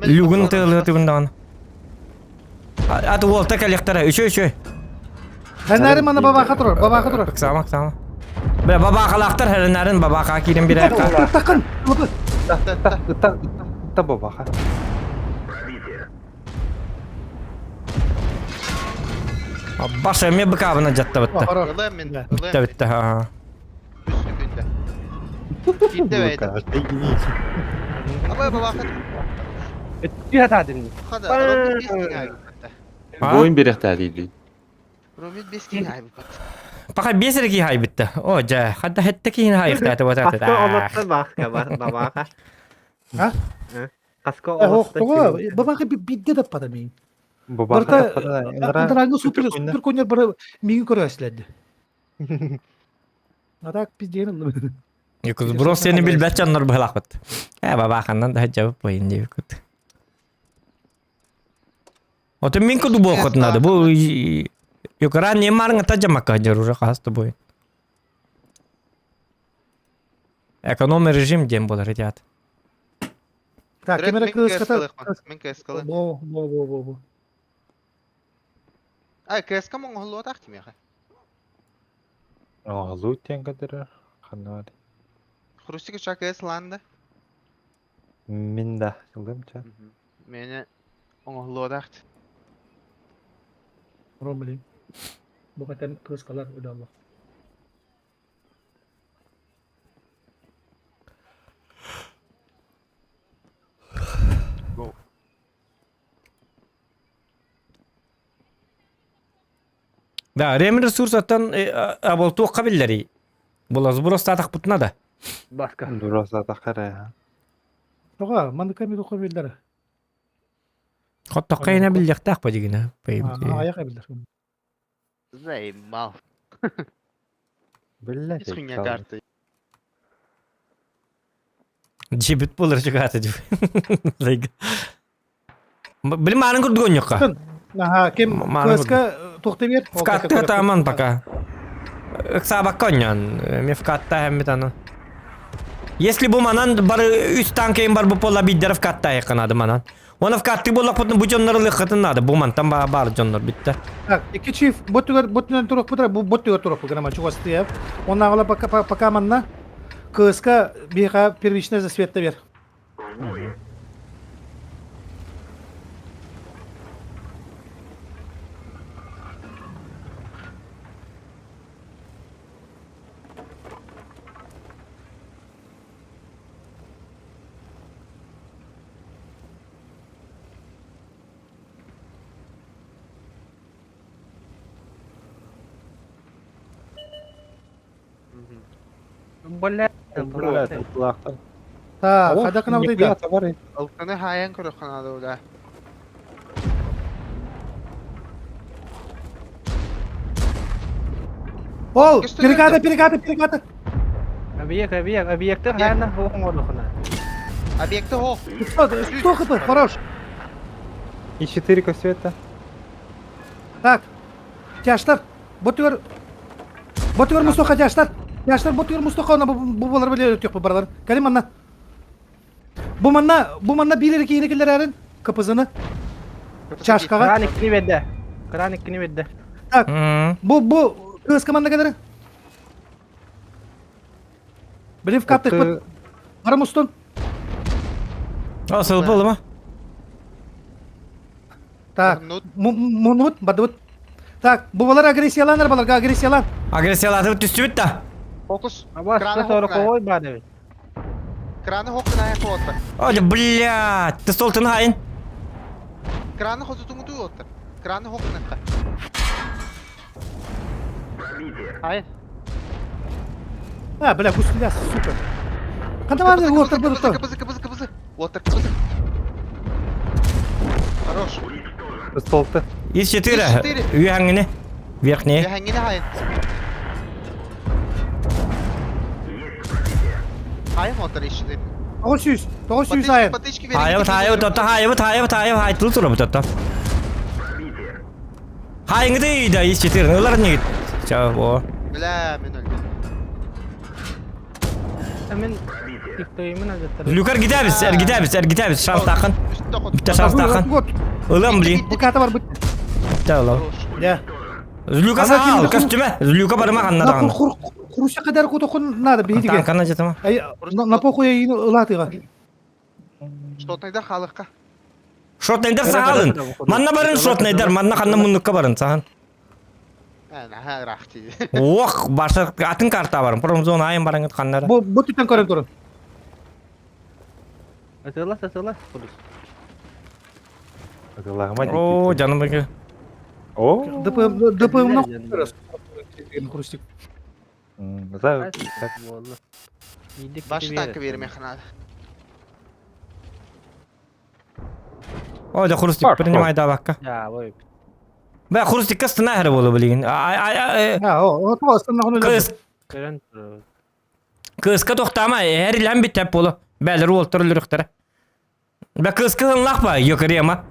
Люгун тылы тыбындан. Аты уолта коллектора. Еще, еще. Хәнәре мана бабаха турар, бабаха турар. Ыксама, ыксама. Бля, бабахалахтар хәренәрен бабаха кирен бирә. Тақын. Та, та, та бабаха. Баша эме быкабына жатта бытта. Ылым мен. Битте битте ха. Үстүкүндө. Китте бейт. Абай бабаха. Түһэ Хада Ромит бес кин айбыт. Бойын берехтә дейді. Ромит бес кин айбыт. Паха бесер ки хай битте. О, жа, хадда хетте ки хай ихтаты вататы. Хаска олотта баахка бабааха. А? Хаска олотта. Бабаха бидде да пада мин. Бабаха. Антараңы супер супер конер бар мигин көрөсләде. А так пизден. Юкуз бро сени билбәт жаннар быһалахпыт. Э, бабаханнан да жабып бойын деп күт. Оты мин куду бохот надо. Бу юкара не марыңа та жамакка жер уже хасты бой. Экономный режим дем болар ребят. Так, камера кыз ката. Мен КС-кылы. Бо, бо, бо, бо, бо. Ай, КС-ка моңголлуа тахти меха. Оғылу тен кадыры. Ханар. Хрустик ча КС ланда. Мин да. Ылым ча. Мени оңголлуа тахти. Ромли. Бу катан кыз калар өдө Аллах. Да, рем ресурсаттан аболту кабиллери. Була сброс татах путна да. Баска. Дураса тахара. Тога, маны камера кобелдер. Хотто кайна биллехтах па дигина. Аяк билдер. Заебал. Бля. Исхуйня карты. Дьибит буолар чугаата дьип. Билим маанын курдук онньукка. Аха, ким КСК туохта бер? Вкатта таман пока. Ыксаабакка онньон. Мен вкатта хэммит аны. Если бу манан бары үс танкайын бар бу пола биддер вкатта айыкканады манан. Оны вкатты боллақпытын бу дьоннор ылыххытын надо. Бу мантан бар дьоннор битте. Так, икки чиф бот түгер бот түнен турук бутра бу бот түгер турук грамма чугастыев. Оннагыла пока пока манна КСК биха первичная засветта бер. Бля, Блядь, ыллаахтар. Та, хада кына Нихуя товары. Алтаны хаайан көрөххө наада бля. Ол, переката, переката, переката. Объект, объект, объекты хайна хоңорлухуна. Объекты хо. 100 хп, хорош. И 4 косвета. Так. Тяштар. Ботугар. Ботугар Мустоха тяштар. Тяштар ботугар Мустоха она бу болар биле өтөк бу баралар. Калим анна. Бу манна, бу манна билер кейине келер әрин. КПЗны. Чашкага. Кран иккини берді. Кран иккини берді. Так. Бу бу кыз команда келер. Билив каттык бит. Барым устун. А, сыл болду ма? Так. Мунут, бадыбыт. Так, бу балар агрессияланар баларга агрессиялан. Агрессиялатып түстүбүт да. Фокус. Краны 40 бар бит. Краны хоккун аяк оттар. Ой, блядь, ты столтын хайын. Краны хозутуңуту оттар. Краны хоккун акка. Хай. А, бля, гусля, сука. Канда бар оттар бар оттар. КПЗ, КПЗ, КПЗ. Оттар, КПЗ. Хорош. Столты. Из 4. Үйәңіне. Верхний. Үйәңіне хайын. Хайын оттар из 4. 900, 900 айын. Хайы, хайы, тотта, хайы, хайы, хайы, хайы, тыл туры тотта. Хайыңды да из 4. Ылар не. Чао. Бля, мен өлдüm. Мен тиктоймун азаттар. Люкар гидәбез, әр гидәбез, әр гидәбез, шанс тақын. Битте шанс тақын. Ылам, блин. Бу ката бар бит. Битте ылам. Я. Люка сал, костюме. Люка барма ханна тагын. Хуруша кадар кутокун надо бейдиге. Танкана жетема. Ай, на похуй ылатыга. Шотнайдар халыкка. Шотнайдар саалын. Манна барын шотнайдар, манна ханна муннукка барын сахан. Ха, рахти. Ох, баша атын карта барым. Промзона айын барыңыт ханнара. Бу бу түтен көрөн турун. Атыла, атыла. Кудус. О, жаным беке. О, ДП ДП мына Хрустик. За. Баш танка берме ханада. О, да Хрустик принимай да бакка. Я, ой. Бә Хрустик кастына хәре болы билген. Ай ай ай. Ha, о, о, астына хону. Кыз. Кызка токтама, әр илән бит тәп болы. Бәлер ул төрлөрөктәр. Бә кыз кызын лакпа, йокырема.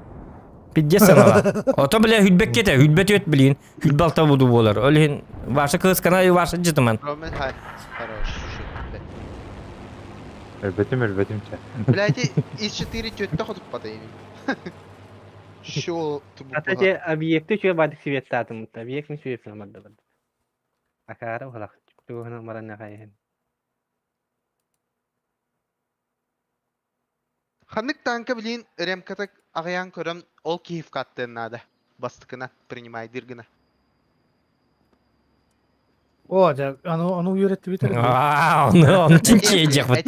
Пиддес ала. Ото биле хүлбек кете, хүлбет өт билин. Хүлбалта буду болар. Өлин ваша кыз кана ваша жытыман. Ромен хай. Хорош. Өлбөтүм, өлбөтүм ча. Блядь, из 4 тетте ходып батайын. Шо Атаче объекты чөй бадык светтатым. Объект ми свет самады. Акара халак. Тугана марана хайын. Ханнык танка билин ремката агаян көрөм ол киев каттын надо. Бастыкына принимай диргина. О, да, аны аны үйрәтте бит. А, оны оны чинче жек бит.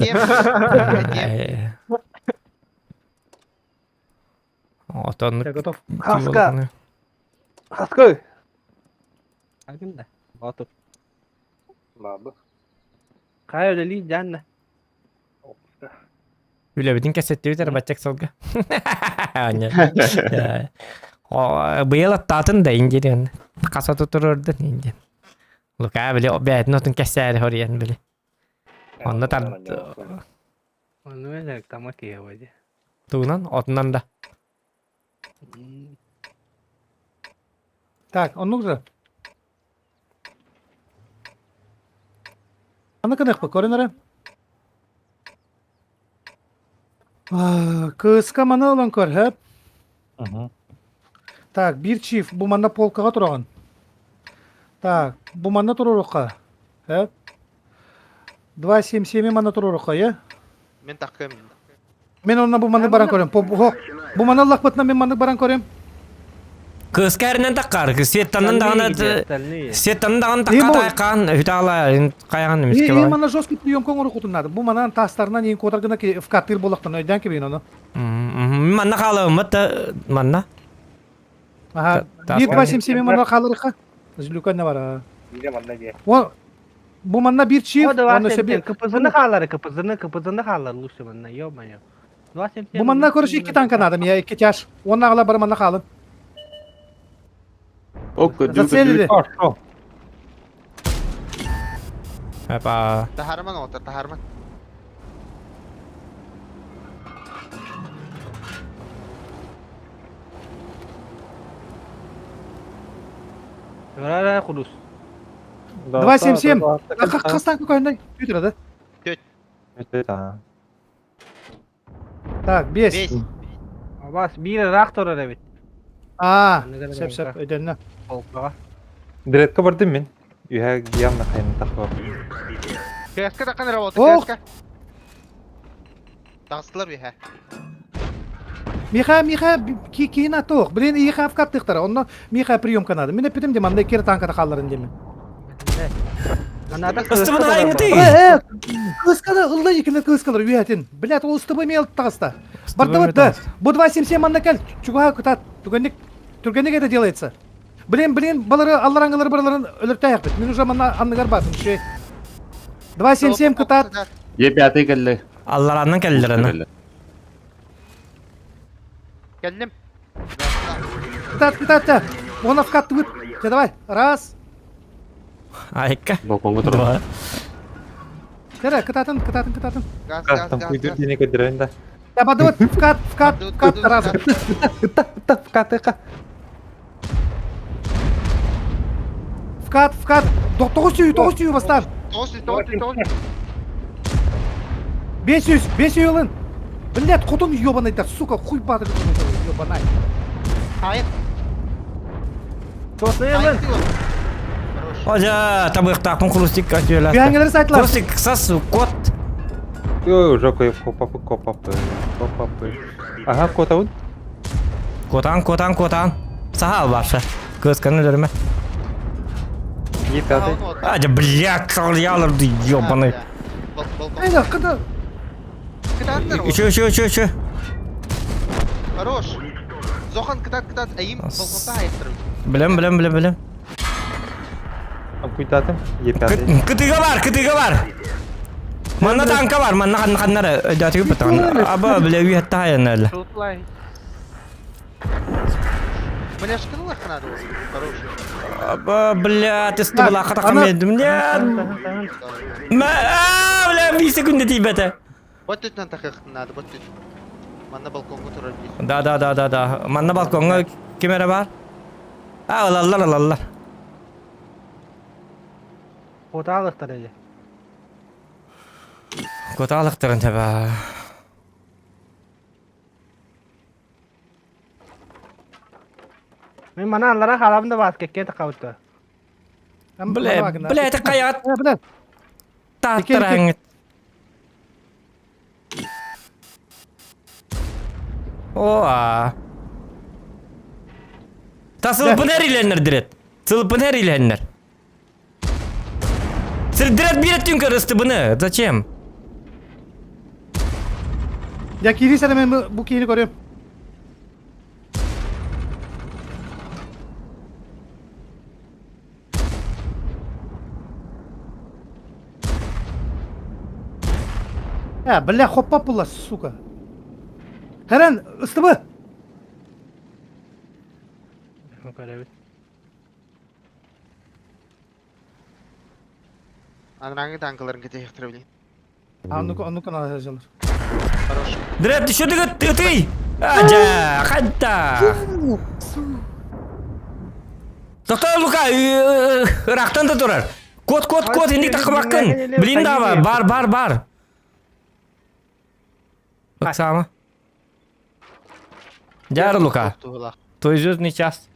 Отон. Я готов. Хаска. Хаска. Агында. Батып. Бабы. Кай өлели жанна. Үләбитин кәсетте битер бачак салга. Быйыл аттаатын да индирен. Каса тутурурдun индин. Лука биле бәтин отун кәсәре хориен биле. Онна тар. Ону элек тама киһи дии. Тугунан, отунан да. Так, оннук же. Аны кыныхпы, көрөн эрэ. Кыыска маны ылан көр, хөп. Так, биир чиф, бу манна полкаҕа тураҕын. Так, бу манна туруорукка. Хөп. 277 манна туруорукка, е? Мен таккым. Мен онно бу маннык баран көрөм. Бу маны ыллахпытына мен маннык баран көрөм. Кыска эринен таккар, светтанын даҕаны светтанын даҕаны такка тайкаан үтаала кайган эмиске бар. Манна жесткий прием коңору кутуннады. Бу манан тастарынан ең котаргына вкаттыр болақтан өйдән кебин оны. Манна хаалыммыт да манна. Ага. 1.87 манна хаалырыха. Злюка не бар. О, Бу манна бир чиф, онно сөбү. КПЗны хаалары, КПЗны, КПЗны хаалар лучше манна, ё-моё. Бу манна короче икки танка надо, я икки тяж. Онна аҕала бар манна хаалын. Зацелили. Опа. Тахарман отыр, тахарман. Ра кудус. 277. Хас танка көһүннэй? Бүтүрэ да? Төрт. Так, бес. Бас биир ыраах турар эбит. Аа, сөп сөп, өйдөннө. Полкаҕа. Дредка бардым мин. Үһэ явно хайын тахва. КСК таққан работа, КСК. Тағыстылар үһэ. Миха, Миха, киин атуох. Блин, иха вкаттыктара. Онно Миха приемка надо. Мен эппитим де манна кер танката хаалларын деме. Ыстыбын айыңты. Э, кыскада ылла икини кыскалар үйәтин. Блядь, ол ыстыбы мел тағыста. Бардыбыт да. Бу 277 манна кел. Чуга кутат. Түгенник түргенник это делается. Блин, блин, балары аллараңылар бараларын өлөртәйәкбит. Мин уже манна анныгар бардым. Шей. 277 кутат. Е пятый келли. Аллараннан келлер аны. Келдим. Кытат, кытат, та. Оны вкатты быт. Те давай. Раз. Айка. Балконга тур. Тере, кытатын, кытатын, кытатын. Газ, газ, Там газ. куйдур дине көдөрөн да. Я бадыбыт, вкат, вкат, вкат, раз. Вкат, Вкат, вкат. Тоғыз сүйі, тоғыз сүйі бастар. 900, 900, 900. 500, 500 ылын. Блядь, хотун ебаный да, сука, хуй батыр ебаный. Хайын. Тосын. Ожа, табыктакпын хрустик атыла. Бяңелер сайтылар. Хрустик сас кот. Ой, уже кой копапы, копапы, копапы. Ага, котабын. Котан, котан, котан. Сахал барша. Кысканы өлөрмө. Е пятый. Ажа, блядь, саляларды ебаный. Айда, кыда. Еще, еще, еще, еще. Хорош. Зохан кытат кытат айым балконта айыптыр. Билем, билем, билем, билем. Куйтатым. Е пятый. Кытыга бар, кытыга бар. Манна танка бар, манна ханна ханнара өйдөтүгү бутан. Аба биле үйәтте хайын Шутлай. Бля, шкынулар надо Хорош. Аба, бля, ты стыбыла хата хамедим. Нет. Ма, а, бля, бир секунда тийбете. Вот тут нам такых надо, вот тут. Манна балконга турар бир. Да, да, да, да, да. Манна балконга кимере бар? А, алалар, алалар. Коталыктар эле. Коталыктарын таба. Мен мана аллара халабын да бас кеткен такабытты. Бля, бля, это каят. Бля. Таттыраңыт. Оа. Та сылпын әриленнер дирет. Сылпын әриленнер. Сыр дирет бирет түнкөр ыстыбыны. Зачем? Я кири сәне мен бу киини көрөм. Ә, бля, хоппап була, сука. Хәрән, ыстыбы. Көрөбүт. Анраңы танкаларын кете яктыра билин. А, ну-ка, ну-ка, надо сделать. Хорош. Дред, еще ты ты! Ажа, хатта! Тоқта Лука, ырақтан да турар. Кот, кот, кот, инник тақыбаққын. Блин дава, бар, бар, бар. Оксана. Дяра Лука, твой звездный час.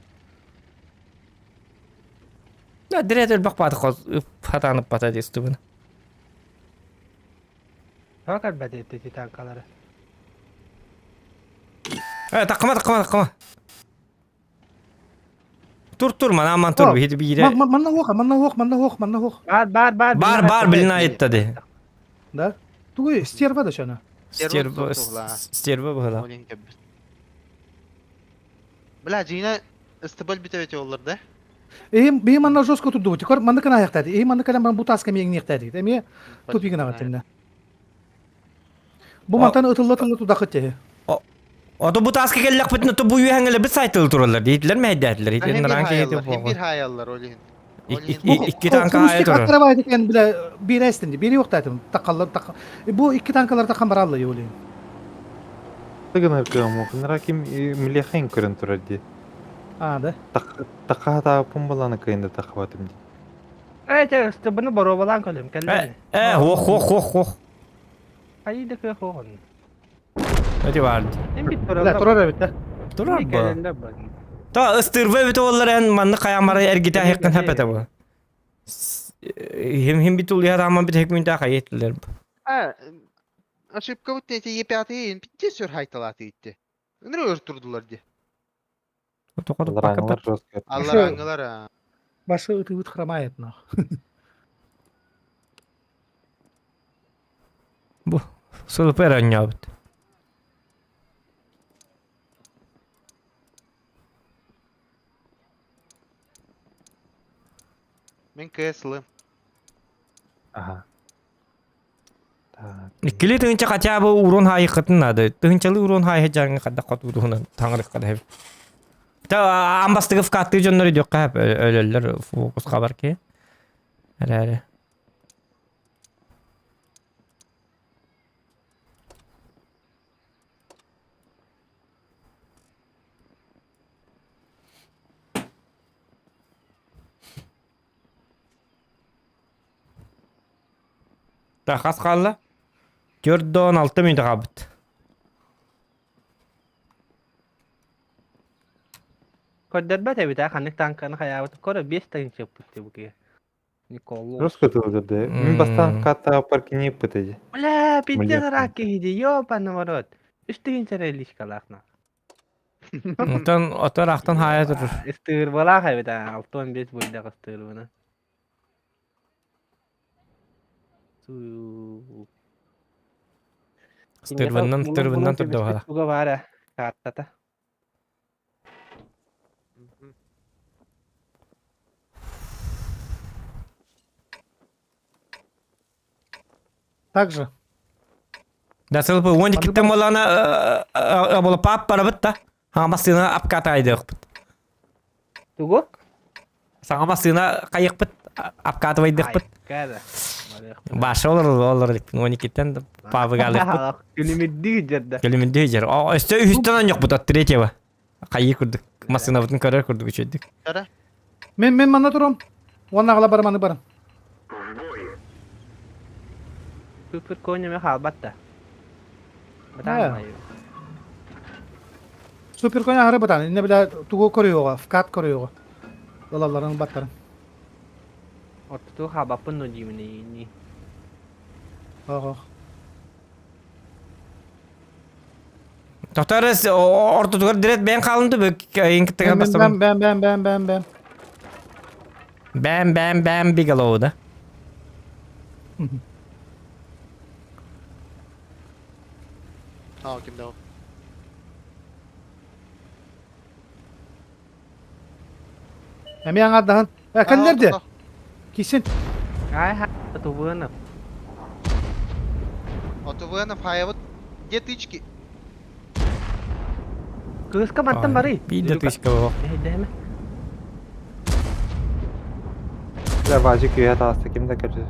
Да, дред өлбақ баты қоз, хатанып бата дестібін. Тоқ әлбәт етті танкалары. Э, тақыма, тақыма, тақыма. Тур, тур, мана аман тур, бихи бире. Манна ох, манна ох, манна ох, манна ох. Бар, бар, бар. Бар, бар, билин айтты де. Да? Тугуй, стерва да шана. Стерва, стерва бұғыла. Бля, жина ыстыбал битебете олар да? Эм, бейм манна жестко турду. Тикор манна кана аяктады. Эм манна кана бу таска мен нектады. Эме тупигин агаттында. Бу мантан ытылла тылла тудакыт те. Ото бу таска келлек битне то бу үйәңеле бит сайтыл туралар. Дейтлер мәйдәтләр. Ейтен ранг ейтен Хем бир хаяллар олин. Икки танка хая турар. Атрабай деген биле бир эстинди. Бири yok дедим. Такаллар так. Бу икки танкалар такан баралла юлин. Тыгынар кыам охынра ким милехен көрөн турар ди. А, да. Така таапын баланы кыйында тахабатым ди. Э, ыстыбыны боробалан көлөм, кэллэ. Э, ох, ох, ох, ох. Хайда кö хоон. Өте барды. Эм бит Бля, турар бит да. Турар бу. Та ыстырва бит олар эн манны каямары эргите хеккен хепете бу. Хим хим бит ул яраман бит хекмин та хайетлер. А, ошибка вот эти Е5 питте сүр хайталаты итти. Өнөр өртүрдүлөр ди. Алар жестко. Аллар аңылар. а. Башы ытыбыт хромает нах. Бу сылпер аннябыт. Мен КСЛ. Ага. Так. Иккили тыгынча хотя бы урон хайыкытын надо. Тыгынчалы урон хайы жаңы кадда кот урунан таңрык када хеп. Та амбастыгы вкатты жоннор идёк хеп өлөллөр фокус хабар ки. Әре әре. Та хас қалла. 4-16 минут қабыт. Көрдөрбөт эбит а ханнык танканы хаябыт. Көрө 5 тагын чыппыт бу ке. Николо. Жестко тылдырды. Мен бастан ката паркини пытыды. Бля, пиздец Млехом. рак иди, ёбаный в рот. Үстүгүн чарелишкалахна. Отон отор ақтан хая тұрыр. Ыстыыр балах эбит а 6-15 буйдак ыстыыр буну. Стырваннан стырваннан турду бала. Туга бара картата. Также. Да сылпы он киттен болана бола пап барабыт та. Хамасына апката айдык бит. Тугу? Саңамасына кайык бит апката айдык бит. Кара. Башы олар олар дик. Он киттен пабы галык бит. Күлүмүддү жерде. Келиминде жер. О, өстө үстөн yok бут от третьего. Кайы күрдүк. Масына бутын көрөр күрдүк үчөйдүк. Мен мен манна турам. Онна гала барам аны барам. Күпүр конеме халбатта. Э. Супер коня хары батан. Инне биле тугу көрüyorга, вкат көрüyorга. Далаларын баттарын. Орту халбаппын ну диймин ни. Ох, ох. Токтор ортотугар дирет бен калынды бу инкиттеген Бэм бастабын. бэм бэм бэм бэм бэм. Бэм бэм бэм Bigelow да. А, кимде ол? Эми аңардаһын. Э, кэллерди. Кисин. Ай ха тубыны. ОТВНов хаябыт. Где тычки? Кыска маттан бары. Бир да тычка бу. Эйдеме. Бля, важик үйе таасты ким да көрдү.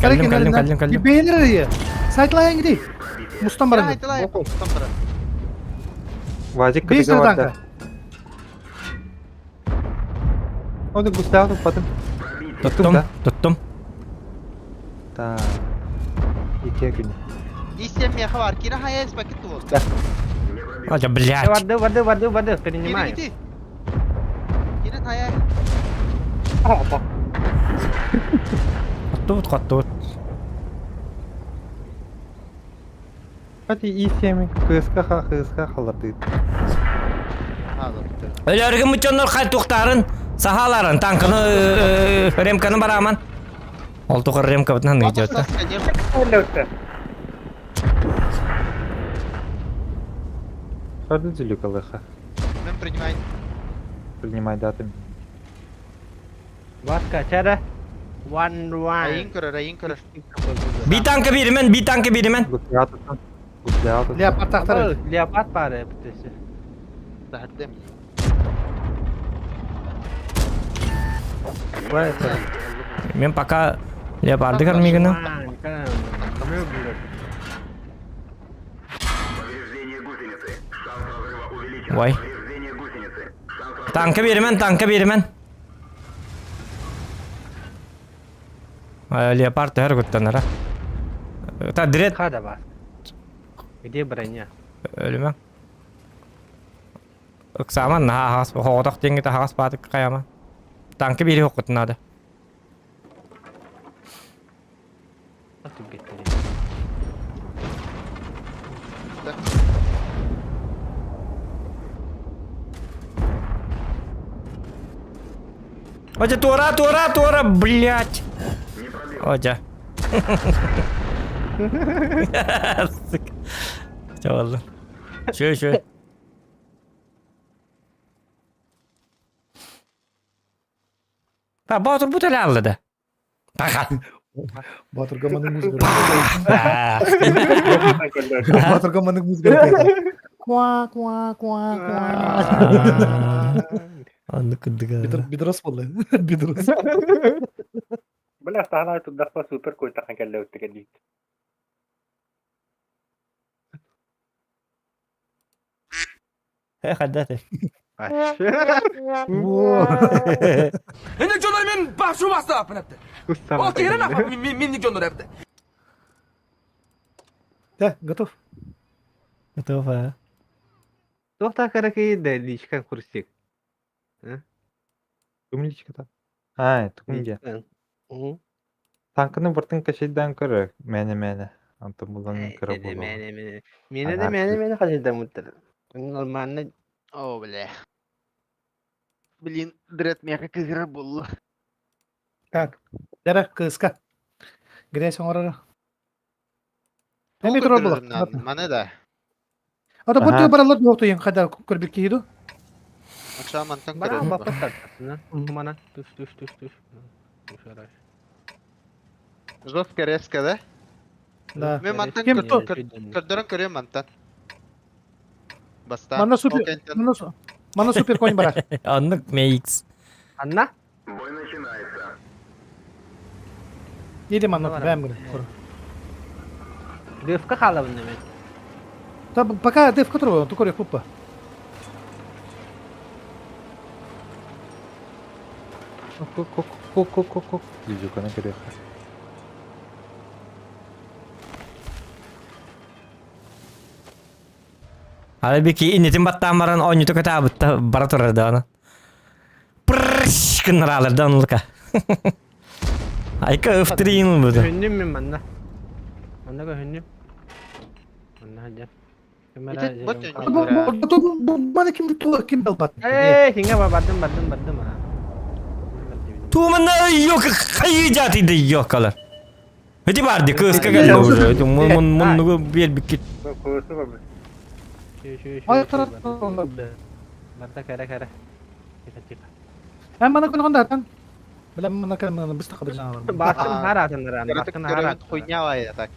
Каллым каллым каллым каллым. Бейлер ие. Сайтлайын гиди. Мустан баран. Мустан баран. Вазик Бейс кытыга барда. танка. Оны густаах туппатым. Туттум, туттум. Та. Икки күн. Истем меха бар. Кира хая спакет бол. Ача, блядь. Воды, воды, воды, воды, принимай. Кира хая. Хоттубут, хоттубут. Хати И7 кыска кыска халардыт. Өлөргө мучоннор хай тухтарын, сахаларын, танканы, ремканы бараман. Ол тухар ремка бытынан идет. Харды зилюкалыха. Мен принимай. Принимай даты. Васка, чара. One, one. Айын көрөр, айын көрөр. Би танка биримен, би танка биримен. Леопард тахтар. Леопард бары бітесі. Дахардым. Мен пока леопарды көрмегенім. Ой. Танка беремен, танка беремен. Леопард төр күттенара. Та дрет. Хада бар. Где броня? Өлүмө. Ыксаман наха хас, хоғодох денге та хас баатык каяма. Танка бири хоккутунады. Отя, тура, тура, тура, блять. Отя. Сука. Все, ладно. Че, че? Та, Батыр бу теле алды. Баха. Батырга маның музыка. Батырга маның музыка. Куа, куа, куа, куа. Анны кындыга. Бедрос болды. Бедрос. Бля, сахна тудахпа супер кой тахан келле өттеген дейт. Хаддаты. Энек жонор мен башу бастап апынапты. Ол керен апа минник жонор апты. Да, готов. Готов, а. Тоқта караки да личка курсик. Кум личка-то? А, тукум де. Танканы бұртын качайдан көрі. Мәне-мәне. Антон буланын көрі болу. Мене, мене. Мене де мене, мене хажидан муттыр. Нормально. О, бля. Блин, дрет меха кыгыры булла. Так. Дәрә кыска. Грязь оңорор. Эми турар була. Маны да. Ата бу тө баралар жокту ең кайда көрбек кейду. Акша мантан Бара көрөр. бапаттар. Мана түш түш түш түш. Жестко резко, да? Да. Мен мантан Кем көрдөрөн көрөм мантан. Баста. Мана супер. Мана супер конь барар. Аннык мейкс. Анна? Или мана бәм гүрэ. Дөвкө халабын неме. Та пока дев которого, ту көрек пупа. Ку-ку-ку-ку-ку-ку. Лизюканы көрі. Алы бики инетин баттан баран ойнуту көтә бара турар да аны. Прррш кыннар да онлука. Айка өфтирин бу. Хүннүм мен манна. Манна хүннүм. Манна хажа. Мана ким ким далбат. Эй, хинге бардым бардым бардым. Тумана yok хайы жаты yok алар. Эти барды кыска келди уже. Мун мун бер бикит. Ай тарат. Барда кара кара. Тихо тихо. Hem bana көнгөн да Билем мына кәм быстро кабыр жаналар. Басын харатындар аны, басын харат. Хуйня вай так.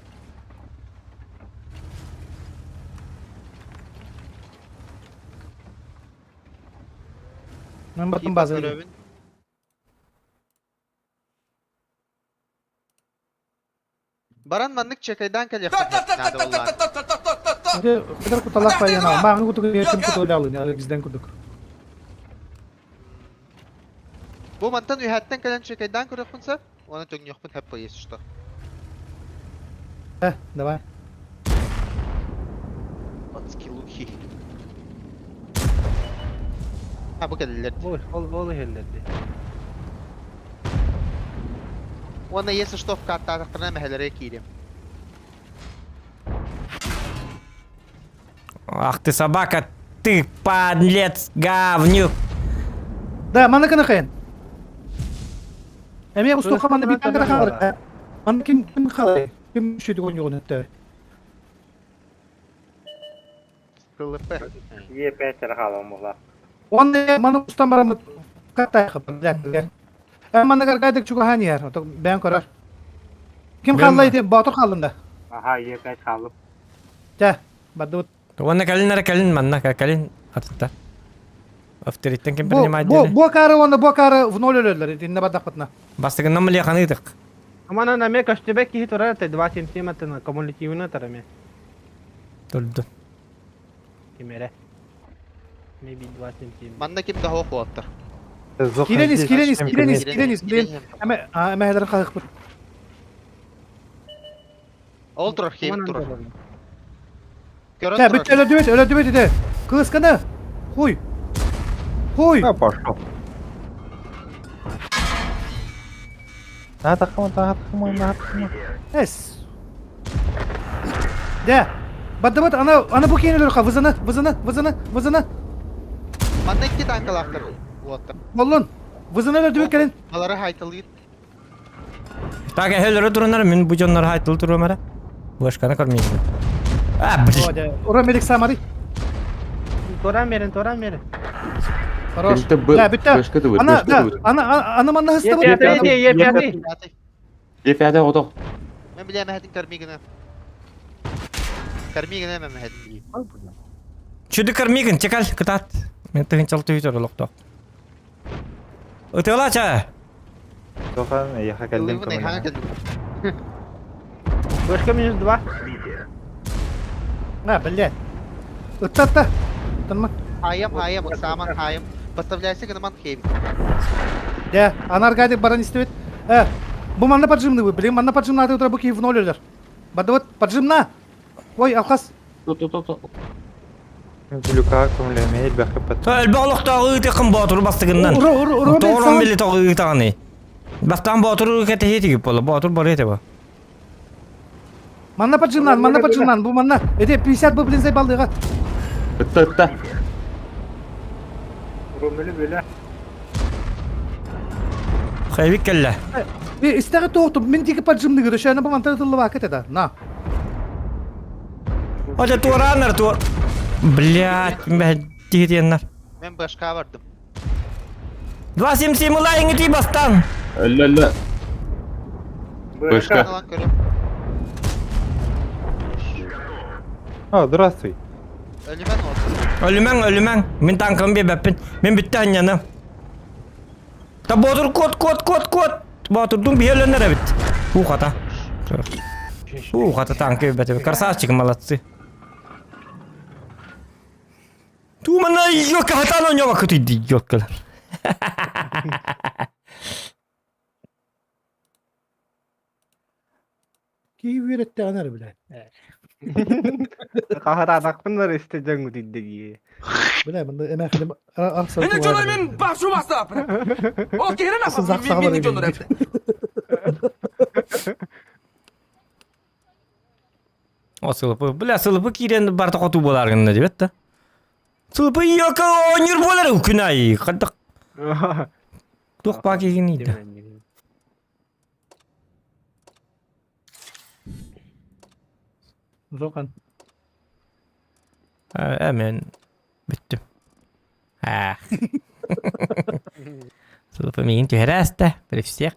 Мен баттым база. Баран маннык чекайдан кале. Надо было. Кыдар куталах пайана. Мааҕы кутугу ким кутуолаалын бизден курдук. Бу мантан үһэттэн кэлэн чекайдаан көрүөхпүн сөп. Уонна төҥнүөхпүн хөп если что. Э, давай. От скиллухи. А бу кэллилэр. Ол ол ол иһэллэрди. Уонна если что вкаттаатахтарына мэһэлэрэ киириэм. Ах ты собака, ты подлец, говнюк. Да, маны кына кайын. Эмиэ устуха манна биир кара хаалар. Манна ким ким халай? Ким шүдү гонюгун өттө. ЛП. Е5 эрэ хаалан буолла. Онно маны устан бараммыт катайха блядь. Манна гаргайдык чугаһаан иһэр. Ото бэйэн көрөр. Ким хаалла ити? Боотур хааллын да. Аха, Е5 хааллым. Чэ, бардыбыт. Уонна кэлин эрэ кэлин манна кэлин атытта. Авториттен ким Бу принимает бу диэни. бу акары уонна бу акары в ноль өлөллөр. Итиннэ бардахпытына. Бастыгынан мылиаханы ытык. Аманан эмиэ көстүбэт киһи турар этэ 2.77 аттына кумулятивный атар эмиэ. Турду. Ким эрэ. Maybe 2.77. Манна ким да хоох уоттар. Киирэн ис, киирэн ис, киирэн ис, киирэн ис, Киирэн блин. иһэн. Эмэ эмэһэлэрин хаһыахпыт. Ол турар, хейт Аманан турар. турар. Көрөн Чэ, турар. бүттэ өлөрдүбүт, өлөрдүбүт ити. Кыысканы. Хуй. Хуй. А, пошел. Наатаххама, наатаххама, наатаххама. Эс. Дэ. Бардыбыт, ана ана бу киин өлөрөхө вызаны, вызаны, вызаны, вызаны. Манна икки танкалаахтар уоттар. Боллун. Вызаны өлөрдүбүт кэлин. Балары хайталыыр. Так, эһэлэри турунар, мин бу дьоннор хайтыл туруом эрэ. Башканы көрмеймин. А, блин. О, дэ. Ура мелик самары. Туран берин, туран берин. Хорош. Кемте б- Да, бүтті. бешке түбүт, Ана, бешке да, түбүт. ана, ана манна хыстыбыт. Е5 Е5 Пятый. Е5 отох. Мен билем мэхэтин кармигына. Кармигына мен мэхэтин билим. Чүдү кормигин, чекал, кытат. Мен тыгын чалты үтөр олохто. Ытыла ча. Тохан, эйиэхэ кэллим Ылыбын эйхаҥа көмөлөһө. кэлдим. Башка минус 2. А, блядь. Ытта, ытта. Тынма. Хаям, хаям, саман хаям. Поставляйся гынаман хейм. Дэ, ана аргадик баран истебит. Э, бу манна поджимны вы, блин, манна поджимна аты утра буки в ноль өлөр. Бардыбыт, поджимна. Ой, алхас. Ту-ту-ту-ту. Глюка көмөлөмэй элбэххэ паттан. Өлбө олохтоогу ыытыккын боотуру бастыгыннан. Ура, ура, ура, Тоорон били тоҕу ыытаҕыный. Бастаан боотуру кэтэһиэ тигип боло, боотур барыа этэ бу. Манна поджимнан, манна поджимнан, бу манна. Эти 50 бу, блин, зайбалдыга. Ытта ытта. Румүлү бөлө. Хайбик кэллэ. Э, истэҕи тоохтум, мин тики поджимны гыды, шöne бу мантан ытыллыбака это, на. Оте туорааннар туор. Блядь, тиһитиэннэр. Мен башка бардым. 277 ылаа иҥити бастан. Өллө өллө. Бышка. Алан көрөм. О, здравствуй. Өлүмэн от. Өлүмэҥ, өлүмэҥ. Мин танкам биэбэппин. Мин бүттэ анньаным. Та боотур кот, кот, кот, кот. Боотурдун биһи өлөнөр эбит. Уу хата. Уу хата танка биэбэт эбит. Красавчик, молодцы. Тумана ёка хатан оñоба кытыйды ёккалар. Ки үөреттэҕин эрэ блядь. Хаһыраатахпын эрэ истэ дьоҥҥут иддэгии. Бля, манна эмээхиним арсар Эне дьонор мен башу бастап. Ол киһирен Сын сақ мен дьонор эбит. О, сылыпы. Бля, сылыпы киирэн барта хоту буолар гынна диэбэт да. Сылыпы ёка оонньуур буолар күн айы. Хаддак туох баа киһини да. Зоқан. Э, мен бүттүм. Аа. Сылыпы миигин түһэрээстэ, при всех.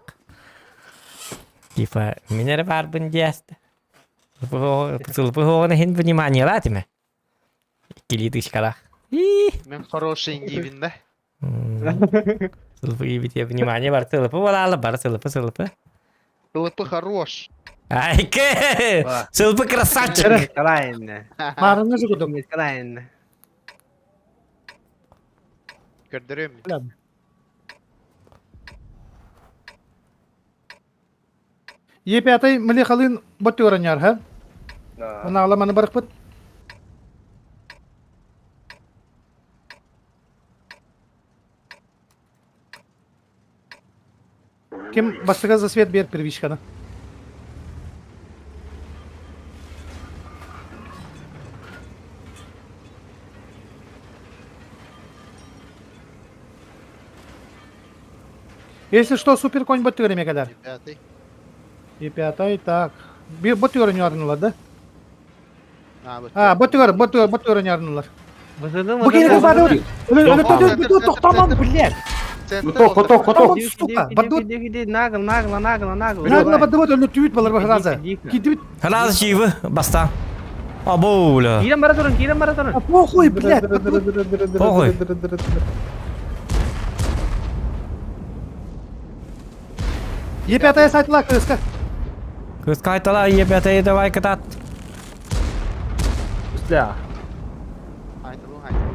Типа, мин эрэ баарбын диэстэ. Сылыпы хоҕун иһин вниманиелаа тимэ. Иккилии тышкалаах. Мен хороший индивин да. Сылыпы киибитиэ внимание бар сылыпы буолаалы бар сылыпы сылыпы. ЛП хорош. Айке! Сылпы красавчик! Николаевна. Маарыҥҥа жугудум. Николаевна. Көрдөрүөм. Е5 Млехалын ботуораньар, ха? Она маны барықпыт. Ким бастыга за свет бер первичканы. Если что, супер конь бот время кадар. Пятый. И пятый, так. Bir бот görünüyor да? А, вот. А, бот gör, бот gör, бот görünüyor. Бызыны Бу кини бары. Тоқтамам, блядь. Коток, коток, коток. Сука, бадут. Нагл, нагл, нагл, нагл. Нагло бадут, өлө түбүт балар бахраза. Кидибит. Храз живы, баста. Або, бля. Кирен бара турун, кирен бара турун. Похуй, блядь. Похуй. Е5 сайтла кыска. Кыска айтала, Е5 давай катат. Да. Айтылу, айтылу.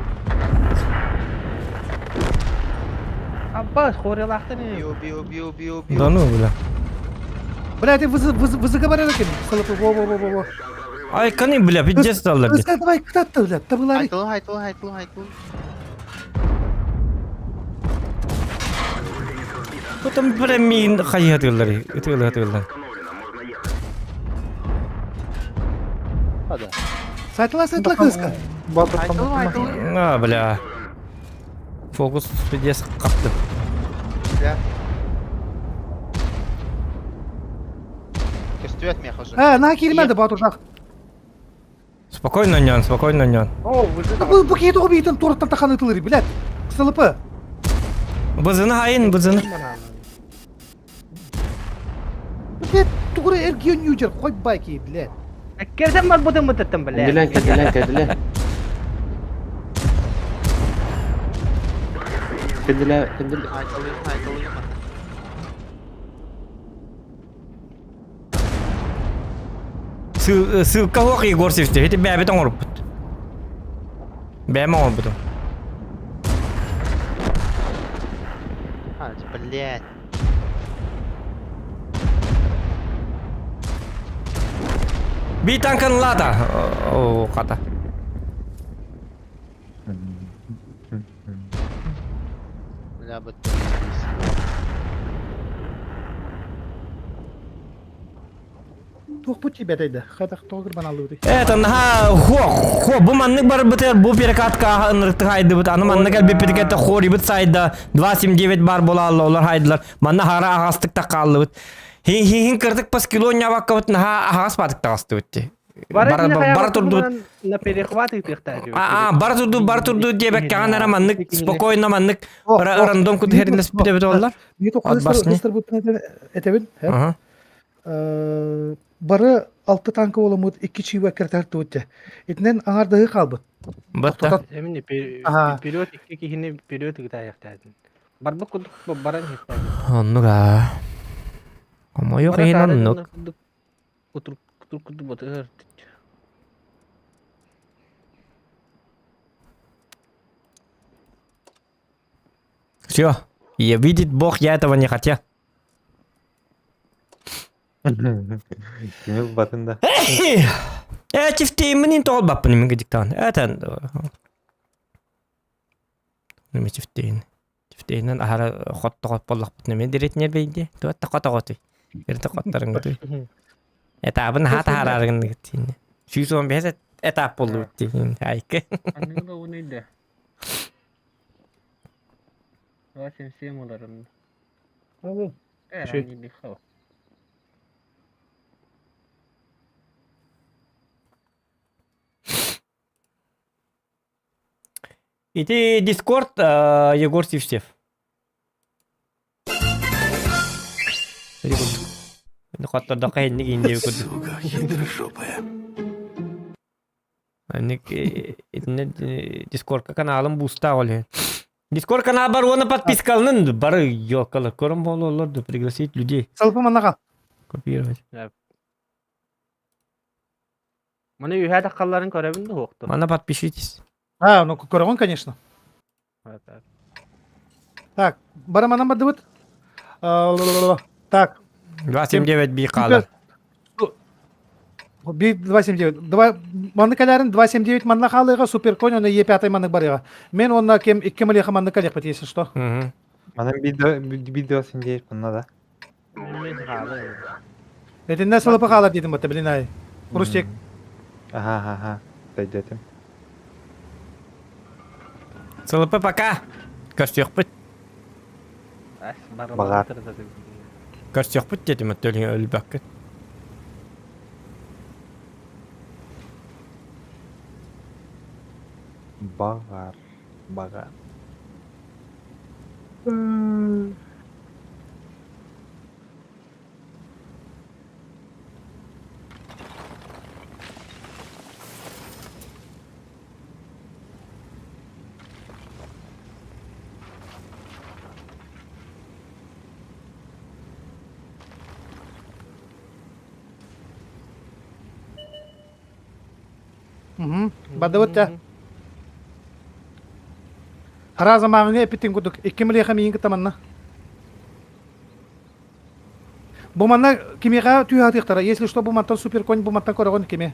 Абба, хорелахтын. Био, био, био, био, био. Да ну, бля. Блядь, вызыга барар экен. Сылып, во, во, во, во, во. Ай, каны, бля, пиздец даллар. Кыска, давай, катат, блядь, табылары. Айтылу, айтылу, айтылу, айтылу. Потом, бля, мин хайатылар, ытылар, Сайтла, сайтла, кыска. Айтылу, айтылу. А, бля. Фокус пиздец капты. Бля. Көстүөт мех уже. А, на кирмәде батуржак. Спокойно, нян, спокойно, нян. Бу бу киде обитен торттан таханы тылыры, блядь. Сылып. Бызыны хайын, бызыны. Блядь, тугры эргион южер, кой байки, блядь. Керден бар бутын бутыттым, бля. Кәделән, кәделән, кәделән. Кәделән, кәделән. Айтылу, айтылу. Ссылка хоқ Егор Севстев. Эти бәбі тоң ұрып бұт. Бәмі оңыр бұтым. А, блядь. Би танкан лада. О, қата. Бля, вот. Тух бу тебе дайды. Хадах тогыр баналы. Это на хо хо бу маннык бар бытыр бу перекатка ынырты хайды бут аны маннык әлбе перекатта хори бут сайда 279 бар бола алла олар хайдылар манна хара ағастык та қалды бут хин хин кырдык пас кило нявакка бут наха ағас батык та асты бутти бар турду На перехват и а бар турду бар турду дебек каган ара маннык спокойно маннык рандом кут херинес бите бит олар Отбасны. Этебин. Бары алты танка оламыт, икки чийва кертер туутте. Итинен аңардыгы калбыт. Батта. Эмне Ага. вперед икки кихини вперед гытаяктадын. Барбык кудук баран хеттадын. Оннуга. Омойо кыйын оннук. Кутур кутур кутур батыр. Все. Я видит Бог, я этого не хотел. Кимил батында. Э, чифтеймин тоғыл баппын мен диктан. Этен. Неме чифтейн. Чифтейнен ахара хот тоғып боллақ бұт неме деретнер бейді. Туатта қота қоты. Ерті қоттарын күті. Этабын хата харарын күтін. 115 этап болу дейін. Айкы. Анныга унайда. 87 оларым. Şey. Ити Дискорд Егор Сивстев. Қоттарда қайынны кейінде көрді. Ник Дискорд каналым буста оле. Дискорд канал бар, оны подпискалнын бары ёкалы. Көрім болу оларды пригласить людей. Салпы маннаға. Копировать. Маны үһэ таххалларын көрөбүн да суохту. Манна подпишитесь. А, ну көрөҕүн, конечно. Так, бараманан бардыбыт. Так. 279 би хаалар. Би 279. Давай, манны кэлэрин 279 манна хаалыга, суперконь, оны Е5 маннык барыга. Мен онна кем икки малеха маннык калехпит, если что. Манан би 279 манна да. Этиннэ сылыпы хаалар диэтим батта, блин ай. Хрустик. Ага, ага, ага. Дойдетим. Сылыпы пока. Көрсүөхпүт. Баҕар. Көрсүөхпүт диэтим өттөлүҥ өлбөккүт. Баҕар. Баҕар. Угу. Бадыбыт да. Хараза мааҕыҥа эппитин курдук, икки милиэхэ миигин кытта манна. Бу манна кимиэхэ түһэ если что бу мантан суперконь бу мантан көрөҕүн кими?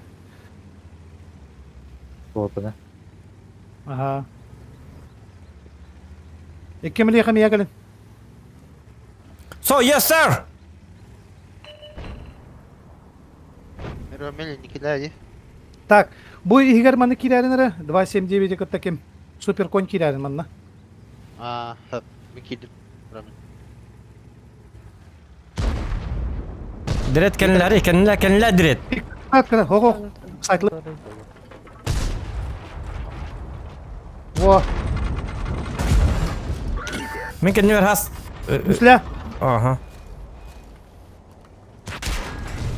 Буолбуна. Ага. Икки милиэхэ миэхэ кэлин. So, yes, sir! Ромель Николаевич. Так, бу иһигэр маны киирэрин эрэ 279 кытта ким? Суперконь киирэрин манна. Аа, хөп, мин киирдим. Ромель. Дред кэннилэри, кэннилэ, кэннилэ дред. Так, кэнэ, хо-хо. Сайтлы. Во. Мин кэннибэр хас. Үслэ. Ага.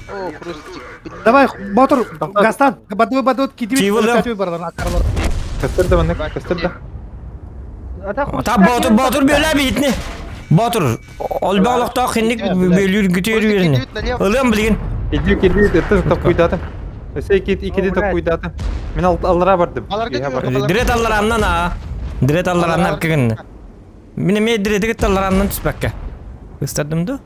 О, Хрустик. Давай, Ботур, Гастан, бадуй, бадуй, кидибит, Чивылым. бардан, акарлар. Көстөр да маннык, көстөр да. Та Ботур, Ботур бөлә битни. Ботур, олбе олохтоох хинник бөлүүр күтүөр үөрүнэ. Ылыам билигин. Иди киди это токуйдатым. Өсө ики икиди токуйдатым. Мин аллара бардым. Дирет аллараннан а. Дирет аллараннан кигин. Мин эмиэ дирети кытта аллараннан түспэккэ. Ыстардым ду?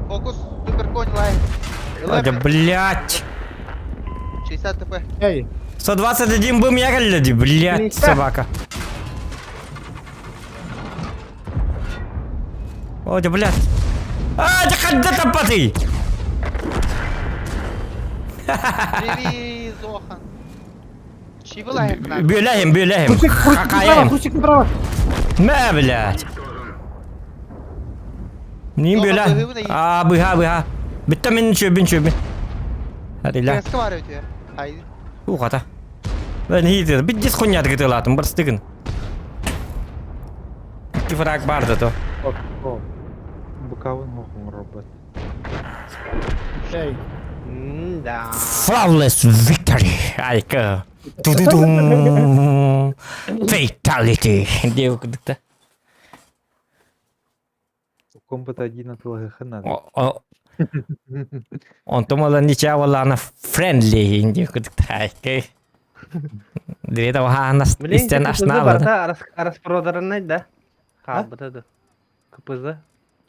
Фокус, суперконь лайн. Да, блядь. 60 ТП. Эй. 121 бым я кэллэ блядь, собака. О, да, блядь. А, да когда топаты? Привет, Зохан. Бүләһим, бүләһим. Хакаем. Хрустик направо. Мә, блядь. Ним бүлә? А, быха, быха. Битте мин чөбин чөбин. Хадила. Креска бар өтө. Хайды. Ухата. Мен хитер. Биддис хуйня гытылатым, бір стыгын. Икки фраг бар да то. Букавын хохун робот. Эй. Да. Flawless victory. Айка. Ту-ду-дум. Fatality. Диэбит курдук Комбат один атылыһыхын надо. Онтум олан нича олана friendly диэбит курдук айка. Диэт оһаанас истэн ашнаалады. Барыта распроданный да. Хаалбыта да. КПЗ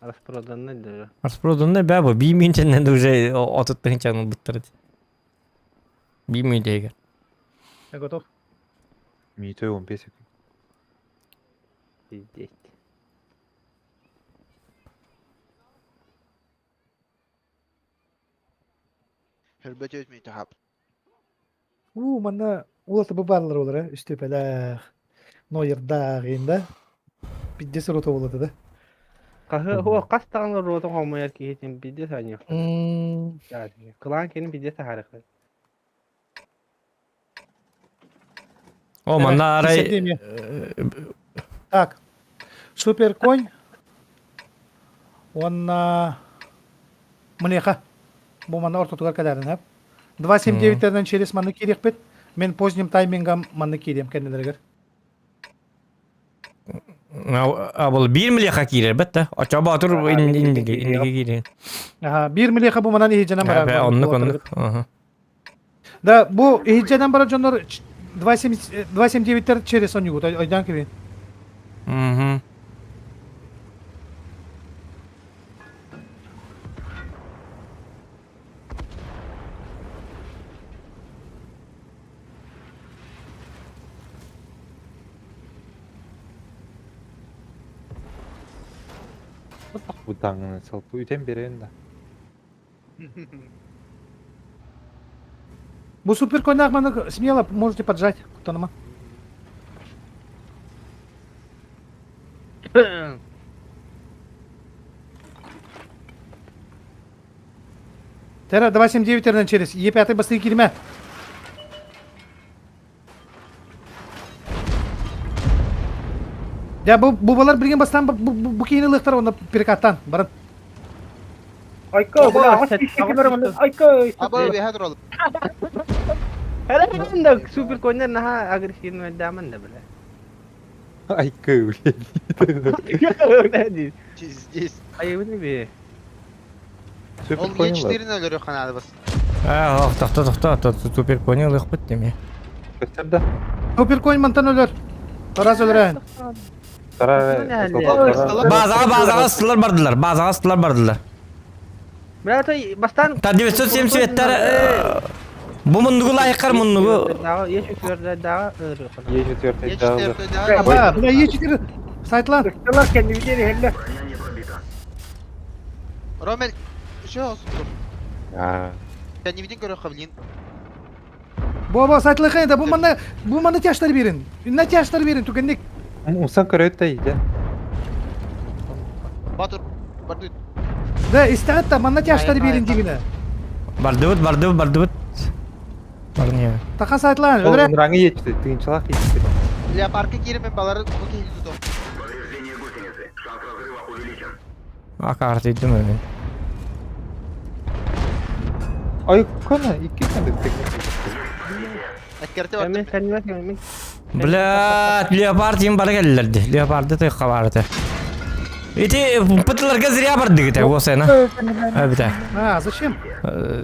распроданный да. Распроданный бә бу би мүнченнен уже отуттыгынча буттар. Би мүнтеге. Я готов. Митой он песик. Пиздеть. Хөрбөт өтмей тахап. У, манна улата бу барлар олар, э, үстөпелэх. Нойырдаах да. Пиздец рота болот да. Каһы хуа кас тагын рота хомаяр киһитин пиздец анья. Кылаан кенин пиздец ахарык. О, манна арай... Так. Супер конь. Он Млеха. Бу манна ортотугар кэлэрин хэп. 2.79-терден через манны кириэхпит. Мен поздним таймингам манны кириэм кэннилэригэр. Абыл биир милиэхэ киирэр бэтте. Очо Боотур инниги киирэр. Аха, биир милиэхэ бу манан иһидьэнэн барар. Оннук оннук. Да, бу иһидьэнэн барар дьоннор 2.79-тер через онньугут ойдаан кэбин. Мгм. Бу таҥны салпы үтэн берен да. Бу супер коньяк маны смело можете поджать. Кутаныма. Тера 279 через Е5 басты кирме. Я бу бу балар билген бастан бу бу бу киини ылыахтар онно перекаттан баран. Айка, бля, аҕыс Айка. Аба үөһэ туралым. Hele да супер коннер наха агрессивный даман да бля. Айка, блядь. Здесь. Айыбыны бе. Супер Ол понял. Е4-ні өлөрү ханады бас. А, тохто тохто, супер кони ылыхпыт деме. Көстөр да. Супер конь мантан өлөр. Раз өлөрөн. Базаға базаға ыстылар бардылар, базаға ыстылар бардылар. Бля, той бастан Та 977-тер бу мундугу лайыққар мундугу. Дагы Е4 дагы өлөрү хана. Е4 дагы. Е4 Аба, бля Е4 сайтлан. Ыстылар кэннибитин иһэллэр. Ромел, еще olsun dur. А, Кэннибитин көрө блин. Бу бу сайтлы да бу манна бу манна тяжтар берин. На тяжтар берин түгенник. Усан көрөт да иде. Батыр, барды. Да, истәгәт та манна тяжтар берин дигенә. Бардыбыт, бардыбыт, бардыбыт. Барны. Таха сайтлан өлөрө. Раңы етті, тыгынчылак етті. Леопарка киримен балары бу киһи туту. Акарты идем мен. Ай, кана, икки канда Әккерте барды. Мен кэннибет мен. Бля, леопард им бар келлерди. Леопарды ты хабарды. Ити пытларга зря бардыгыт, осена. Эбите. А, зачем?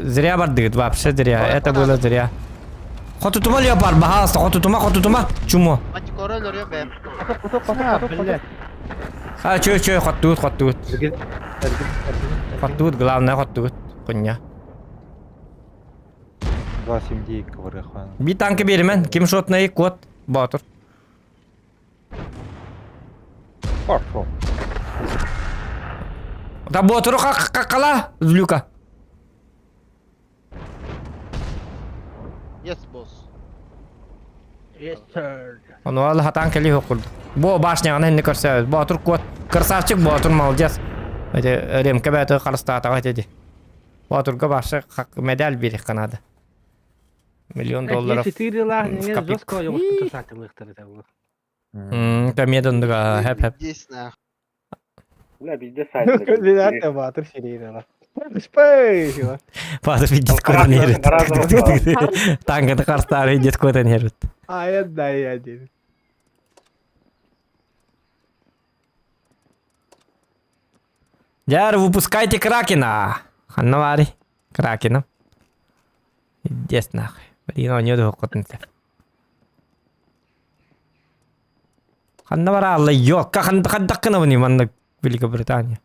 Зря бардыгыт, вообще зря. Это было зря. Хотутума леопард, бахалста, хотутума, хотутума, чумо. Мантикора өлөрү бэм. А, блядь. А, чё, чё, хоттугут, хоттугут. Хоттугут, главное, хоттугут. Хуйня. 2.79 кваргахан. Би танка беремен, ким шотный кот, батыр. Хорошо. Да батыру какала, злюка. Yes, boss. Yes sir. Ону ал хатан кели хокурду. Бу башняны хинни көрсөбүт. Батыр кот, красавчик Батыр молодец. Эти ремке бәті қарыстатаға деді. Батырга башы медаль берек канады. Миллион долларов. Е4 лах в не копилку. жестко йогурту сатылыктыр да бу. Та медондуга хэп хэп. Здесь нах. Бля, везде сайт. Батыр серийна. Спейс. Батыр видит куда нервит. Танканы қарыстары видит куда нервит. Ай, да, я один. Яр, выпускайте Кракена. Ханнавари. Кракена. Издец нахуй. Блин, он не доход. Ханнавара алла ёкка хандаккана вни манна Великобритания.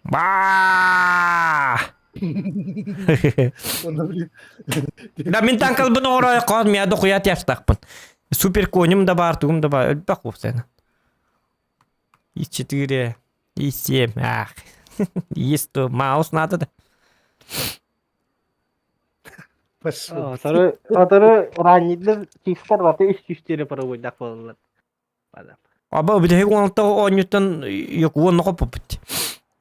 Ба! Да мин танкал бун орой код ми аду хуят яштакпын. Супер конем да бар, тугум да бар. Өлбек вовсе. И 4, и 7. Ах. Есть то маус надо да. Пошел. Аторы, аторы раннидер чистер баты үч чистере парабойдак болалар. Бада. Аба бит он то онютан yok уон нокопупут.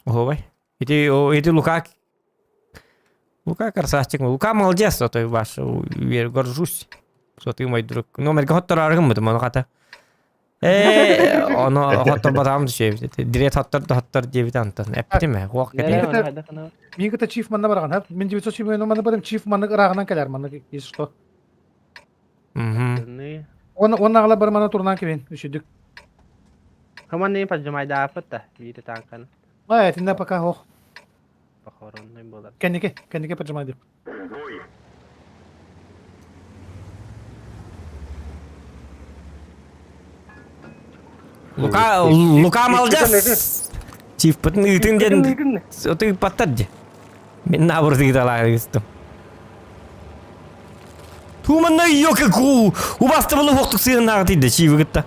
Ой. Ити ити Лука Лука красавчик. Лука молодец, а то ваш я горжусь, что ты мой друг. Номер готтор аргым бу маны ката. Э, оно хоттор батам дешеп. Дирет хоттор хоттор дебит антон. Эптиме, вак кете. Мин кыта чиф манна барган, ха? Мин 907 манна барым, чиф манна ырагынан калар манна, если что. Мгм. Он он агла бар манна турнан кебен, үшүдүк. Командный поджимайдааппыт да, биир танканы. Ай, этинде пока ох. Похоронный буолар. Кэнники, кэнники поджимайдыр. Лука, Лука молодец! Чифпытын ыытын диэн отыыппаттар дии. Мин наоборот ыыталаах Туманна ёка ку убастыбылы хоқтук сыһыннааҕы тиийдэ чиибы кытта.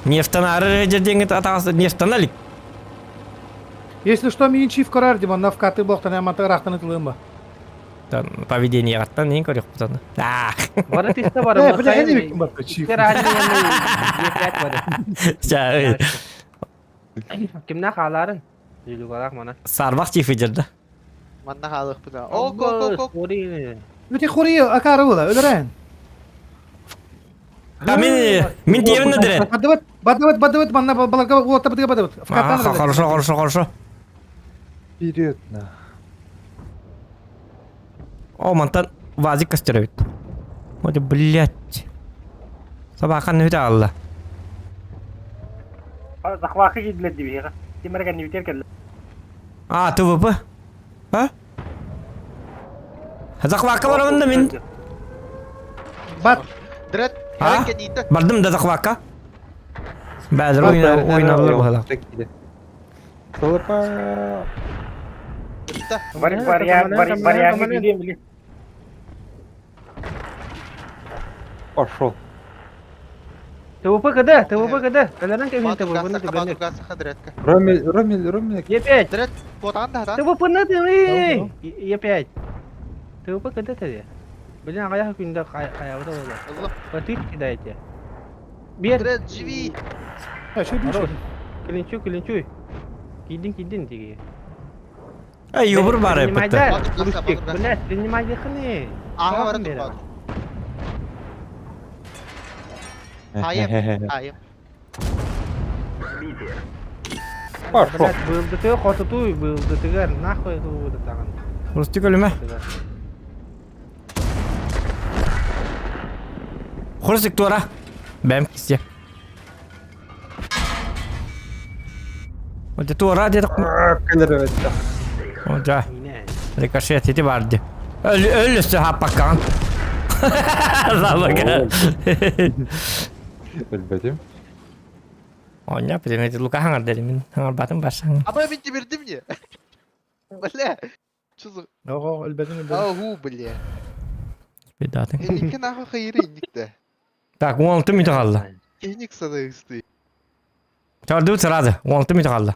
Нефтанары дьэрдиэҥҥит атаҕас нефтана илик. Если что, мин чиф көрөр дим, онно вкаты буохтан амата ыраахтан ытылыым ба. Поведениеҕыттан иин көрүөхпүт Аа. Бары тиста бары. Э, бля, эни биккин барта чиф. Ча, Кимнээх хаалаарын? Юлюгалаах мана. Сарбах чиф дьэрдэ. Манна хаалыахпыта. О, ко, ко, ко. Өте хори акары була, өлөрөн. Да мин мин диэбин да Бадыбыт, бадыбыт, бадыбыт, манна баларга уотта бытыга бадыбыт. Хорошо, хорошо, хорошо. Вперед на. О, мантан вазик көстөр эбит. Вот, блядь. Собаканы үтэ алла. Захвахы киирдилэр дибиһиэхэ. Ким эрэ кэннибитигэр кэллэ. А, ТВП? А? Захвакка барабын да мин. Бат. Дред, А? Бардым да захвакка. Бәдір ойналар баһала. Сылыпа. Пошел. ТВП КД, ТВП КД. Кэлэрэн кэбиһин ТВП-ны түгэнник. Ромель, Ромель, Ромель. Е5. Дред, потан да, ТВП-ны ты, Е5. ТВП КД тебе. Блин, аҕыйах күндэ хайабыта буолла. Потык кидайте. Бер. Дред, живи. Клинчуй, клинчуй. Кийдин, кийдин тиги. Ай, юбур бар эппитте. Блядь, принимай дыхны. Ага, бар тут. Айым, айым. Пошел. Блядь, быылдытыгы хотутуй, быылдытыгар, нахуй тууда тагын. Рустик өлүмэ. Хрустик туора. Бэм кисте. Вот туора дедик. Кэлэр эбит. О, да. Рикошет ити бар ди. Өл өл өссө хаппаккаҕын. Лалага. Өлбөтүм. Оня, примете Лука хаҥар дедим. Хаҥарбатын барсаң. Аба мин тимирдим не? Бля. Что за... Ого, өлбөтүм өлбөтүм. Ау, бля. Бедатын. Эникке нахуй хайыры инникте. Так, 16 минут қалды. Эник саны ысты. Чардыбыт сразу. 16 минут қалды.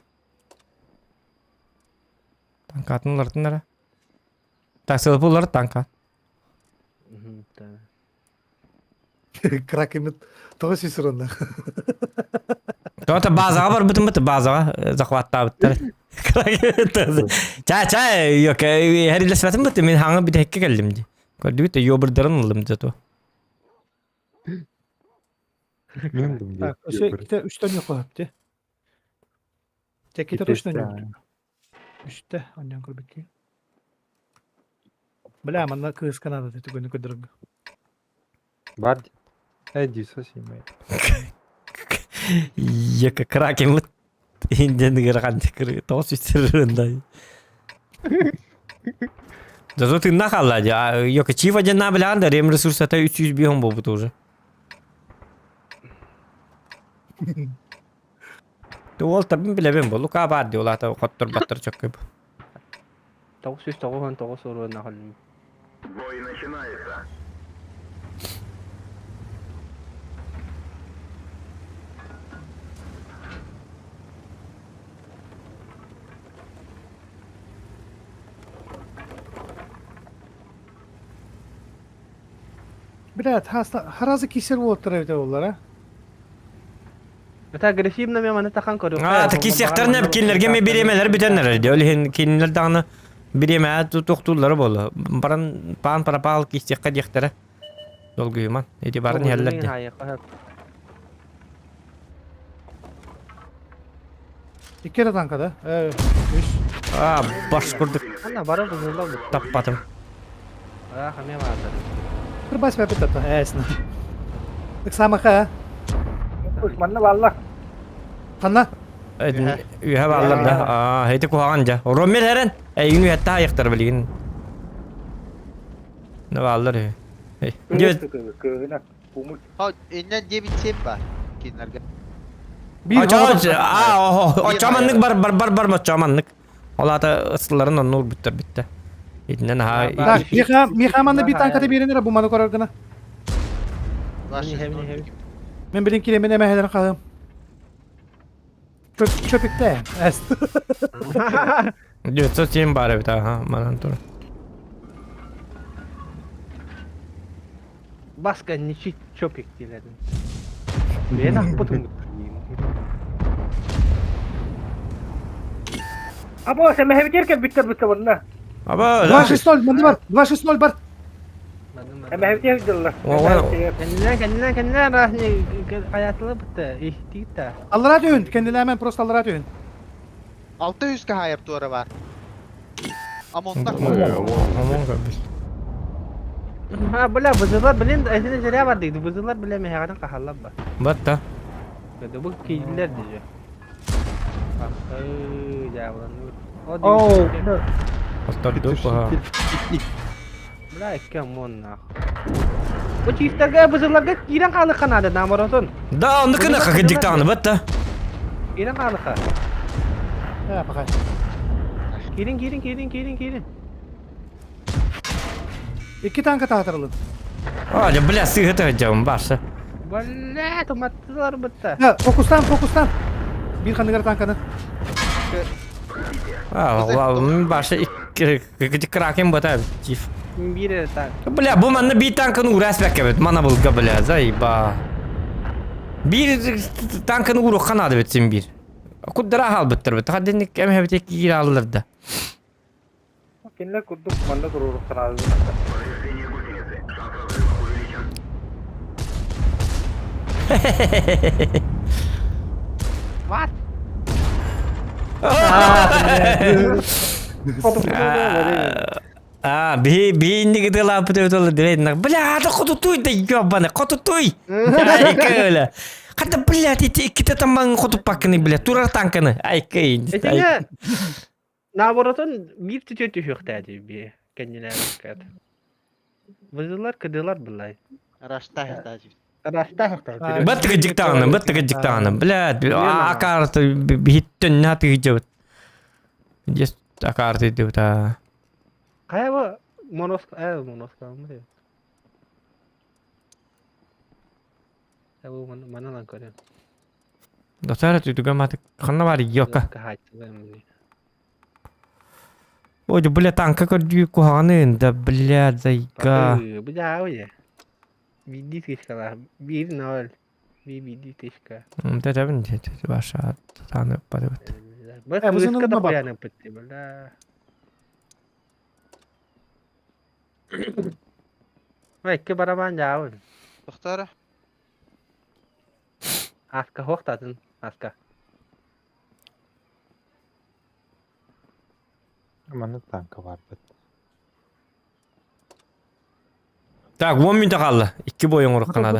Танкатын улартын ара. Так, сылпы улар танка. Кракемит тоҕо сүүс Тота базаға бар бүтін бітті базаға захваттабыттар. Ча ча yok herилесмәтим бітті мен хаңы бит хекке келдим ди. Көрдүгүт йобырдарын ылдым зато. Мен дым Так, өсө ките үстөн yok хапты. Теките точно yok. Үстә, аннан көрбекки. Бля, манна кыз Канада түгөнү көдөргө. Бар. Э, 907. Яка кракен бит. Инден гырган тикир тоос үстериндай. Зато ты нахалла, йока чива жана билан рем ресурсата 300 бихон болбут уже. Ол табын билебен бу Лука бар ди олата коттор баттыр чөккөп. 999 уруна холм. Бой начинается. Блядь, харазы кисер болуп эбит олар, а? Это агрессивно мен маны тахан көрүп. А, таки сехтерне кинлерге ме биремелер бүтеннер ди. Ол кинлер дагы биреме токтулары болу. Баран пан парапал кистекка дихтере. Долгуйман. Эти барын хеллер ди. Иккere танка да? Э, үс. А, баш курдук. Ана бары бузулда бу. Таппатым. А, хаме барды. Бір бас бәпет тапты. Әсін. Так самаха. Манна бааллар. Ханна? Үһэ бааллар да. Аа, эти куһаҕан дьа. Роммер эрэн. Эйигин үһэтте айыктар билигин. Не бааллар үһү. Кыһына. Иннэ диэбит сеп бар. Кинилэргэ. Оччо маннык бар бар бар бар оччо маннык. Ол аата ысылларын онно урбуттар бүттэ. Итинэн аһаа. Так, Миха, Миха манна би танката биэрэн эрэ бу маны көрөр гына. Мен билин киремин эмэһэлэрин хаһым. Чөпүктэ. Эс. 907 бар эбит аха манан тур. Баска ничи чопик дийлерин. Мен ахпытым. Або, сэмэһэбитер кэлбиттэр бутта bunна. Аба, 2-6-0, манна бар. 2-6-0 бар. Эмэһэбитер дылла. Кэннилэн кэннилэн кэннилэн разни хаятылы бутта. Ихтита. Аллара түһүн, кэннилээмэн просто аллара түһүн. 600 хайап туора бар. Амонтар. Амон көрбүт. Ha бля бызылар блин эсине жере бар дейdi. Бызылар биле мехадан кахаллар ба. Батта. Бу кийлер дije. Ай, жабылан. Оу, Осторду па. Бля, икки мон нах. Бу чифтерге бызыларга кирен калы канады наморотун. Да, онды кына кыдык тагны батта. Кирен калыка. Э, пока. Кирин кирин кирин кирин кирин. Икки танка таатырылын. А, бля, сыгыты жабым башы. Бля, томаттылар бутта. Да, фокустан, фокустан. Бир ханыгар танканы. А, башы икки кракен бата чиф. Бир так. Бля, бу манна бир танканы урас бәккә бит. Мана булга бля, заеба. Бир танканы уру канады бит син бир. Куддара хал биттер бит. Хадинник эм хебит кир алыр да. Кинилер курдук манна туруруктан Повреждение гусеницы. Шанс разрыва увеличен. What? А, би би инники дела путеп дирейт. Бля, ата хотутуй да ёбаны, хотутуй. Ай көлө. Ката блядь, ити икките таман хотуппаккыны бля, турар танканы. Ай кей. Этине наоборотун бир түтө түһүөхтээди би кэннилэр кэт. Бызылар кыдылар былай. Рашта даже. Растаахтаа. Бат гыжыктааны, бат гыжыктааны. Бля, акарты биттен наты гыжыбыт. Дес акарты деп та. Кая бу монос моноска мы. Бу манан көрөм. Достар түтүгө маты ханна бар йока. Ой, бля, танка көрдүү куханы да, бля, зайка. Бля, ой. Биди тышкала. 1-0. Би тышка. Тэтэбин баша таны барыбыт. Бas Э, бу да бат. кояны битти, бля. Ой, икки барабан жаабын. Доктора. Аска хоқтатын, аска. Манна танка бар бит. Так, 10 минут қалды. Икки бойың ұрық қанады.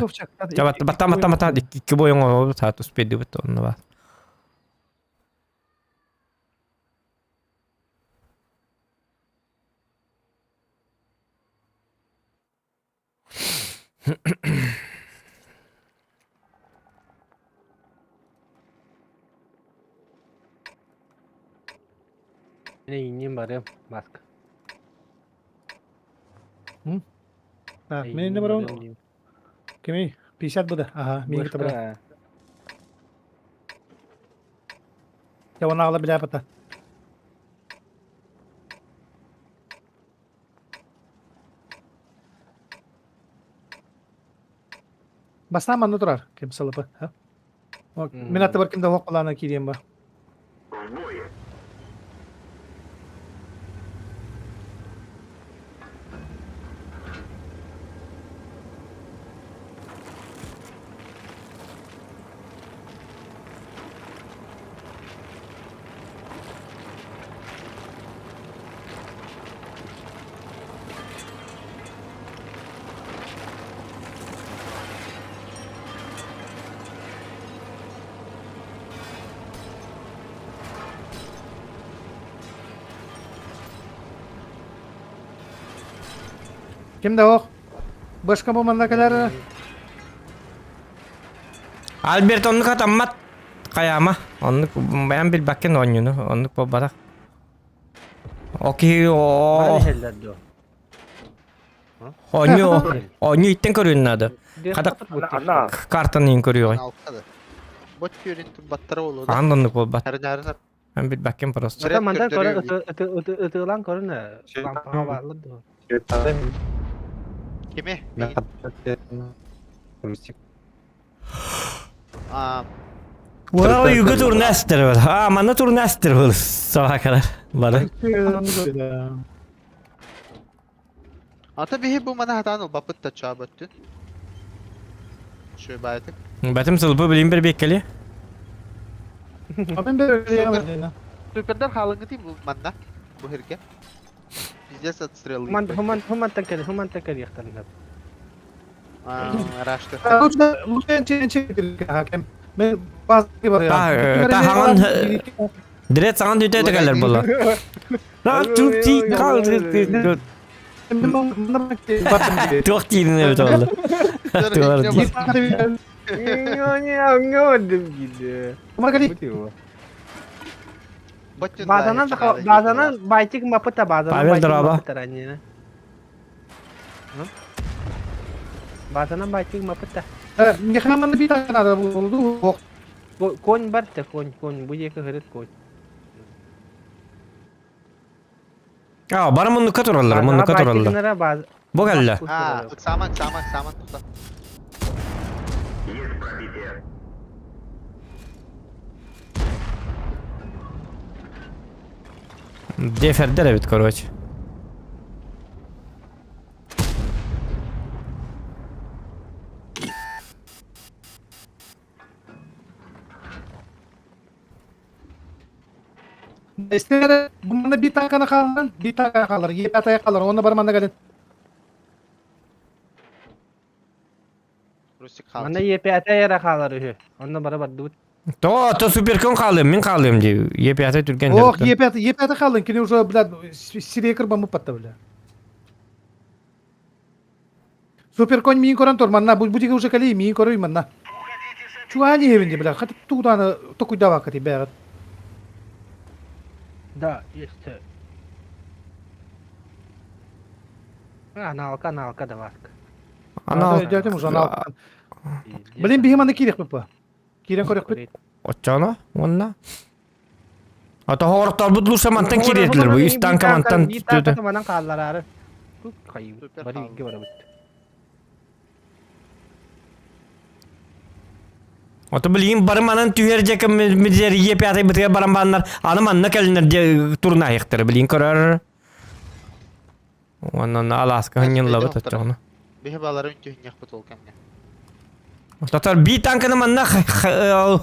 Жабат, бата, бата, бата, икки бойың ұрық саат успеди бит онны бар. Мен иннем барым, маска. Так, мен не барам. Кеми? 50 буде. Ага, мен кете бар. Я вона ала бля пата. Баста манны турар, кем салапы, ха? Мен аты бар кимде хоккалана кирем ба. В бой. Ким да ох. Башка бу манна кэлэр. Альберт оннук атаммат. Хайаама. Оннук бэйэм билбэккин оонньууну. Оннук буолбатах. Окей, Баран о. иһэллэр дуо? Оонньуу, оонньуу иттен көрүөн наада. Хата Анна. картаны иин көрүөҕүй. Бот түөрүн турбаттара болуо да. Хаһан да оннук буолбат. Харынаарынар. Мен билбэккин просто. Ата мантан көрө ытыылаан көрүн лампаҕа бааллар дуо? Кими? Well, you go to Nester. А, манна турнастер был. Собакалар. Бары. Ата биһи бу мана хатаан ылбаппыт да чаабаттын. Шөй баайтык. Бэтим сылбы билин бер беккели. Мен бер Супердар халыҥытый бу манна. Бу хирге. Пиздец отстрелы. Хуман хуман хумантан кэл хумантан кэлиэхтэрин Рашты. Лучше лучше чен хакем. Мен бас бар Та та хаңан Дирет саңан дүтэ текелер була. Ра тупти кал Туох тиинэ эбит олла. Туох тиин. Базанан базанан байтик мапыта базанан Павел Драба. Базанан байтик мапыта. Мехаманы бит надо болду. Конь бар та конь конь бу екі хырыт конь. А, бары муннукка тураллар, муннукка тураллар. Бу кэллэ. А, ыксаама, ыксаама, ыксаама тохто. Есть пробитие. Дефердер эбит, короче. Истер буманы бит акана халан, бит акана халар, еп атая халар, оны бар манна гален. Русик хаалар. Манна епята яра хаалар үһү. Онно бара бардыбыт. То, то суперкон хаалым, мин хаалым ди. Епята түрген. Ох, епята, епята халын, кини уже, блядь, сирей кырбамы патта, бля. Суперконь миин көрөн тур, манна, бу уже кали, миин көрүй манна. Чуани хевинди, бля, хаты туданы токуйдава кати бәрат. Да, есть. Аналка, аналка да варк. Анал. Дятем уже анал. Блин, биһи манна киирэх папа. Киирен көрөх бит. Оччоно, онна. А то хоғырттар лучше мантан киретилер бу. Үс танка мантан түтө. Манан хаалар ары. Кайы. Бары икки бара бит. Ото билигин бары манан түһэр дьэкэ мидер епята бытыга баран баннар аны манна кэлиннер дьэ турна айыктары билигин көрөр. Онон аласка хынньыллабыт оччоҕуна. Биһи баларын түһүнньэх бут ол кэмҥэ. Татар би танканы манна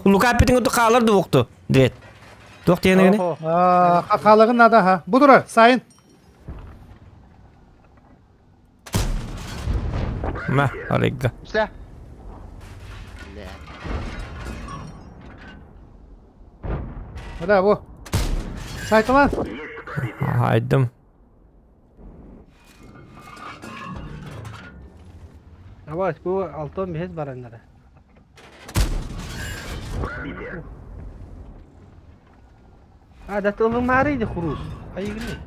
Лука питин куту хаалар дуокту диэт. Туох диэнэгини? Хаалыгын нада ха. Бу тура, сайын. Мә, арыгга. Үсэ. Бля, бу. Сайтылан. Айдым. Абас, бу алтон бихес бараннара. А, да тылы марыйды хурус. Айгыны.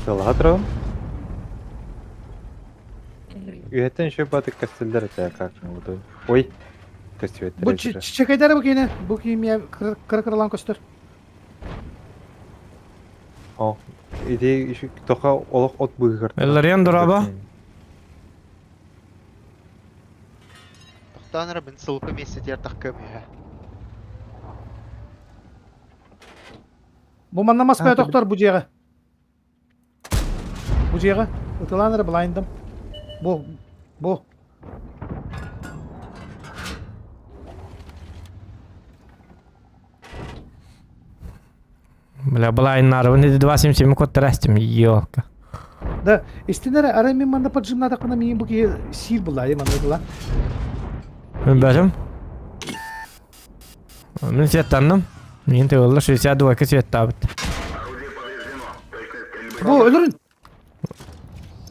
Тылға тұрғын. Үйеттен еще батык костюмдер это как буду. Ой. Костюм Бу чекайдары бу кейне. Бу кийме кыры-кырылан көстөр. О, иди еще тоха олох от быгыр. Эллариан дораба. Тохтаанара бин сылпы месте тахкым үһэ. Бу манна маспай тохтор бу жеге. Бу жеге. Ытыланыры блайндым. Бу бу. Бля, блайннарыбын иди 277 код тарастым, ёлка. Да, истинере ара мен манна поджимна такына миин бу ки сир булай манна була. Мен бәлем. Мен светтанным. Мен төгөллө 62 светтабыт. Бу өлөрүн.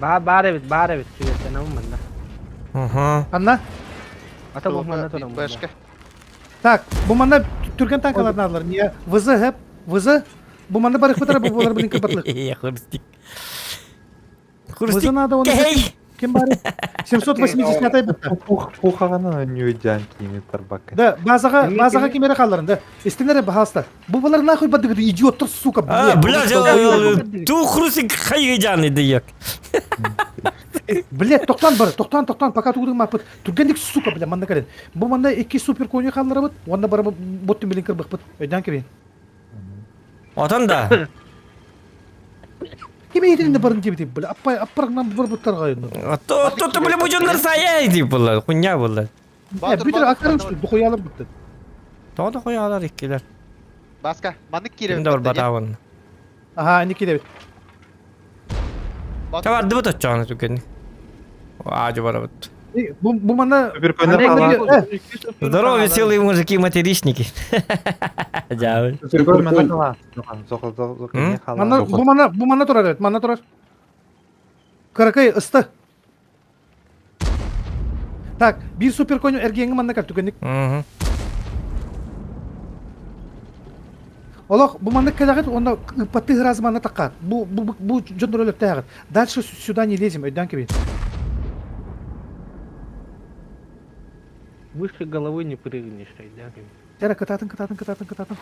Баар баар эбит, баар эбит. Сүгэттэнэбин манна. Угу. Анна? Ата бу манна туран. Бэшка. Так, бу манна түргэн танкалар наадалар. Не ВЗ хэп, ВЗ. Бу манна барыхпытара бу болар блин кырбатлык. Хрустик. ВЗ Хрустик. надо он. Кей! Ким бар? 780 бутта. Пухаҕынан ньүөдьээн киини тарбакка. Да, базаға, Кими, базаға кими? кимере қалларын, да. Истинере бахалста. Бу балар нахуй бадыгы идиоттар, сука, А, блядь. бля, ту хрустик хайгыжан иди Блядь, тоқтан бар, тоқтан, тоқтан, пока тугудың мапыт. Түргендик, сука, бля, манна кэлин. Бу манна икки супер кони қалларабыт, онна барабыт, боттун билин кырбыкпыт. Өйдән кебин. Отон да. Ким ейтинде барын дебити, бля, аппай, аппарыңнан бір бұттарға енді. То, то, то, бля, бу дьоннор сайа иди булар, хуйня булар. Батыр, Бүтір Батыр, акырын Батыр. духуялар бітті. Тоҕо да хуйалар иккилер. Баска, маннык кире. Ким да бар батабын. Ага, ники дебит. Табарды бут оччоҕуна түгэнни. Аажы барабыт. Бу бу манна Супер көйнөр хала. Здорово, веселые мужики материшники. Дьявол. Супер көйнөр хала. Зоқ зоқ зоқ М? не хала. манна бу манна бу манна турар эбит, манна турар. Каракай ысты. Так, бир супер коню эргиэҥи манна кэл түгэнник. Мгм. Олох бу манна кэлэҕит онно ыппаттыы ыраас манна таккаат. Бу бу бу- бу дьоннор өлөптөөҕүт. Дальше сюда не лезем, өйдөөн кэбин. Выше головы не прыгнешь, да? Тера кытаатын кытаатын кытаатын кытаатын.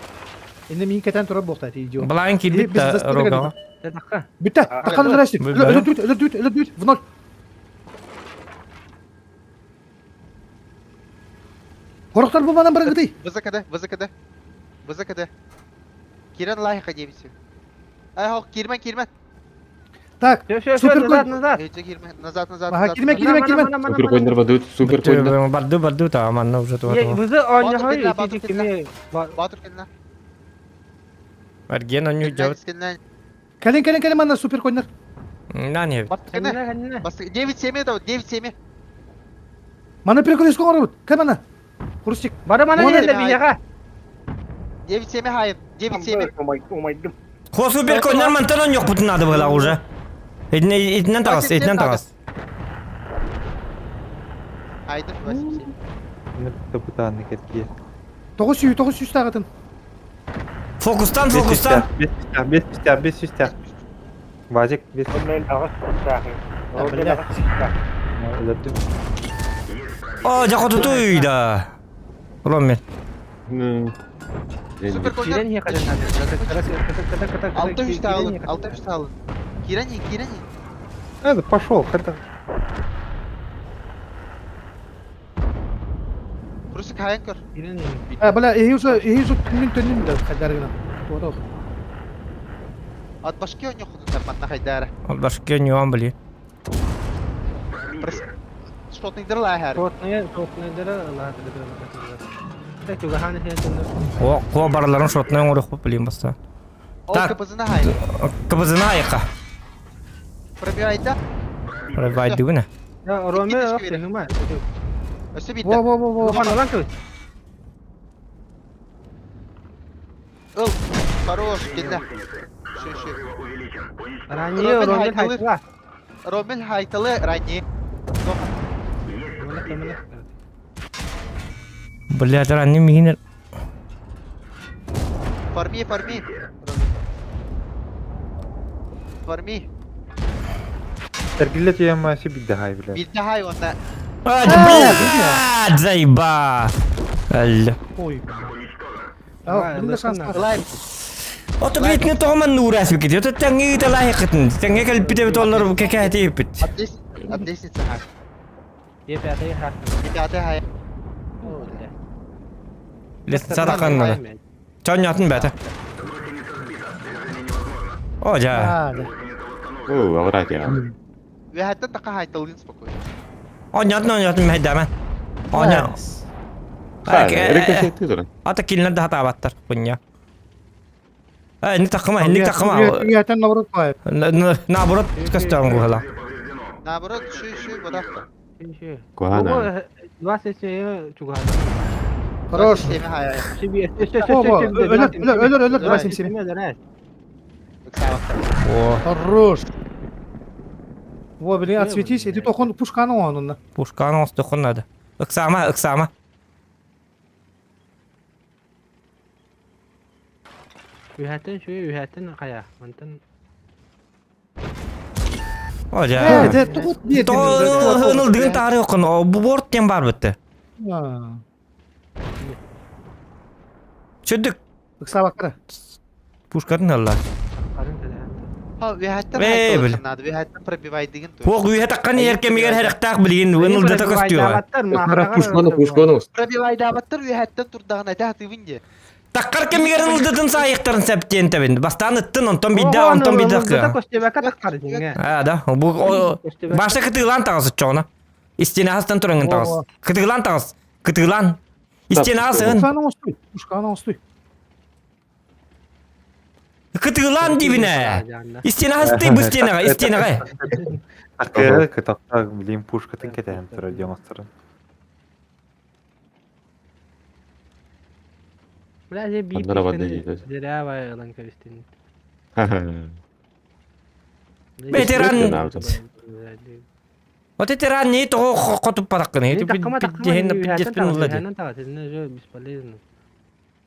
Инне миин кэтэн турар буолтаат идиот. Былаан киирбит Без да заспирга рогава. Таха. Бүтэ, таккан өлөрөсү. Бүттэ. Өлөрдүбүт, өлөрдүбүт, өлөрдүбүт, в ноль. Хорохтор бу манан барыгытый. ВЗКД, ВЗКД. ВЗКД. Кирен лайха дебisi. Ай, хок, кирмен, кирмен. Так, Все, все, все, Супер назад, конь. назад. Өйдө кирмен, назад, назад, Ага, назад. кирмен, назад. кирмен, кирмен. Супер көйнөр бадут, супер көйнөр. Барды барды та манна уже Я туа. вызы он Батыр не кенна, батыр хой, кими. Батыр кенна. Арген оню жабыт. Кенна, Кэлин, кэлин, кэлин манна супер коннор. На не. Батыр кенна. Бас 9-7 да, 9-7. Мана перекрестка оҥоробут. Кэл манна. Хрустик. Бары мана Оны- не бияга. 9-7 хайын. 9-7. Умайдым. Хо супер коннор мантан он yok бутун надо было уже. Итинен тагас, итинен тагас. Айдын 8-7. Капитан кетки. 900, 900 тагытын. Фокустан, фокустан. Бес үстях, бес үстях, бес үстях. Вазик, бес. Оннан ағас үстях. Оннан ағас үстях. Өлөрдүм. О, жакотутуй да. Роммен. Супер коннор. Кирен не када. Када када Алты үсті алын, алты үсті алын. Кирен, кирен. Это пошел, это Русик хайын көр. Кирен А, бля, эһи уже, эһи уже түннүн түннүн да хайдаргына. Туора. От башки он yok манна хайдара. Ол башка нюан били. Шотный дырла хәр. Шотный, шотный дыра, ладно, дыра. Так, тугаханы хәтен. О, ко барларын шотный оңорох билин баста. Ол Так. капызына хайын. Кыбызына айка. Пробивайда. Пробивай дигүнэ. Я Роме, ох, хыма. Өсө битте. Во, во, во, во. Тугаханы лан кыз. Ыл. Хорош, кенде. Ши, ши. Ранни, Ромель Ромель хайталы. хайтла. Ромель хайталы ранни. Блядь, ранни мигинер. Фарми, фарми. Фарми. Тергиле түйем си бидде хай биле. Битте хай онда. А, блядь, заеба. Алла. Ой. А, блин, шанс. Лайм. Ото блядь, не тоҕо нуурас бикит. Ото тэҥҥи талаһыкытын. Тэҥҥэ кэлбите толлор кэкэһэти бит. От лестницы хай. Е пятый хат. Пятый хай. Лестница тақаннана. Чоннятын бәті. О, жа. А, да. О, аврат я. Вәһәттен тақа хайталын спокойно. Оннятын, оннятын мәйдәмән. Оння. Рикошет туран. Ата килнер да хатабаттар, хуйня. Э, не тақыма, не тақыма. Үйәтен наоборот бай. Наоборот, костюм гугала. Наоборот, ши, ши, вода. Куана. 27 тугаханы. Хорош. 27 хай. Во, во, өлөр, өлөр, өлөр, өлөр, 27. О. Хорош. Во, блин, отсветись, иди тохон пушканы оонунна. Пушканы оҥостуоххун наада. Ыксаама, ыксаама. Үһэттэн үчүгэй, үһэттэн хайа. Мантан О, Э, дьэ. дьэ, тугут биэрдин. Тоҕо таарыаххын, бу борт диэн баар бытты. Чөдүк. Ыксаабаккара. Пушкатын алла. Ha, үһэттэн Ээ, били. хайдалыаххын наада, үһэттэн пробивайдыгын то. Хуох үйэ таққан ер кэмигэр хэрэхтээх билигин ынылдата көстүөҕэ. Пушканы, пушканы. Пробивайдаабаттар үһэттэн турдаҕына этэ хатыыбын дии. Таққар кэмигэр ынылдатын саайыктарын сәптиэн тэбин. Бастаан ыттын, онтон бидде, онтон бидде кыа. Көстүбэккэ таххар дьиҥэ. А, да. Бу башта кытыылаан таҕыс оччоҕуна. Истиэнэҕэ сытан тураҥҥын таҕыс. Кытыылаан таҕыс. Кытыылаан. Истиэнэҕэ сыһын. Пушканы оҥостуй. Пушканы оҥостуй. Кытыылаан диибин ээ. Истиэнэҕэ сытый бу истиэнэҕэ, истиэнэҕэ. Аркыга кытахта блин пушкатын кэтэһэн турар диэн оҥосторун. Бля, дьэ биир Аннара барда пушканы диэтэ. зря ылан кэбистин. Ветеран. Вот ветеран не того хотуппатаххыный. Таккама таккама Дихин пиздеспин улла ди. Таҕас, бесполезно.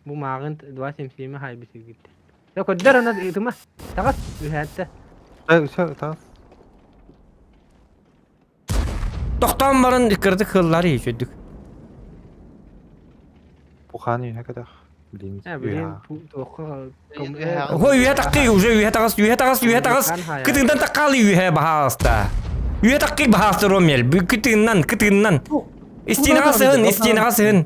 Бу мааҕын 2.77 хайбисигит. Да көрдөр ана ытыма. Таҕас үһэттэ. Все, таас. Тохтоон баран кырдык хыллар ичөдүк. Пуханы үһэ кэтэх. Блин, Э, блин, туохха Хой үйэ таккый уже үйэ таҕас, үйэ таҕас, үйэ таҕас. Кытыгынан таккаалы үйэ баһааста. Үйэ таккый баһааста Ромел. Кытыгынан, кытыгынан. Истиэнэҕэ сыһын, истиэнэҕэ сыһын.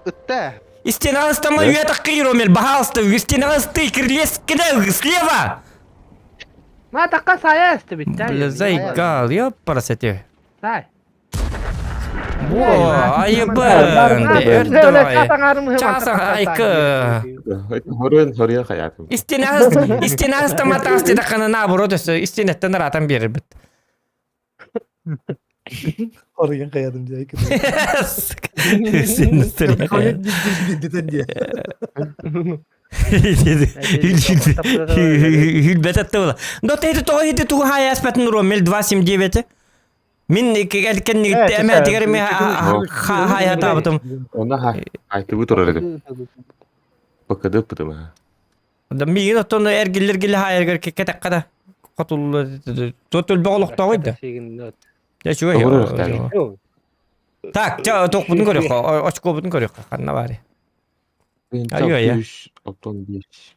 Ытта. Истиэнэҕэ ыстама үйэ таккый Ромел баһааста. Истиэнэҕэ ыстый, кирлес киде слева. Ма такка сая эстебит. Бля, заигал, ёпарасете. Сай. Во, айыбын, өрдөй. Часа айкы. Хорун, хория хаятым. Истиэнэҕэ истиэнэҕэ ыстама таҕыс диэтэххинэ наоборот өссө истиэнэттэн ыраатан биэрэрбит. Орыйан хайадым дии. Сен Дитен дии. Хүлбэтет була. Но ты тоҕо хити тугу хаайаспатын Ромель 279. Мин кэннигитте эмээтигэр эме хаайатаабытым. Онна хайтыбы турар эдим. Бакады пытым. Да миигин оттон эргиллер хаайаргар кэтэххэ да хотулла тот өлбөх олохтооҕуй да. Дьэ үчүгэй. Так, чэ туохпутун көрүөххэ, очкобутун көрүөххэ ханна баары. Айыы Оттон беш.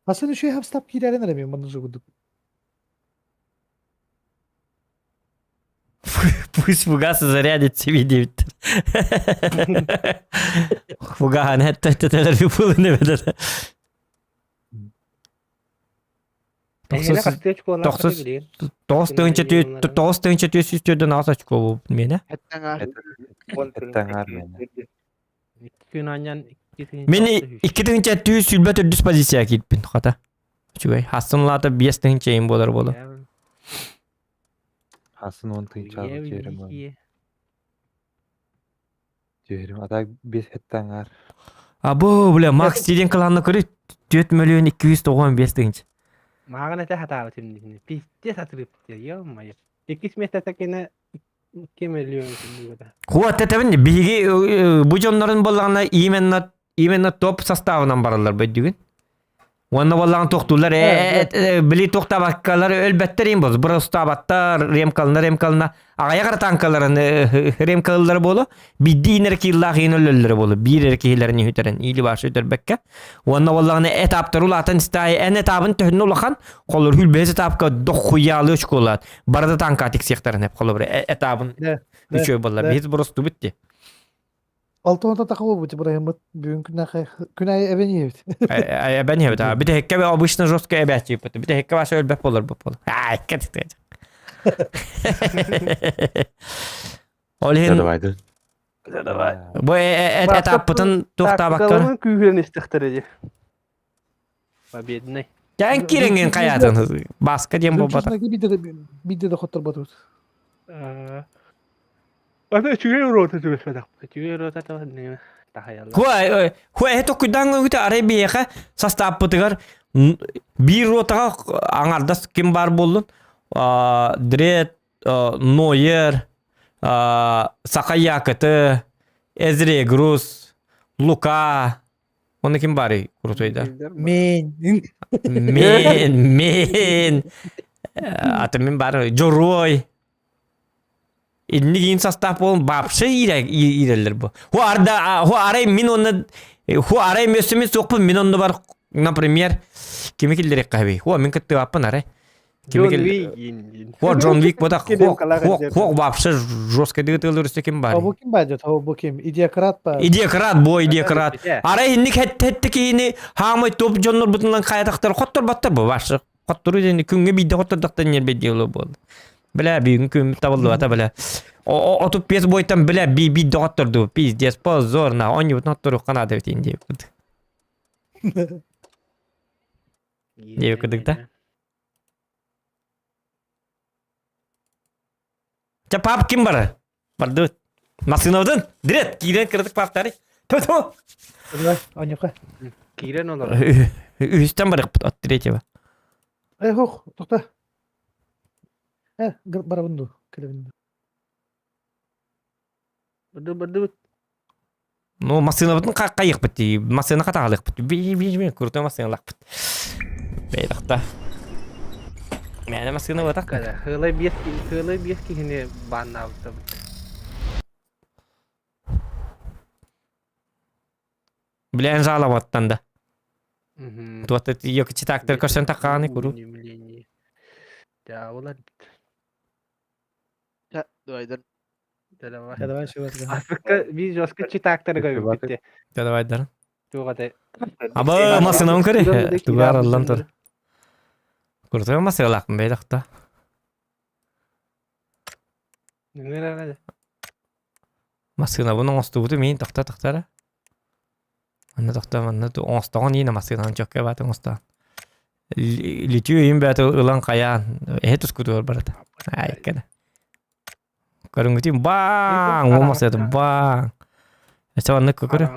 Хасан үшүй хапстап киирэрин эрэ мен манна жугудук. Пусть фугасы зарядит себе 9. Фугахан хэттэттэтэлэр булын эбэтэр. Тохсус 9 тыһыынча 9 очко буолбут миэнэ. Эттэҥ аар миэнэ. Мин 2 тыһыынча 124 позиция киирпин хата. Үчүгэй. Хассын лаата 5 тыһыынча им буолар буолу. Хасын 10 тыһыынча түһэрим. Түһэрим. А так бес эттэҥ аар. Або, бля, Макс деген кланны көрүй 4 миллион 295 тыһыынча. Мааҕын этэ хатаабытым дии. Пиздец атырып, ё-моё. Иккис место кene 2 миллион күндүгүтэ. Хуа тэтэбин биһиги бу дьоннорун боллаҕына именно именно топ составынан бараллар бөйдүгүн. Уонна боллаҕын туохтуулар били туохтаабаккалар өлбөттөр им бол просто ремкалына ремкалына аҕайах танкаларын ремкалылар болу бидди инер киллаах иин өлөллөрө болу биир эр киһилэрин үһүтэрин или башы үтэрбэккэ уонна боллаҕына этаптар улаатан истаай эн этабын төһүннэ улахан холор хүлбэс этапка дохуялы школат барда танка тиксиэхтэрин эп холобур этабын үчүгэй болла биһиз просто битти Алты онта тақа болбут Ибраһиммыт бүгүн күн айы эбен иэбит. Эбен иэбит. Бите хекке обычно жестко эбээчи бит. Бите хекке баша өлбөп болор бу бол. Ай, кет. Ол иһин Давай да. Давай. Бу этаппытын туохтаабаккар. Күүһүрэн истэхтэрэ дии. Победный. Кэн кирэҥин хайаатын баска диэн буолбата. Бидде да хоттор батыбыт. Ата үчүгэй рота түбэспэтэх. Үчүгэй рота. Тахайаллар. Хуа хуа эһэ токуйдаан көҥүтэ арай биһиэхэ састааппытыгар биир ротаҕа аҥардас ким баар буоллун Дред, Нойер, Саха Якыты, Эзре Груз, Лука, Оны ким баарый крутойда? Мен. Мен, мен. Аты мен бар Жорой. Иннигин состав болон вообще ииреллер бу. Ху арда ху арай мин онны ху арай мөссүмүн суохпун мин онну бар например кими киллерек каби. Ху мин кыттыбаппын арай. Джон Уик. Хо Джон Уик бода хо вообще жестко дыгытылыр үстө ким бар? Бу ким бар дет? Бу ким? Идеократ ба? Идеократ бу идеократ. Арай инник хетте киини хаамай топ дьоннор бутунан каятахтар хоттор баттар бу башы. Хоттору дени күҥҥэ биирдэ хоттордохтон ньэрбэ диэлэ буолла. Бля бүгүн күн табыллыбата бля. Оту пес бойтан бля би биирдэ хотторду. Пиздец позор на онньубутун хотторуохха наада битин диэбит. Диэбит да. Ча пап ким бары? Барды. Массыынабытын дирет киирэн кыратык паптары. Тө-тө. Давай, Анюха. Киирэн олор. Үһүстэн барыахпыт от третьего. Эй, хох, тохта. Э, барабын ду, келебин ду. Барды барды. Ну, массыынабытын қайықпыт дии. Массыына хатаҕалыахпыт. Би-би-би, крутой массыыналаахпыт. Бэйдахта. Мээнэ массыына буотах. Хылай биэс хылай биэс киһини бааннаабыттабыт. Билэн жаловаттан да. Туотта читактар көрсөн таққааны куру. Дьаабылар. Давай, Давай. Давай, чего ты. Асыкка биир жестко читактары көрбүт. Давай, дар. Туох этэй? Аба массыынабын көрө. Тугар аллан тур. Куртуга массыылаахпын бэйдахта. Массыынабын оҥостубуту миин тохто тохтара. Манна тохто манна оҥостоҕун иин массыынаны чөккө бааты оҥостоон. Литүү иин бээтэ ылан хайаан эһэ тускутугар барата. Айкана. Көрүҥүтүн баң уомасыатын баң. Эсэ маннык көрө.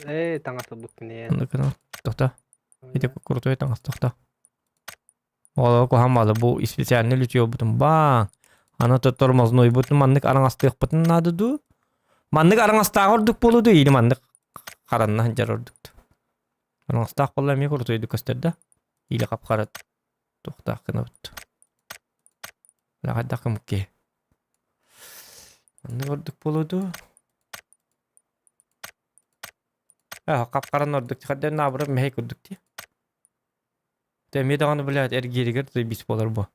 Ээ таҥас ылбыккын Оннук тохто. Ити крутой таҥас тохто. Оҕолоро куһаҕан баҕайы бу специальный лүтүөбутун баан. Аны тормознуйбутун маннык араҥастыахпытын наада дуу? Маннык араҥастааҕы ордук буолуо дуу или маннык харанна сылдьар ордук дуу? Араҥастаах буолла эмиэ крутойдук көстөр да? Или хап-хара туохтаах гынабыт. Хайдах гыммыт киһи. Маннык ордук буолуо дуу? Хап-харан ордук хайдах наоборот мэһэй курдук дии. Эмиэ даҕаны блядь эргииригэр бис буолар бу.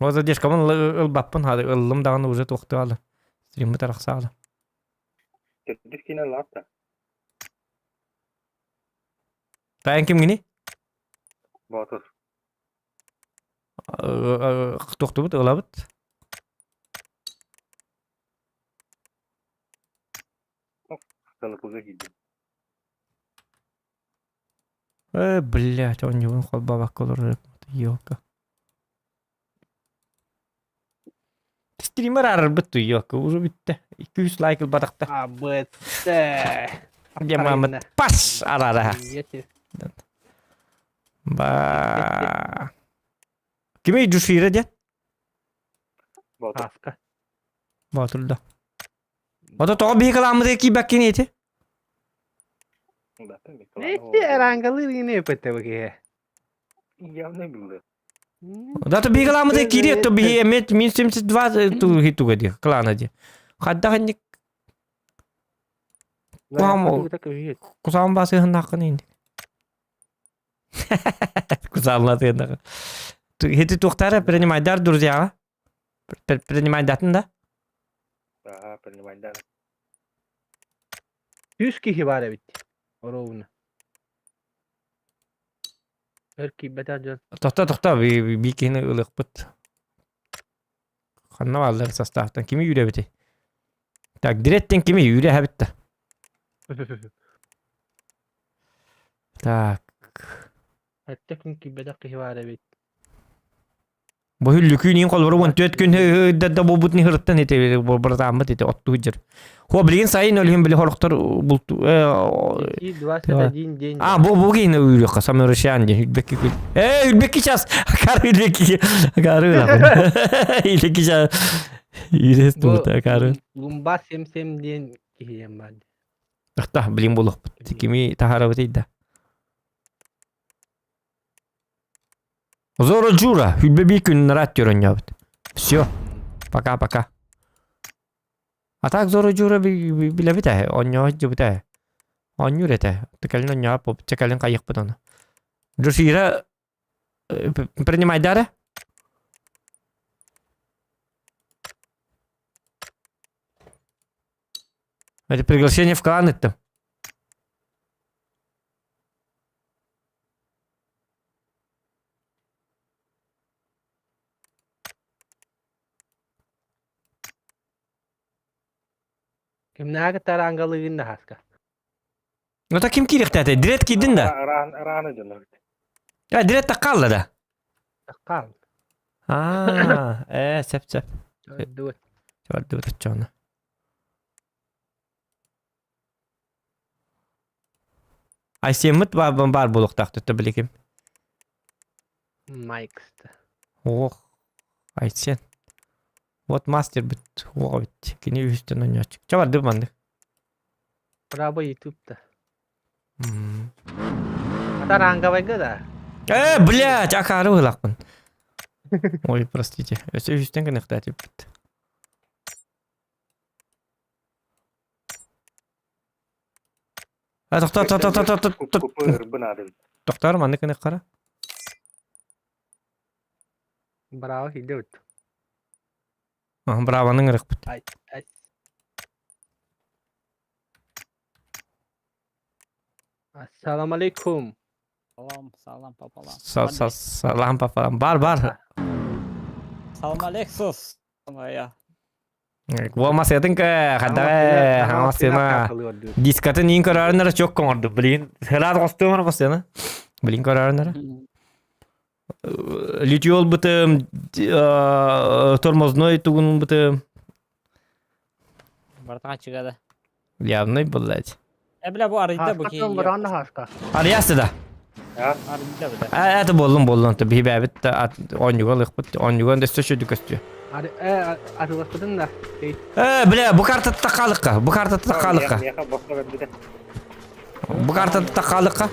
Вот задержкабын ылбаппын хады ыллым даҕаны уже туохтуаалы. Стриммит арахсаалы. Төрдүс киинэ лаапта. Таайан кимҥиний? Боотур. Туохтубут ылабыт. Сылыкыга киирдим. Э, блядь, оонньуубун холбообокко олорор ёлка. Стример арарбыт ту ёлка уже бүттэ. 200 лайк ылбатахта. А, бытты. Где мама пас арара. Ба. Кими Джушира дед? Аска. Боотур да. Ото тоҕо биһи кылааммытыгар киирбэккин ити? Эти арангалыр гине өпөттө бу киһи. Явно было. Да то биһи кылааммытыгар киириэ то биһи эмиэ мин 72 ту хитуга ди клана ди. Хайдах инник кусаам басыһыннааххын инник. Кусаамлатыыннах. Хити туохтара принимайдар друзьяға? Принимайдатын да? Ага, принимайдар. Үс киһи бар эбит. Оровна. Өр киирбэтэх дьон. Тохто, тохто, би киһини ылыахпыт. Ханна бааллар составтан кими үүрэбитий? Так, диреттен кими үүрэһэбит да? Так. Сэттэ күн киирбэтэх киһи баар эбит. Бу хүллүкүүн иин холбору 14 күн да буолбут нихырыттан ити братааммыт ити оттуу дьэр. Хо билигин сайын өлүһүн били хорохтор булту 21 день. А бу бу кейин үйрөккө самырышан ден үлбекки күн. Э үлбекки час. Кар үлбекки. Кары Илеки час. Ирес тута кары. Лумба сем-сем диэн киһиэн бар. Тахта билин булук. Кими тахарабыт да. Зоро Джура, хүлбе бир күн нарат көрөннөбүт. Все. Пока-пока. А так Зоро Джура билэбит ээ, онньоо дьыбыт ээ. Онньуур этэ. Тыкалин онньоо поп, чекалин хайыхпыт ону. Джушира принимайдары? Это приглашение в клан это. Кимнээҕи тараангалыгын да хаска. Ну так ким киириэхтээтэ? Дирет киирдин да? Раны дьонор. А, дирет таккаалла да? Таккаал. Аа, э, сеп сеп. Чордубут. Чордубут оччоҕуна. Айсеммит баар баар буолуохтаах төттө билигин. Майкста. Ох, Айсен. Вот мастер бит, уоҕа бит. Кини үһүстэн оонньооччу. Чэ бардым маннык. Браво ютубта. Ата ранговайга да. Э, блядь, акары быһылаахпын. Ой, простите. Өссө үһүстэн гыныахтаа типпит. А, тохтоо, тохтоо, тохтоо, тохтоо. Тохтоор, маннык гыныаххара. Браво киирдэ Бравоның ырыкпыт. Ассалам алейкум. Салам, салам папалам. Салам папалам. Бар, бар. Салам алейксус. Я. Буолмасыатын кэ, хадда хаҥасына. Дискатын иин көрөрүннэр чок коҥорду. Блин, хылаат костуомар костуона. Блин көрөрүннэр. Литиол бытым, тормозной тугун бытым. Бартаға чыгада. Явный, блядь. Э, бля, бу арыйда бу Хаска баран хаска. Арыйасты да. Арыйда бу да. Это боллун боллун. Биһибэбит оонньуга ылыхпыт. Оонньуга өссө сүдү көстүө. Атыласпытын да. Э, бля, бу картата халыкка. Бу картата халыкка. Бу картата халыкка.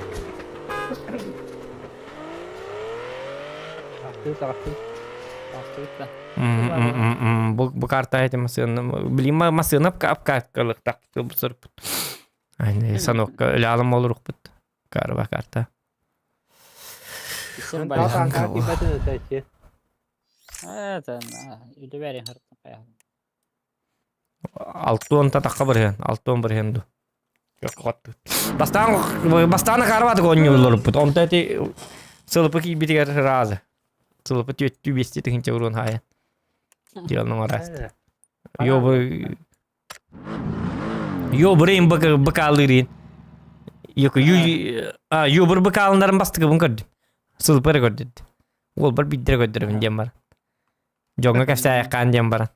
Бу бу карта эти масына. Блин, масына апкалыктак сырпыт. Ай, санокка өлө олорукпут. Карба карта. Это, үлүбәрин Алтуон татакка барыһан, алтуон барыһан ду. Бастаан бастаана карабаты оонньуулларбыт. Онто эти сылыпы киирбитигэр разы. Сылыпы түөттүү биэсти тыһынча уруон хаайан. Диалның араст. Йо Йо бырыйын быкаалыырын. Йо ю а йо бір быкаалынарын бастыгыбын көрдүм. Сылыпы эрэ көрдүм. Ол бар биддere көрдөрөбүн диэн бар. Дьоҥҥо кэпсээйэххаан диэн баран.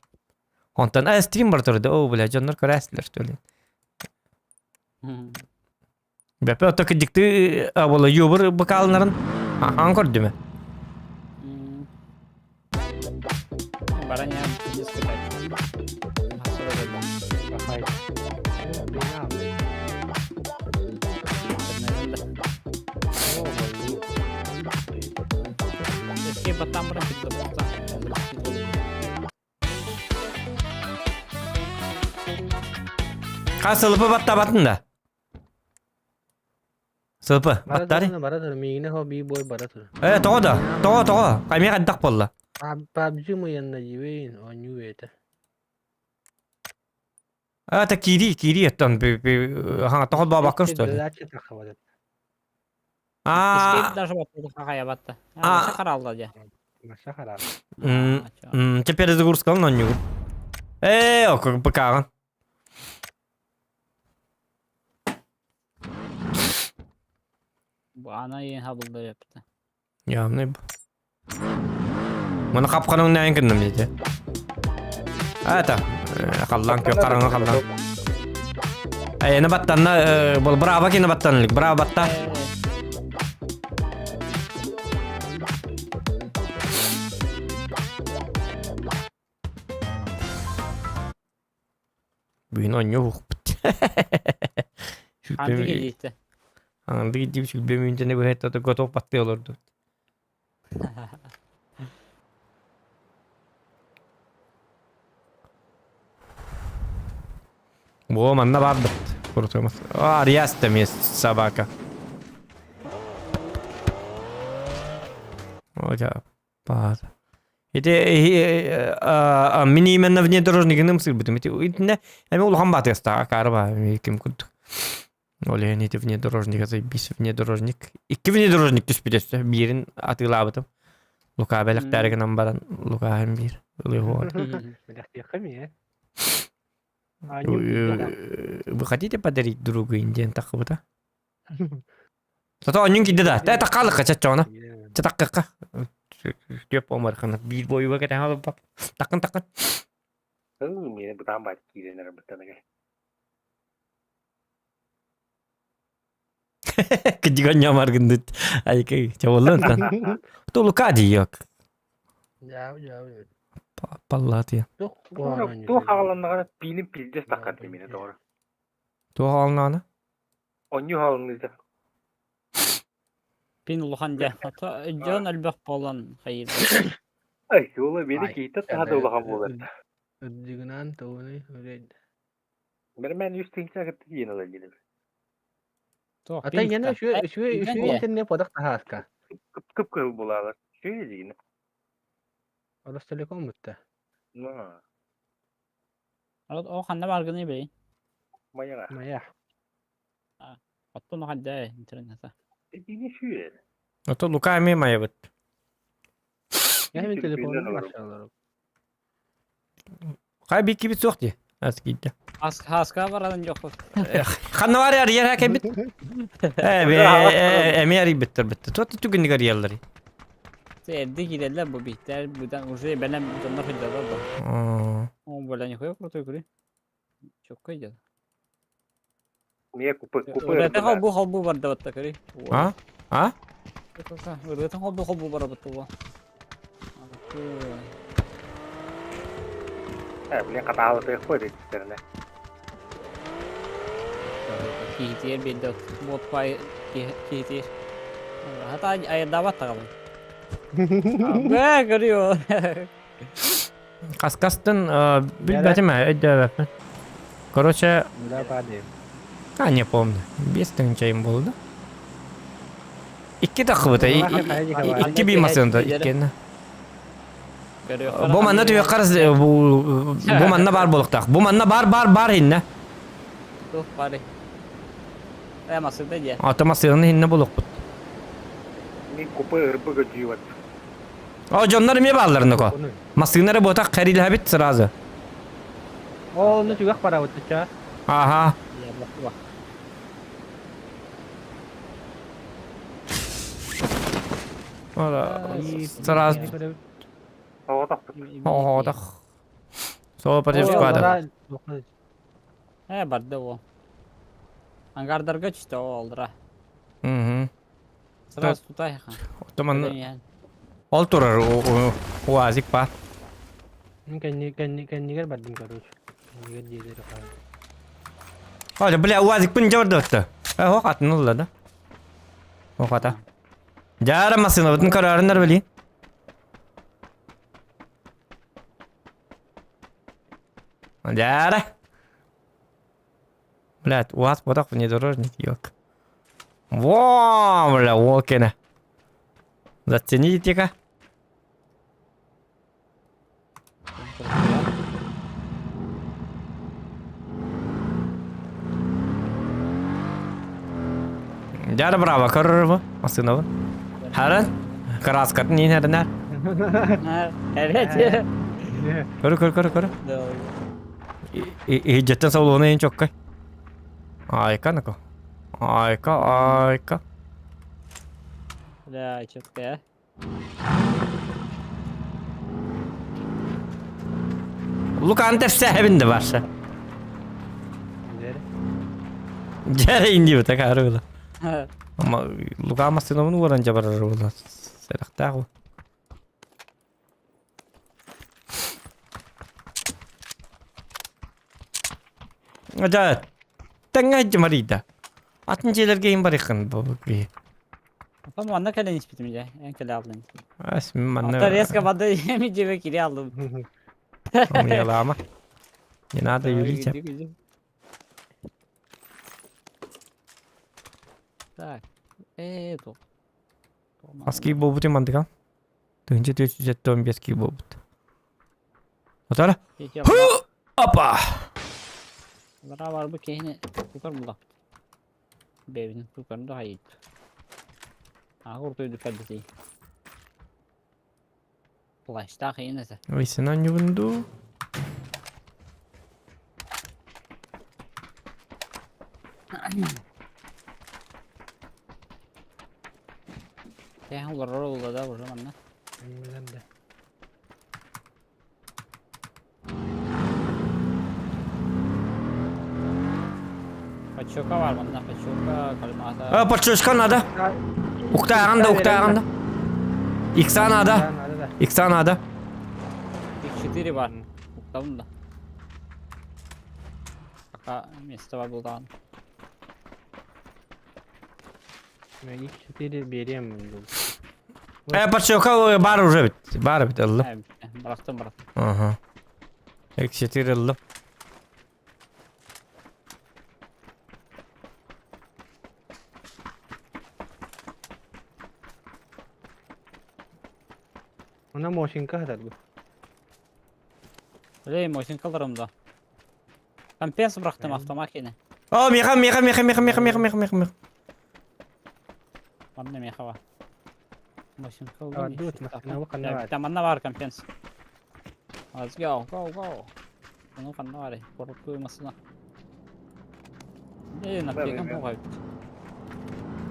Онтон э стрим бар турда. Оо, бля, дьоннор көрөөстүлэр что ли. Бэпэ ото кырдьыкты буола юбыр быкаалынарын ахан көрдүмэ. Баран я дискотека. Хас сылыпы баттабатын да. Сылыпы, баттари. Бара тур, миигине хо би бой бара тур. Э, тоҕо да, тоҕо, тоҕо, каймия хайдах буолла? PUBG мыйанна дьибейин, оонньуу бэйэтэ. А, это кири, кири оттон хаҥа тоҕо баабаккын что ли? А, даже батта. А, харалла дьэ. Теперь загрузка но не. Э, о, как ПК. Ана ең хабылда yaptı. Явный. Маны хапканың näin кынным дете. Это халлан кö караңа халлан. Эне баттанна бол браво кине баттанлык. Браво батта. Бүгүн онньу уһукпут. Анды кэлиитэ. Анды дип сүлбэ мүнтене быһа готов батты олорду. Во, манна барбыт. Курутумас. А, Риаста мест собака. О, Баар. Ити мин именно внедорожнигыным сырбытым. Ити итинне эми улахан баатыастаах акаары баа ким курдук. Ол иһин ити внедорожник заебись внедорожник. Икки внедорожник түспүт өссө. Биирин атыылаабытым. Лука бэлэхтээри гынан баран Лукаһын биир ылыһуон. Бэлэхтиэххэ эмиэ. Вы хотите подарить другу диэн таххыбыта? Зато онньун киирдэ да. Тэ таккаалыкка чаччоҕуна. Чэ таккакка. Түөп омархана биир бойуга кэтэһэн олорбап. Таккын таккын. Миэнэ бытаан баат киирэн эрэ быттаныгар. Кыдьыган ньамаргындыт. Айкы чабыллан. Тулука диок. Дьаа, дьаа. Паллаатия. Туох хааланнаҕына пиинин пиздец таккар димине тоҕо. Туох хааланнаҕына? Онньу хаалынныыта. Пин улахан дьэ. Ото дьон элбэх буолан хайыыр. Ай, уола били киһитэ таһа да улахан буолар. Үрдүгүнэн тугуный үрейд. Бэрмэн үс тыһыынча кытта тиийэн ылар диэн. Туох Ата пин иҥэнэ та. үчүгэй үчүгэй үчүгэй интернет подах таһааска. Кып кып кыһыл булаалар. Үчүгэй диин. Ростелеком бутта. На, О ханна баргыный бэй. маяга. Мая. Оттон ханна интернета. Этини сүйэр. Ото Лука эмиэ майабыт. Я мен телефонум башалар. Хай биккибит суох дии. Ас киирдэ. Хаска баран жоқпут. Ханна бар арыйар хакебит. Э, эмиэ арыйбыттар битте. Туот түгүнүк арыйаллар. Эрди киирэллэр бу биттер будан уже бэлэм дьоннор сылдьаллар да. О, бля, нихуя крутой игры. Чётко идет. Мия купы купы. Ырыатын холбу холбу барда батта көрүй. А? А? Ырыатын холбу холбу бара батта бу. Э, блин, катаалытыах қой дедистерine. Киһитиэр биэрдэ бот пай киһитиэр. Хата айырдаабат таҕалын. Бэ көрүө. Хаскастын билбэтим ээ, өйдөөбөппүн. Короче, Да, падаем. а не помню. Без тыһыынчайым буолла. Икки таххыбыта, икки бии массыында, иккиэннэ. Бу манна түһүөххэ бу бу манна баар буолуохтаах. Бу манна бар бар бар иннэ. Туох бары. Э, массыында дьэ. Ата массыынаны иннэ булуохпут. Мин купы ырбы көдьүүбат. О, дьоннор эмиэ бааллар ноко. Массыынары буотах кэрилэһэбит сразу. О, ну түгэх барабыт ча. Ага. Сразу. Оҕотох. Соло против склада. Э, барды ол. Ангардарга түстэ ол алдыра. Угу. Сразу тутай ха. Оттоман ол турар уазик па. Кэннигэр бардым, короче. Кэннигэр диэдери Оля, бля, уазикпын жабырдыбытты. Э, хок атын ылла да. Хок ата. Жара массыынабытын көрөөрүннэр били. Жара. Блядь, УАЗ бодох внедорожник, ёк. Во, бля, окене. Зацените-ка. Дяра браво, көрөрбу, массыынабы. Харан, краскатын иин хэринэр. Evet. Көрө, көрө, көрө, көрө. Иһдьэттэн салона иин чоккай. Айка, нако. Айка, айка. Да, четко. Луканы тэпсээбин да барса. Дьэрэ инди бу такары була. Ама Лука массыынабын уоран дьабарар була. Сэрэхтээх бу. Дьэ, тэҥҥэ дьымарыйда. Атын дьиэлэргэ иһин барыаххын бу киһи. Потом манна кэлэн испитим дьэ, эн кэлэ алдым. Ас манна. Ата резко вода эми дьиэбэ кире алдым. Умелама. Не надо юлить. Так. Э, то. Аски буолбут мандыга. 1475 кии буолбут. Отара. Опа! Лара бар бу киһини тутар буллахпыт. Бэйбитин тутарын да хайыт. Ааҕы уртуйду кэлбитий. Плащтаах иин этэ. Ой, сен анньыбын Тэһэн олорор олла да уже манна. Билем да. Пачука бар манна, пачука, кальмата. А, подшишка надо. Уктааган да, уктааган да. Икса надо. Икса надо. Их 4 бар. Уктабын да. Пока место бар булдаан. Мен X4 берем. Э, подшивка бар уже бит. Бар бит ыллым. Бырахтым, бырахтым. Ага. X4 ыллым. Она мошенька хатар бу. Эй, мошенькаларым да. Компенс бырахтым автомахине. О, меха, меха, меха, меха, меха, меха, меха, меха, меха. Манна меха бар. Мошенька А, дуут, машина бу ханна бар. Там манна бар компенс. Let's go, go, go. Ону ханна бар, коротку масына. Э, напекан бугай.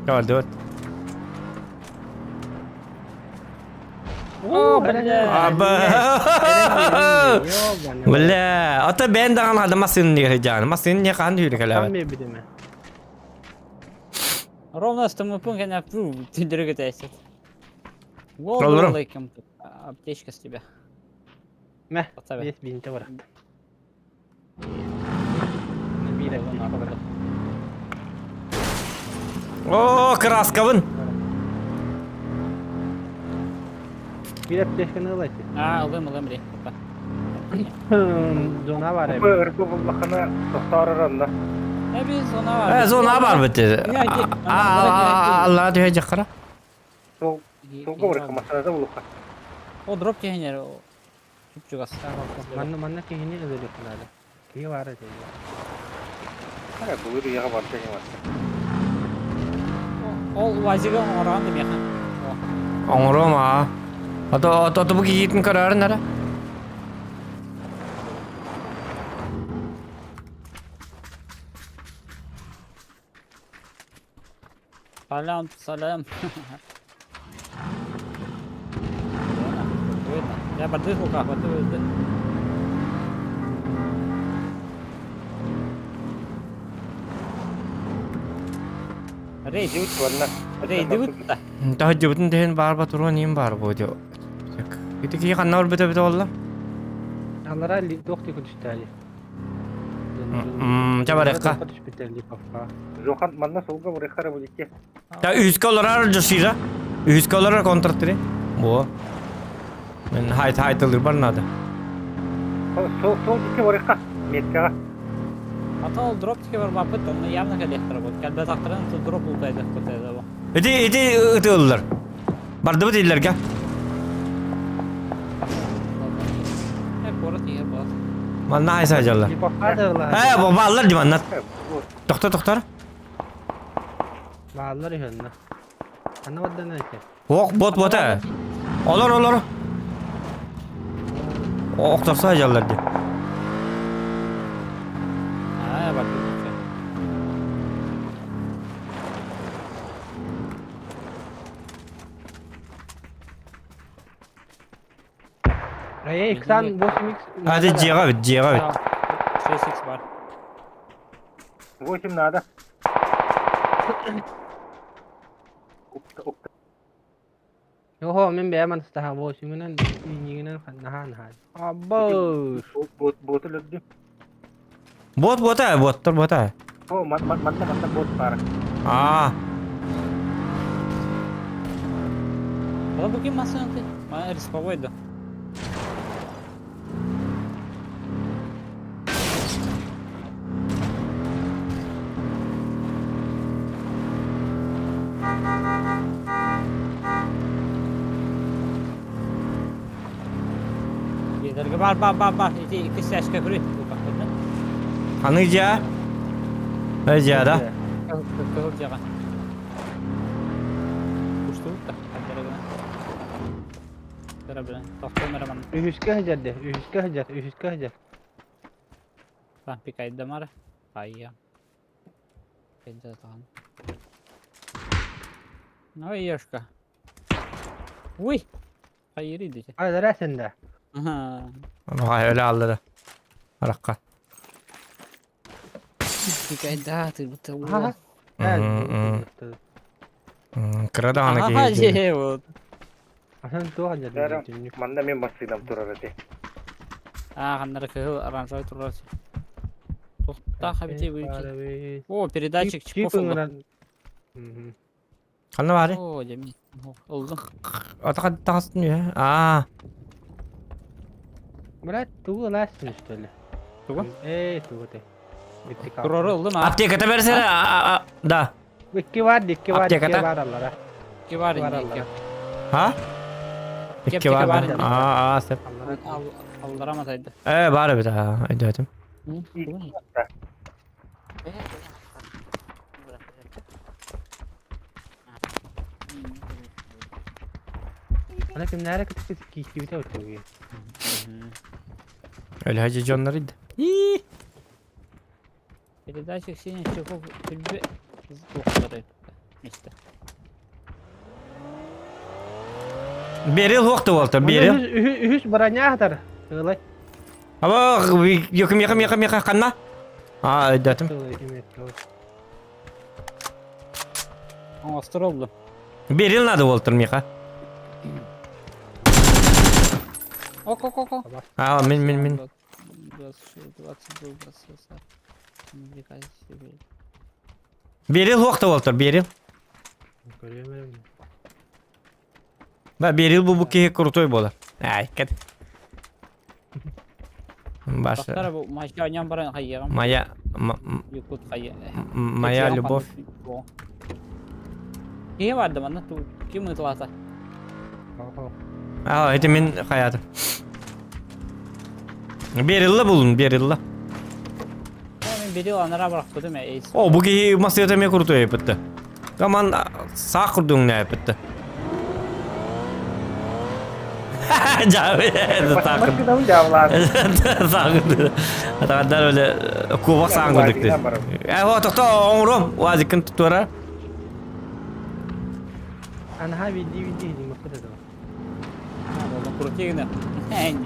Давай, давай. О, бля. Аба. Бля, ата бен даган хада масын не жан. Масын не кан дүйрі Там калабат. бе бидеме. Ровно с тому пункту на пу, ты дорогой Роллером. Аптечка с тебя. Мә, Поставь. бес бинте бар. Бир аптечка бар. О, краскабын. Бир аптечканы ылайты. А, ылым, ылым, ре. Опа. Зона бар эми. Ыргы буллахана тохтарыранда. Э, биз зона бар. Э, зона бар бит. А, Алла дүйе жаккара. Сол солга барыха масанада булуха. О, дроп кехенер. Чүпчүк ас. Манна манна кихини өлөрүк надо. Кии бар эти. Хара булыр яга бар деген бар. Ол вазига оңорған деп яхан. Оңрома. Ата ата бу кийитин карарын ара. Салям, салям. Я барды руках, барды. Рейд, Дивит барна. рейди бутта. Та жыбытын дehen бар ба туран им бар бу дё. Ити ки ханна бар бите бите олла. Алара доқты күтүстәли. Жабарекка. Жохан манна солга барыха буликке. Та үскө олорар жосира. Үскө олорар контрактыры. Бу. Мен хайт хайтылыр бар надо. Сол сол дикке барыха. Меткага. Ата ол дроп тике бар бапыт, оны явно коллектор бол. Кәлбә тақтырын, то дроп ултайды, кутайды бу. Ити ити ытыллар. Барды бит иллерге. Э, город егер болады. Манна хайса жаллар. Э, бу баллар диманнат. Тохта тохтар. Баалар ихэнна. Анна баддан эке. Ок бот бота. Олор олор. Охторса жаллар ди. А, барды. Эй, Иксан 8X. А, дьэ дьиэҕэ эбит, дьиэҕэ эбит. 6X бар. 8 надо. Оһо, мин бэйэм антыстаһа 8-инэн, иинигинэн наһаа наһаа. Аббыш. Бот бот өлөрдүм. Бот бота, боттор бота. О, манна манна бот баар. Аа. Ала бу ким массыынаты? Мана рисковой да. Дьиэлэргэ бар бар бар бар ити иккис сээскэ көрүй Ханнык дьиэ? Эй дьиэ да? Кыһыл дьиэҕэ. Устубут да хантара гына. Кыра билэн. Тохтон эрэ манна. Үһүскэ сылдьар дэ, үһүскэ сылдьар, үһүскэ сылдьар. Пикайдамар. Хайя. Пикайда Ну, ешка. Уй! Хайыр идите. Айдара сенде. Ага. Ай öyle aldı. Араққа. Пикайда ты будто. Ага. Кыра даҕаны Ага, киһи. же вот. Асан туох Дара, манна мен массыынам турар этэ. А, ханнары кыһыл оранжевый турар. Тухта хабити выйти. О, передатчик чипов ылла. Ханна баары? О, деми. Ылдым. Атака таҕыстын үһэ. Аа. Брат, тугу ылаассын что ли? Тугу? Эй, тугу те. Турары ылдым, а? Аптеката берсene. Да. Икки бар, икки бар, икки Аптеката? бар аллара. Икки бар Бар инде, аллара. икки. Ха? Икки Икки аптека бар. бар инде. Аа, аа, сеп. Алларама тайды. Э, бар эбит, аа, өйдөөтүм. Ана кимнәре кытык киһибите өтүгү. Öyle hacı дьоннор иди. Передатчик синих чехов күлбе туохтары месте. Берил хуохта буолта, берил. Үһүс броня хатар. Ылай. Аба, якым якым якым якым ханна. Аа, өйдөөтүм. Оңостор oldu. Берил надо буолтар миха. Ок, ок, ок, ок. Аа, мин мин мин. 26, 22, 28. Не увлекайся себе. Берил хуохта буолтар, берил. Ба, берил бу бу киһи крутой буолар. Ай, кет. Баша. Бактара бу мачка ням баран хайягам. Моя Якут хайя. моя любовь. Кие барды манна ту ким ытылата? Аа, это мин хаятым. Берилла булун, берилла. Мен берил анара барак бутум эйс. О, бу киһи масыята ме крутой эпитти. Каман саа курдуң не эпитти. Жабы, саа Атагандар өле кубак саан көрдүк. Э, о, тохто, оңром, уазикин тура. Анаха види види не махта да. Крутигна. Нет.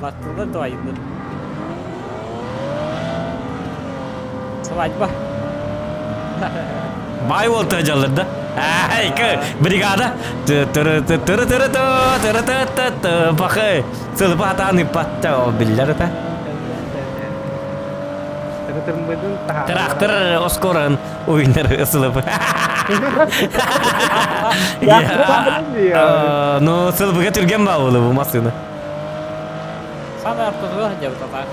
Баттылар дуайынды. Свадьба. Бай болду жалыр да. Ай, бригада. Тыры тыры тыры тыры тыры тыры тыры бакы. Сылба атаны патта биллер да. Трактор оскорын ойнар сылып. Ну, сылбыга түрген ба бу машина. Самый артур деп тата.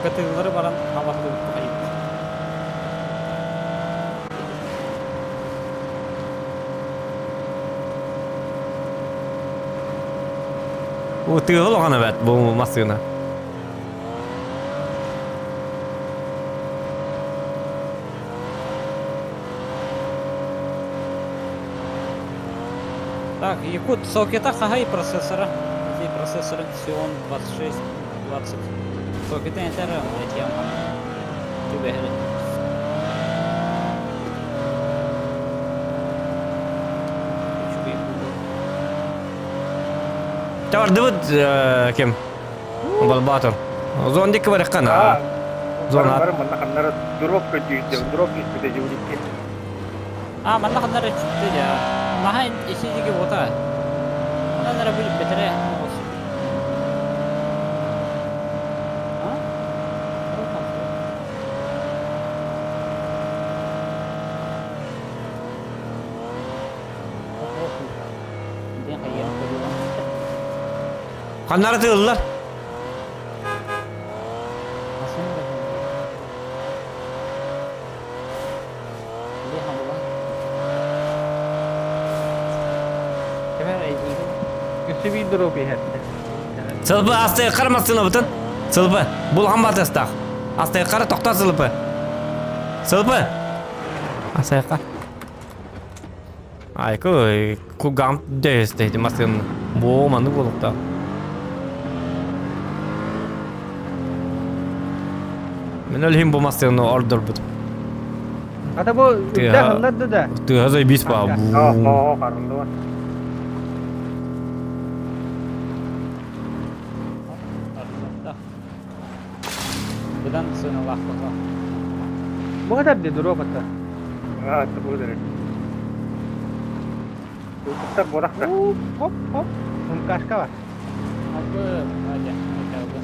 Кытыылары баран хабарды хайып. О, тыгыл оған бәт бу машина. Так, Якут, сокета хахай процессора. Эти процессоры Xeon 26, 20. Сокета интер, эти я Тебе Чабардыбыт ким? Балбатор. Зон дикки барыккан. Зона. Бары манна ханнара дроп көдүйдө, дроп түспүтэ дьуликки. А, манна ханнара түстэ дьэ. Наһаа исидиги бота. Манна бу бетере оҕус. А? Ханнара тыыллар. Өссө биир дроп иһэр. Сылбы астайқар массыынабытын. Сылбы. Булган батыстах. Астайқар тоқта сылбы. Сылбы. Астайқар. Айкы кулгам дөйөстейди массыын. Бу манны болукта. Мен өлһим бу массыыны ордорбут. Ата бу үрдэ ханнарды да. Тыа заебись па. Оо, харынды Быдан сыналаах Бу кадар дроп ата. Аа, бу дерек. Тутта борахта. Хоп, хоп. Умкашка бар. Албы, адя, албы.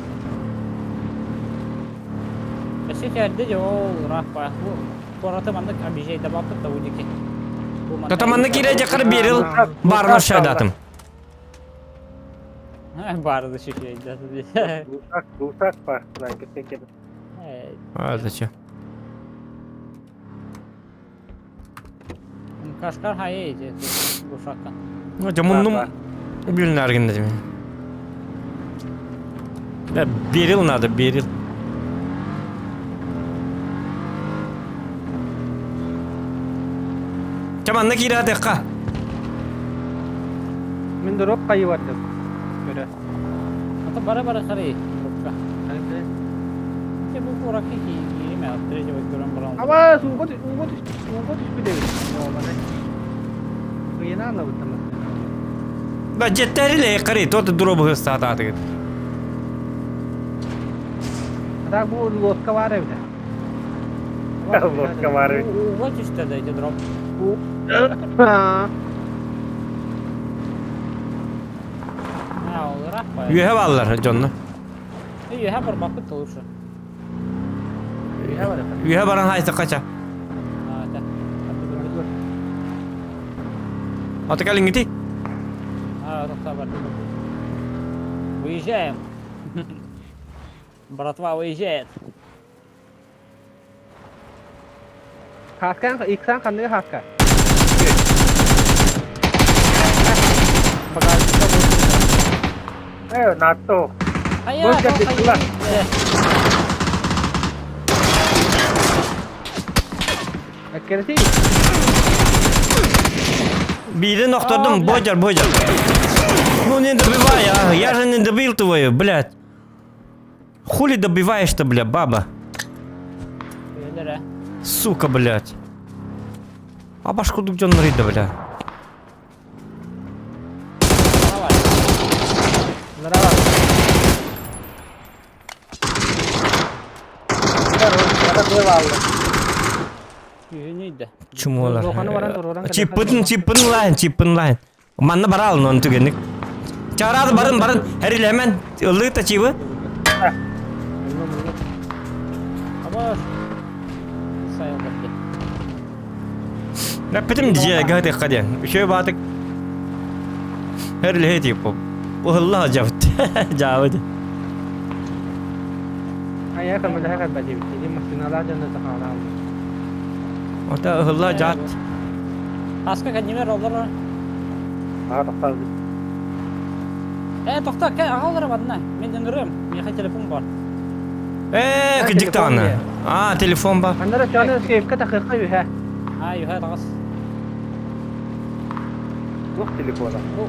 Өссө кэрди дьэ ол ыраах баар. Бу куораты маннык объезжайдабаппыт да удики. Тото манна киирэ дьахар биэрил баарына шайдатым. Баарды шишейдатым. Гусак, гусак бар. А, зачем? Кашкар хайа ити гушакка. Ну, муннум билнаргин дедим. Да, берил надо, берил. Чаманна киирэ атыахха. Мин дроп хайыбардым. Көрө. Ата бара-бара харай дропка. Те бу куоракка киириме третьего көрөн баран. Аба, ууга ууга ууга түспүт эбит. Ооманы. Ыйына алабыттам. Да жеттериле кари, тот дробы саатаатыгыт. Ата бу лодка бар эбит. Лодка бар эбит. Ууга түстэ да ити дроп. Аа. А, ол ыраах баар. Үөһэ бааллар дьонно. Үөһэ барбаппыт да лучше. Үөһэ баран хайта кача. А, это. Ата кэлиҥҥити. А, тоқта бар. Выезжаем. Братва выезжает. Хаскан, иксан ханныга хаска. Багажникка бу. Э, НАТО. Хайа, Бу кәтиттилар. Эккерети. Биирин охтордум, бодьор, бодьор. Ну не добивай, а, я же не добил твою, блядь. Хули добиваешь-то, бля, баба? Сука, блядь. А башку дьон рыда, бля. Давай. Нарава. Чумолар. Чиппытын, чиппын лайн, чиппын лайн. Манна барал, нон түгенник. Чарады барын, барын, әрилемен, ыллы та чибы. Рәппетим дие гәһәт кадя. Үшө батык. Әрле тип. Улла жабыт. Жабыт. Ая калмада хакат бачи бит. Машиналар жанда тахала. Ота ылла жат. Аска кәднемер олар. А, тоқта. Э, тоқта, кә ағалар бадына. Мен деңгірім. Меха телефон бар. Э, кыжыктаны. А, телефон бар. Андара чаны сейфке тахырка юха. А, юха тағыс. Тух телефона. Бу,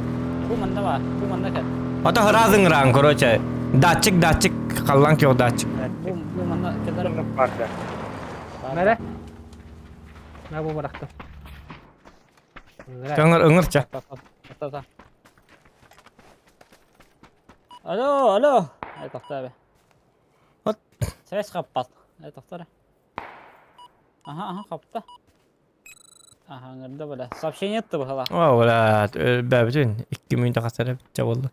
бу манда бар. Бу манда кәд. Ата хыразың ран, короче. Датчик, датчик, қаллан кео датчик. Бу, бу манда кәдер. Бар да. Мәре. Мә бу баракты. Ыңыр, ыңырча. Та, та. Алло, алло. Эй, тохтоо бе. Вот. Связь хаппат. Эй, тохтоо эрэ. Аха, аха, хапта. Аха, ыҥырда бля. Сообщение этти быһалаах. О, бля, бэбитин 2 мүнөтэ хасара бүтчэ буолла.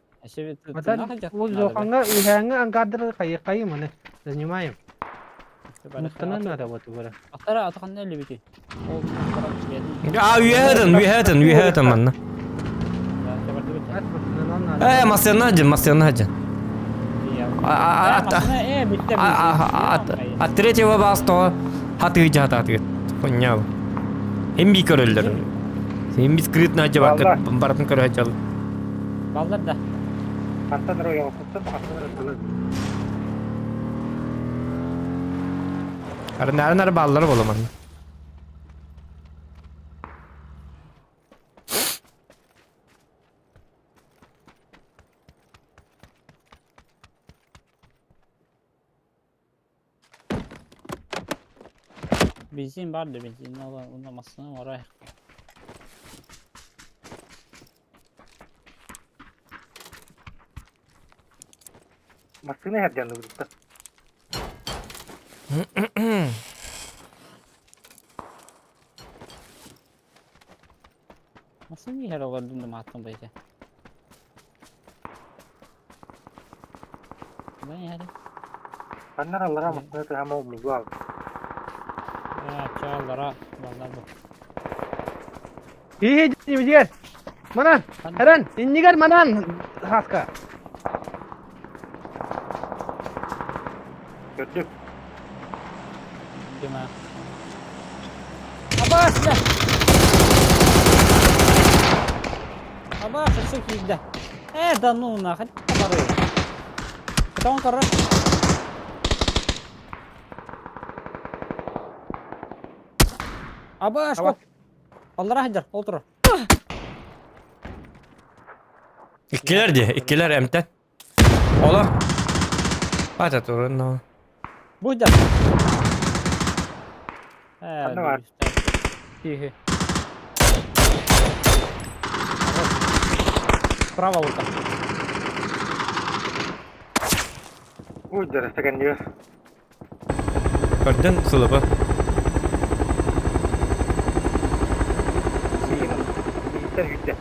Матан ол Зохаҥҥа үһээҥҥэ ангардары хайы маны занимаем. Муттана надо вот бара. Атара атаханна өлүбүтүй. Ол А, үөһэтин, үөһэтин, үөһэтин манна. Э, массыына дьин, массыына дьин. От третьего бастого хатыы жаатаатыгыт. Хуйня. Эмби көрөллөр. Эмби скрытно жабакка барытын көрө жал. Баллар да. Хантан роялкыттан хантан рытылы. Арнаар баллар боламан. Бензин бар да бензин уламасына орай. Массыына herден ылбыта. Массыына иһэр олордум да мааттан бэйте. Куда иһэр? Аннар аллара массыына тыһама умнугу ал. Чааллара баллар бу. Иһи дьиҥэр. Манан, Эрэн, иннигэр манан хаска. Көрдүк. Дима. Абаас да. Абаас өссө киирдэ. Э, да ну нахуй барыы. Потом корро. Абаас, Аллара сылдьар, ол турар. Иккилэр дии, иккилэр эмтэн. Олор. Ата турун но. Бу сылдьар. Ханна бар? Тихо. Справа лука. Уй, дәрәстәгән Көрдөн сылыбы. Бииттэн бүттэ.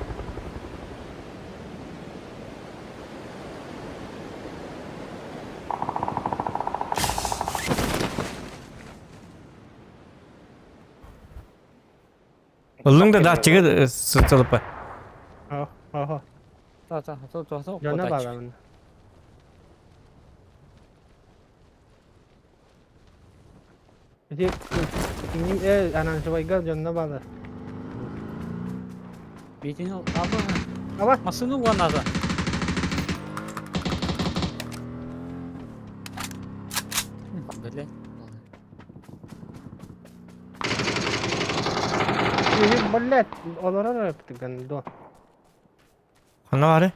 Ыллыҥ да датчигы сылыппа. Ага. Та та та та та. Дьоно баҕабын. Ити киним э ананшыбайга дьонно баалар. Битин аба. Аба. Массыына уган аса. Блять. Блять, олорор өптүгэн до. Ханна бары?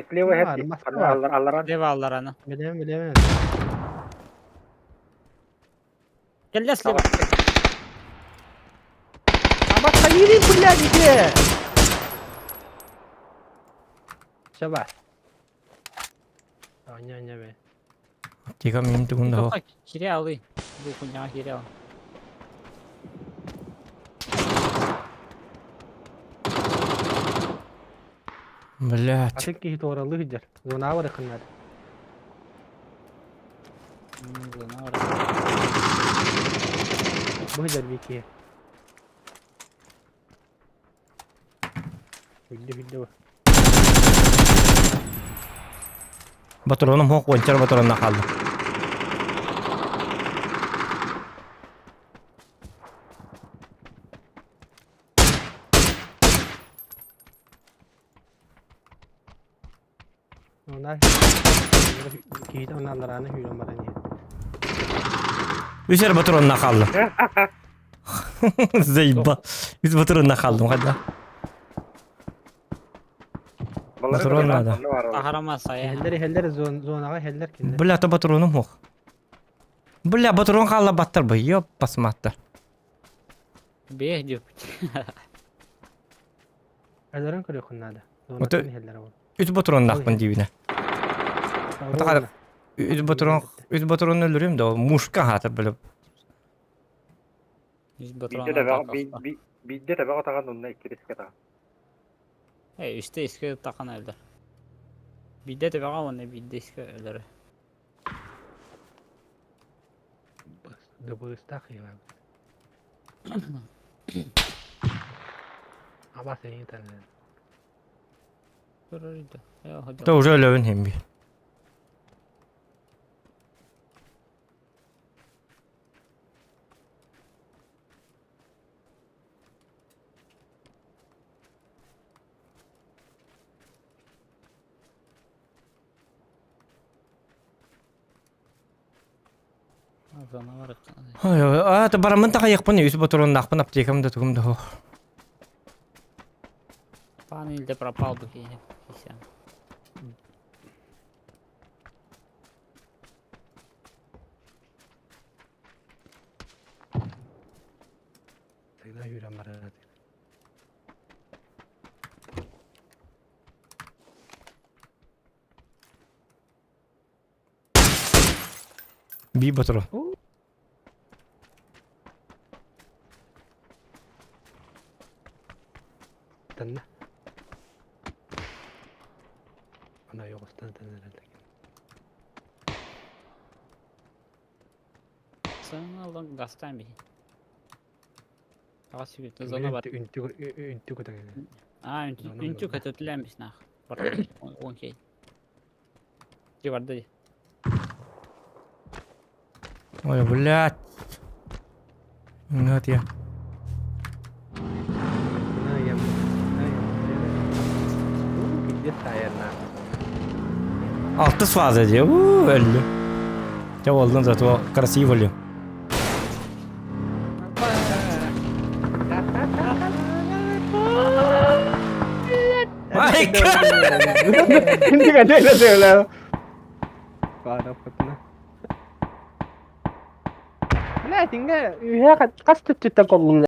Слева хэт. Алларан. Слева алларана. Билем, билем. Кэллэ слева. Аба хайыри, блядь, где? Шаба. Аня, аня бе. Тига мин тугун да. Кире алый. Бу хуйня кире ал. Блять. Атын киһи туоралыы сылдьар. Зонаҕа барыаххын наада. Бу сылдьар биир киһи. Үрдү үрдү бу. Батроным хоқ уончар батронна қалды. Онна киһитэ онно алларааны сүүрэн баран иһэр. Үсэр батронна қалды. Заебал. Үс батронна қалдым қайда. Патрон надо. Ахарама сайа. Иһэллэр иһэллэр зонаҕа иһэллэр кинилэр. Бля, то патроным хоқ. Бля, патрон қалла баттар бы. Ёп, басматтар. Бех деп. Өлөрөн көрүөххүн наада. Ото Зонаттан иһэллэр ол. үс патроннаахпын диибинэ. Атаха үс ботурон үс ботрон өлөрүм да мушка хата билip. Үс патрон Биирдэ тэбэҕ биирдэ тэбэҕ атаҕан онно иккитискэ таҕан. Э, үстэ искэ тахан өлөр. Биирдэ тэбэҕэ уонна биирдэ искэ өлөр. Дыбыстах я. Аба сeni tanıdım. Да уже өлөбүн хемби. Ой, а, та барамын тахайықпын, үс ботуроннаахпын аптекам да тугум да хоох. Пан илде пропал бы киһи. Всегда Юрий Марат. Би ботуро. Tanna. Ана yo'qostан taniradi. Sen aldın gazdan bir. Зона бар. Үнтү үнтү көтөгөн. А, үнтү көтөтүләмбис нах. Бар. Окей. Ди бар ди. Ой, блядь. Вот я. На я. Пиздец наверное. Алтыс фаза дии. Уу, өллү. Дьэ буоллун зато красиво ли. Майка! Блядь, инга үһэ хас түттүттэн коллум.